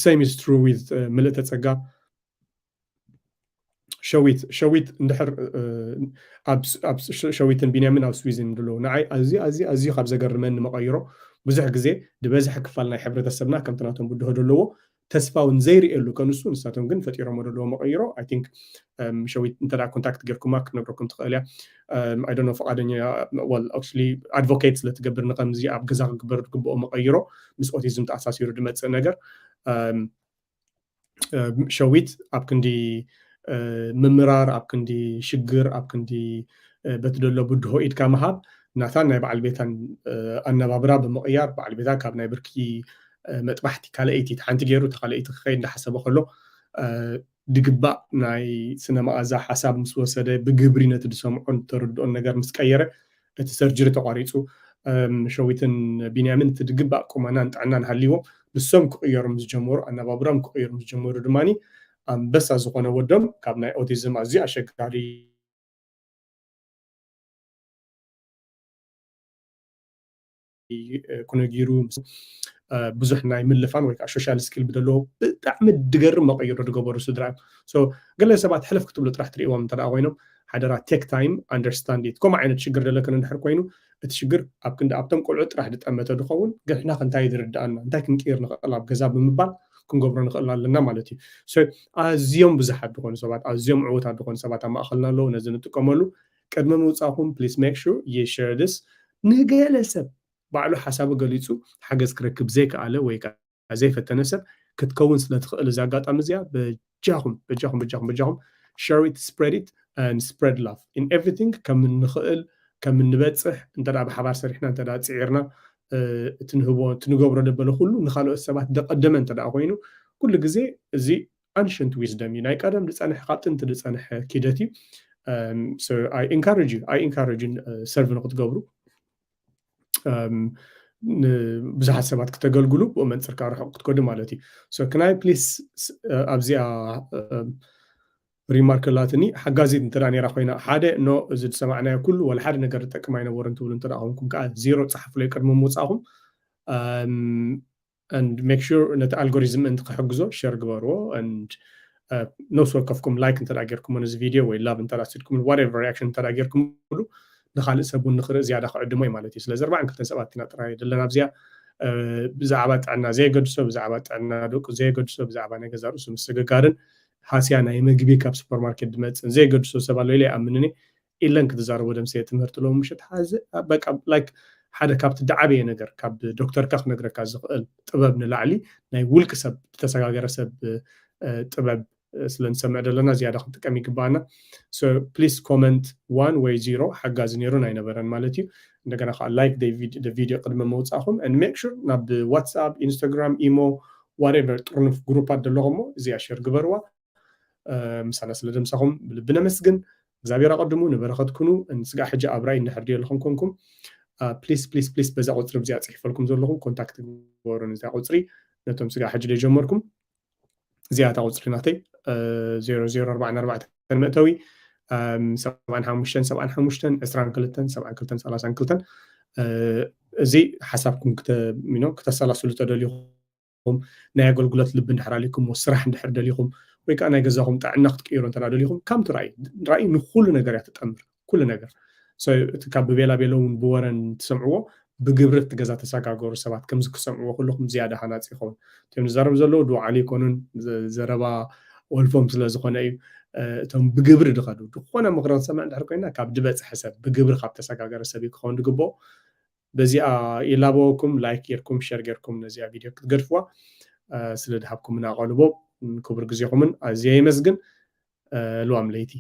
Same is true with ምልእተ ጸጋ። ሸዊት ሸዊት እንድሕር ኣብ ሸዊትን ቢንያምን ኣብ ስዊዝን ዘለዉ ንዓይ ኣዝዩ ኣዝዩ ኣዝዩ ካብ ዘገርመኒ መቐይሮ ብዙሕ ግዜ ዝበዝሐ ክፋል ናይ ሕብረተሰብና ከምቲ ናቶም ብድሆ ዘለዎ ተስፋ እውን ዘይርእየሉ ከንሱ ንሳቶም ግን ፈጢሮሞ ዘለዎ መቐይሮ I think ሸዊት እንተ ኮንታክት ጌርኩማ ክትነግረኩም ትኽእል እያ። I don't know ፈቃደኛ well actually ኣድቮኬት ስለትገብር ንከምዚ ኣብ ገዛ ክግበር ዝግብኦ መቐይሮ ምስ ኦቲዝም ተኣሳሲሩ ዝመፅእ ነገር ሸዊት ኣብ ክንዲ ምምራር ኣብ ክንዲ ሽግር ኣብ ክንዲ በቲ ደሎ ብድሆ ኢድካ ምሃብ ናታን ናይ በዓል ቤታን ኣነባብራ ብምቕያር በዓል ቤታ ካብ ናይ ብርኪ መጥባሕቲ ካልኣይቲ ሓንቲ ገይሩ እቲ ካልኣይቲ ክኸይድ እንዳሓሰበ ከሎ ድግባእ ናይ ስነ መኣዛ ሓሳብ ምስ ወሰደ ብግብሪ ነቲ ዝሰምዖን ዝተረድኦን ነገር ምስ ቀየረ እቲ ሰርጀሪ ተቋሪፁ። ሸዊትን ቢንያምን እቲ ድግባእ ቁመናን ጥዕናን ሃልይዎም ንሶም ክቕየሩ ምስ ጀመሩ ኣነባብራም ክቕየሩ ምስ ጀመሩ ድማ ኣንበሳ ዝኾነ ወዶም ካብ ናይ ኦቲዝም ኣዝዩ ኣሸጋሪ ኩነጊሩ ብዙሕ ናይ ምልፋን ወይ ከዓ ሶሻል ስኪል ብደለዎ ብጣዕሚ ድገርም መቐይሮ ዝገበሩ ስድራ እዮም። ገለ ሰባት ሕልፍ ክትብሉ ጥራሕ ትሪእዎም እንተ ኮይኖም ሓደራ take time understand it። ከምኡ ዓይነት ሽግር ዘለክን እንድሕር ኮይኑ እቲ ሽግር ኣብ ክንዲ ኣብቶም ቆልዑ ጥራሕ ዝጠመተ ዝኸውን ግሕና ክንታይ ዝርድኣና እንታይ ክንቅይር ንኽእል ኣብ ገዛ ብምባል ክንገብሮ ንኽእል ኣለና ማለት እዩ። ኣዝዮም ብዙሓት ዝኾኑ ሰባት ኣዝዮም ዕዉታት ዝኾኑ ሰባት ኣብ ማእኸልና ኣለዉ። ነዚ ንጥቀመሉ ቅድሚ ምውፃእኹም please make sure you share this። ንገለ ሰብ ባዕሉ ሓሳቡ ገሊፁ ሓገዝ ክረክብ ዘይከኣለ ወይ ከዓ ዘይፈተነ ሰብ ክትከውን ስለ ትኽእል እዚ ኣጋጣሚ እዚኣ በጃኹም በጃኹም በጃኹም በጃኹም share it spread it and spread love in everything ከም እንኽእል ከም እንበፅሕ እንተ ብሓባር ሰሪሕና እንተ ፅዒርና እቲ ንህቦ እቲ ንገብሮ ደበለ ኩሉ ንካልኦት ሰባት ደቀደመ እንተ ኮይኑ ኩሉ ግዜ እዚ ancient wisdom እዩ ናይ ቀደም ዝፀንሐ ካብ ጥንቲ ዝፀንሐ ኪደት እዩ። I encourage you I encourage you serve ንክትገብሩ ብዙሓት ሰባት ክተገልግሉ ብኡ መንፅር ከዓ ርሑቕ ክትከዱ ማለት እዩ። Can I please ኣብዚኣ ሪማርክ ላትኒ ሓጋዚት እንተ ነራ ኮይና ሓደ ኖ እዚ ዝሰማዕናዮ ኩሉ ወላ ሓደ ነገር ዝጠቅም ኣይነበሩን ትብሉ እንተ ኮንኩም ከዓ ዜሮ ፀሓፉለይ ቅድሚ ምውፃእኹም and make sure ነቲ ኣልጎሪዝም እንት ክሕግዞ ሸር ግበርዎ and ነብሲ ወከፍኩም ላይክ እንተ ጌርኩም ነዚ ቪድዮ ወይ ላቭ እንተ ስድኩም whatever reaction እንተ ጌርኩምሉ ንካልእ ሰብ እውን ንክርኢ ዝያዳ ክዕድሞ እዩ ማለት እዩ። ስለዚ ኣርባዕን ክልተን ሰባት ኢና ጥራይ ዘለና ኣብዚኣ ብዛዕባ ጥዕና ዘየገድሶ ብዛዕባ ጥዕና ደቁ ዘየገድሶ ብዛዕባ ናይ ገዛ ርእሱ ምስግጋርን ሃስያ ናይ መግቢ ካብ ሱፐርማርኬት ዝመፅእን ዘየገድሶ ሰብ ኣሎ ኢለ ይኣምንን ኢለን ክትዛረቦ ደምስየ ትምህርቲ ሎም ምሸት ሓዚ በቃ ላይክ ሓደ ካብቲ ዝዓበየ ነገር ካብ ዶክተርካ ክነግረካ ዝኽእል ጥበብ ንላዕሊ ናይ ውልቂ ሰብ ዝተሰጋገረ ሰብ ጥበብ ስለ ንሰምዕ ዘለና ዝያዳ ክንጥቀም ይግባኣና። Please comment one ወይ zero ሓጋዚ ነይሩን ኣይነበረን ማለት እዩ። እንደገና ከዓ ላይክ ቪዲዮ ቅድሚ መውፃእኹም and make sure ናብ ዋትስኣፕ ኢንስታግራም ኢሞ whatever ጥርኑፍ ግሩፓት ዘለኹሞ እዚኣ ሸር ግበርዋ። ምሳና ስለ ደምሳኹም ብልቢ ነመስግን። እግዚኣብሔር ኣቐድሙ ንበረኸት ኩኑ። ስጋዕ ሕጂ ኣብ ራእይ እንድሕር ድየለኹም ኮንኩም please please please በዛ ቁፅሪ ብዚኣ ፅሒፈልኩም ዘለኹም ኮንታክት ግበሩ ነዚኣ ቁፅሪ ነቶም ስጋዕ ሕጂ ደጀመርኩም። እዚኣ እታ ቁፅሪ ናተይ ዜሮ ዜሮ ኣርባዕን ኣርባዕተን መእተዊ ሰብዓን ሓሙሽተን ሰብዓን ሓሙሽተን ዕስራን ክልተን ሰብዓን ክልተን ሰላሳን ክልተን። እዚ ሓሳብኩም ክተሰላስሉ ተደልኹም ናይ ኣገልግሎት ልቢ እንድሕር ኣሊኩም ስራሕ እንድሕር ደሊኹም ወይ ከዓ ናይ ገዛኹም ጥዕና ክትቅይሩ እንተ ደሊኹም ከምቲ ራእይ ራእይ ንኩሉ ነገር እያ ትጠምር ኩሉ ነገር። ካብ ብቤላ ቤሎ እውን ብወረን ትሰምዕዎ ብግብሪ እቲ ገዛ ተሰጋገሩ ሰባት ከምዚ ክሰምዕዎ ኩልኹም ዝያዳ ሃናፂ ይኸውን። እቶም ዝዛረቡ ዘለዉ ድውዓሉ ይኮኑን ዘረባ ወልፎም ስለ ዝኾነ እዩ። እቶም ብግብሪ ዝኸዱ ዝኾነ ምኽሪ ክንሰምዕ እንድሕር ኮይና ካብ ዝበፅሐ ሰብ ብግብሪ ካብ ተሰጋገረ ሰብ እዩ ክኸውን ዝግብኦ። በዚኣ ይላበወኩም። ላይክ ጌርኩም ሸር ጌርኩም ነዚኣ ቪድዮ ክትገድፍዋ ስለ ድሃብኩምና ኣቐልቦ ክቡር ግዜኹምን ኣዝየ የመስግን። ልዋም ለይቲ።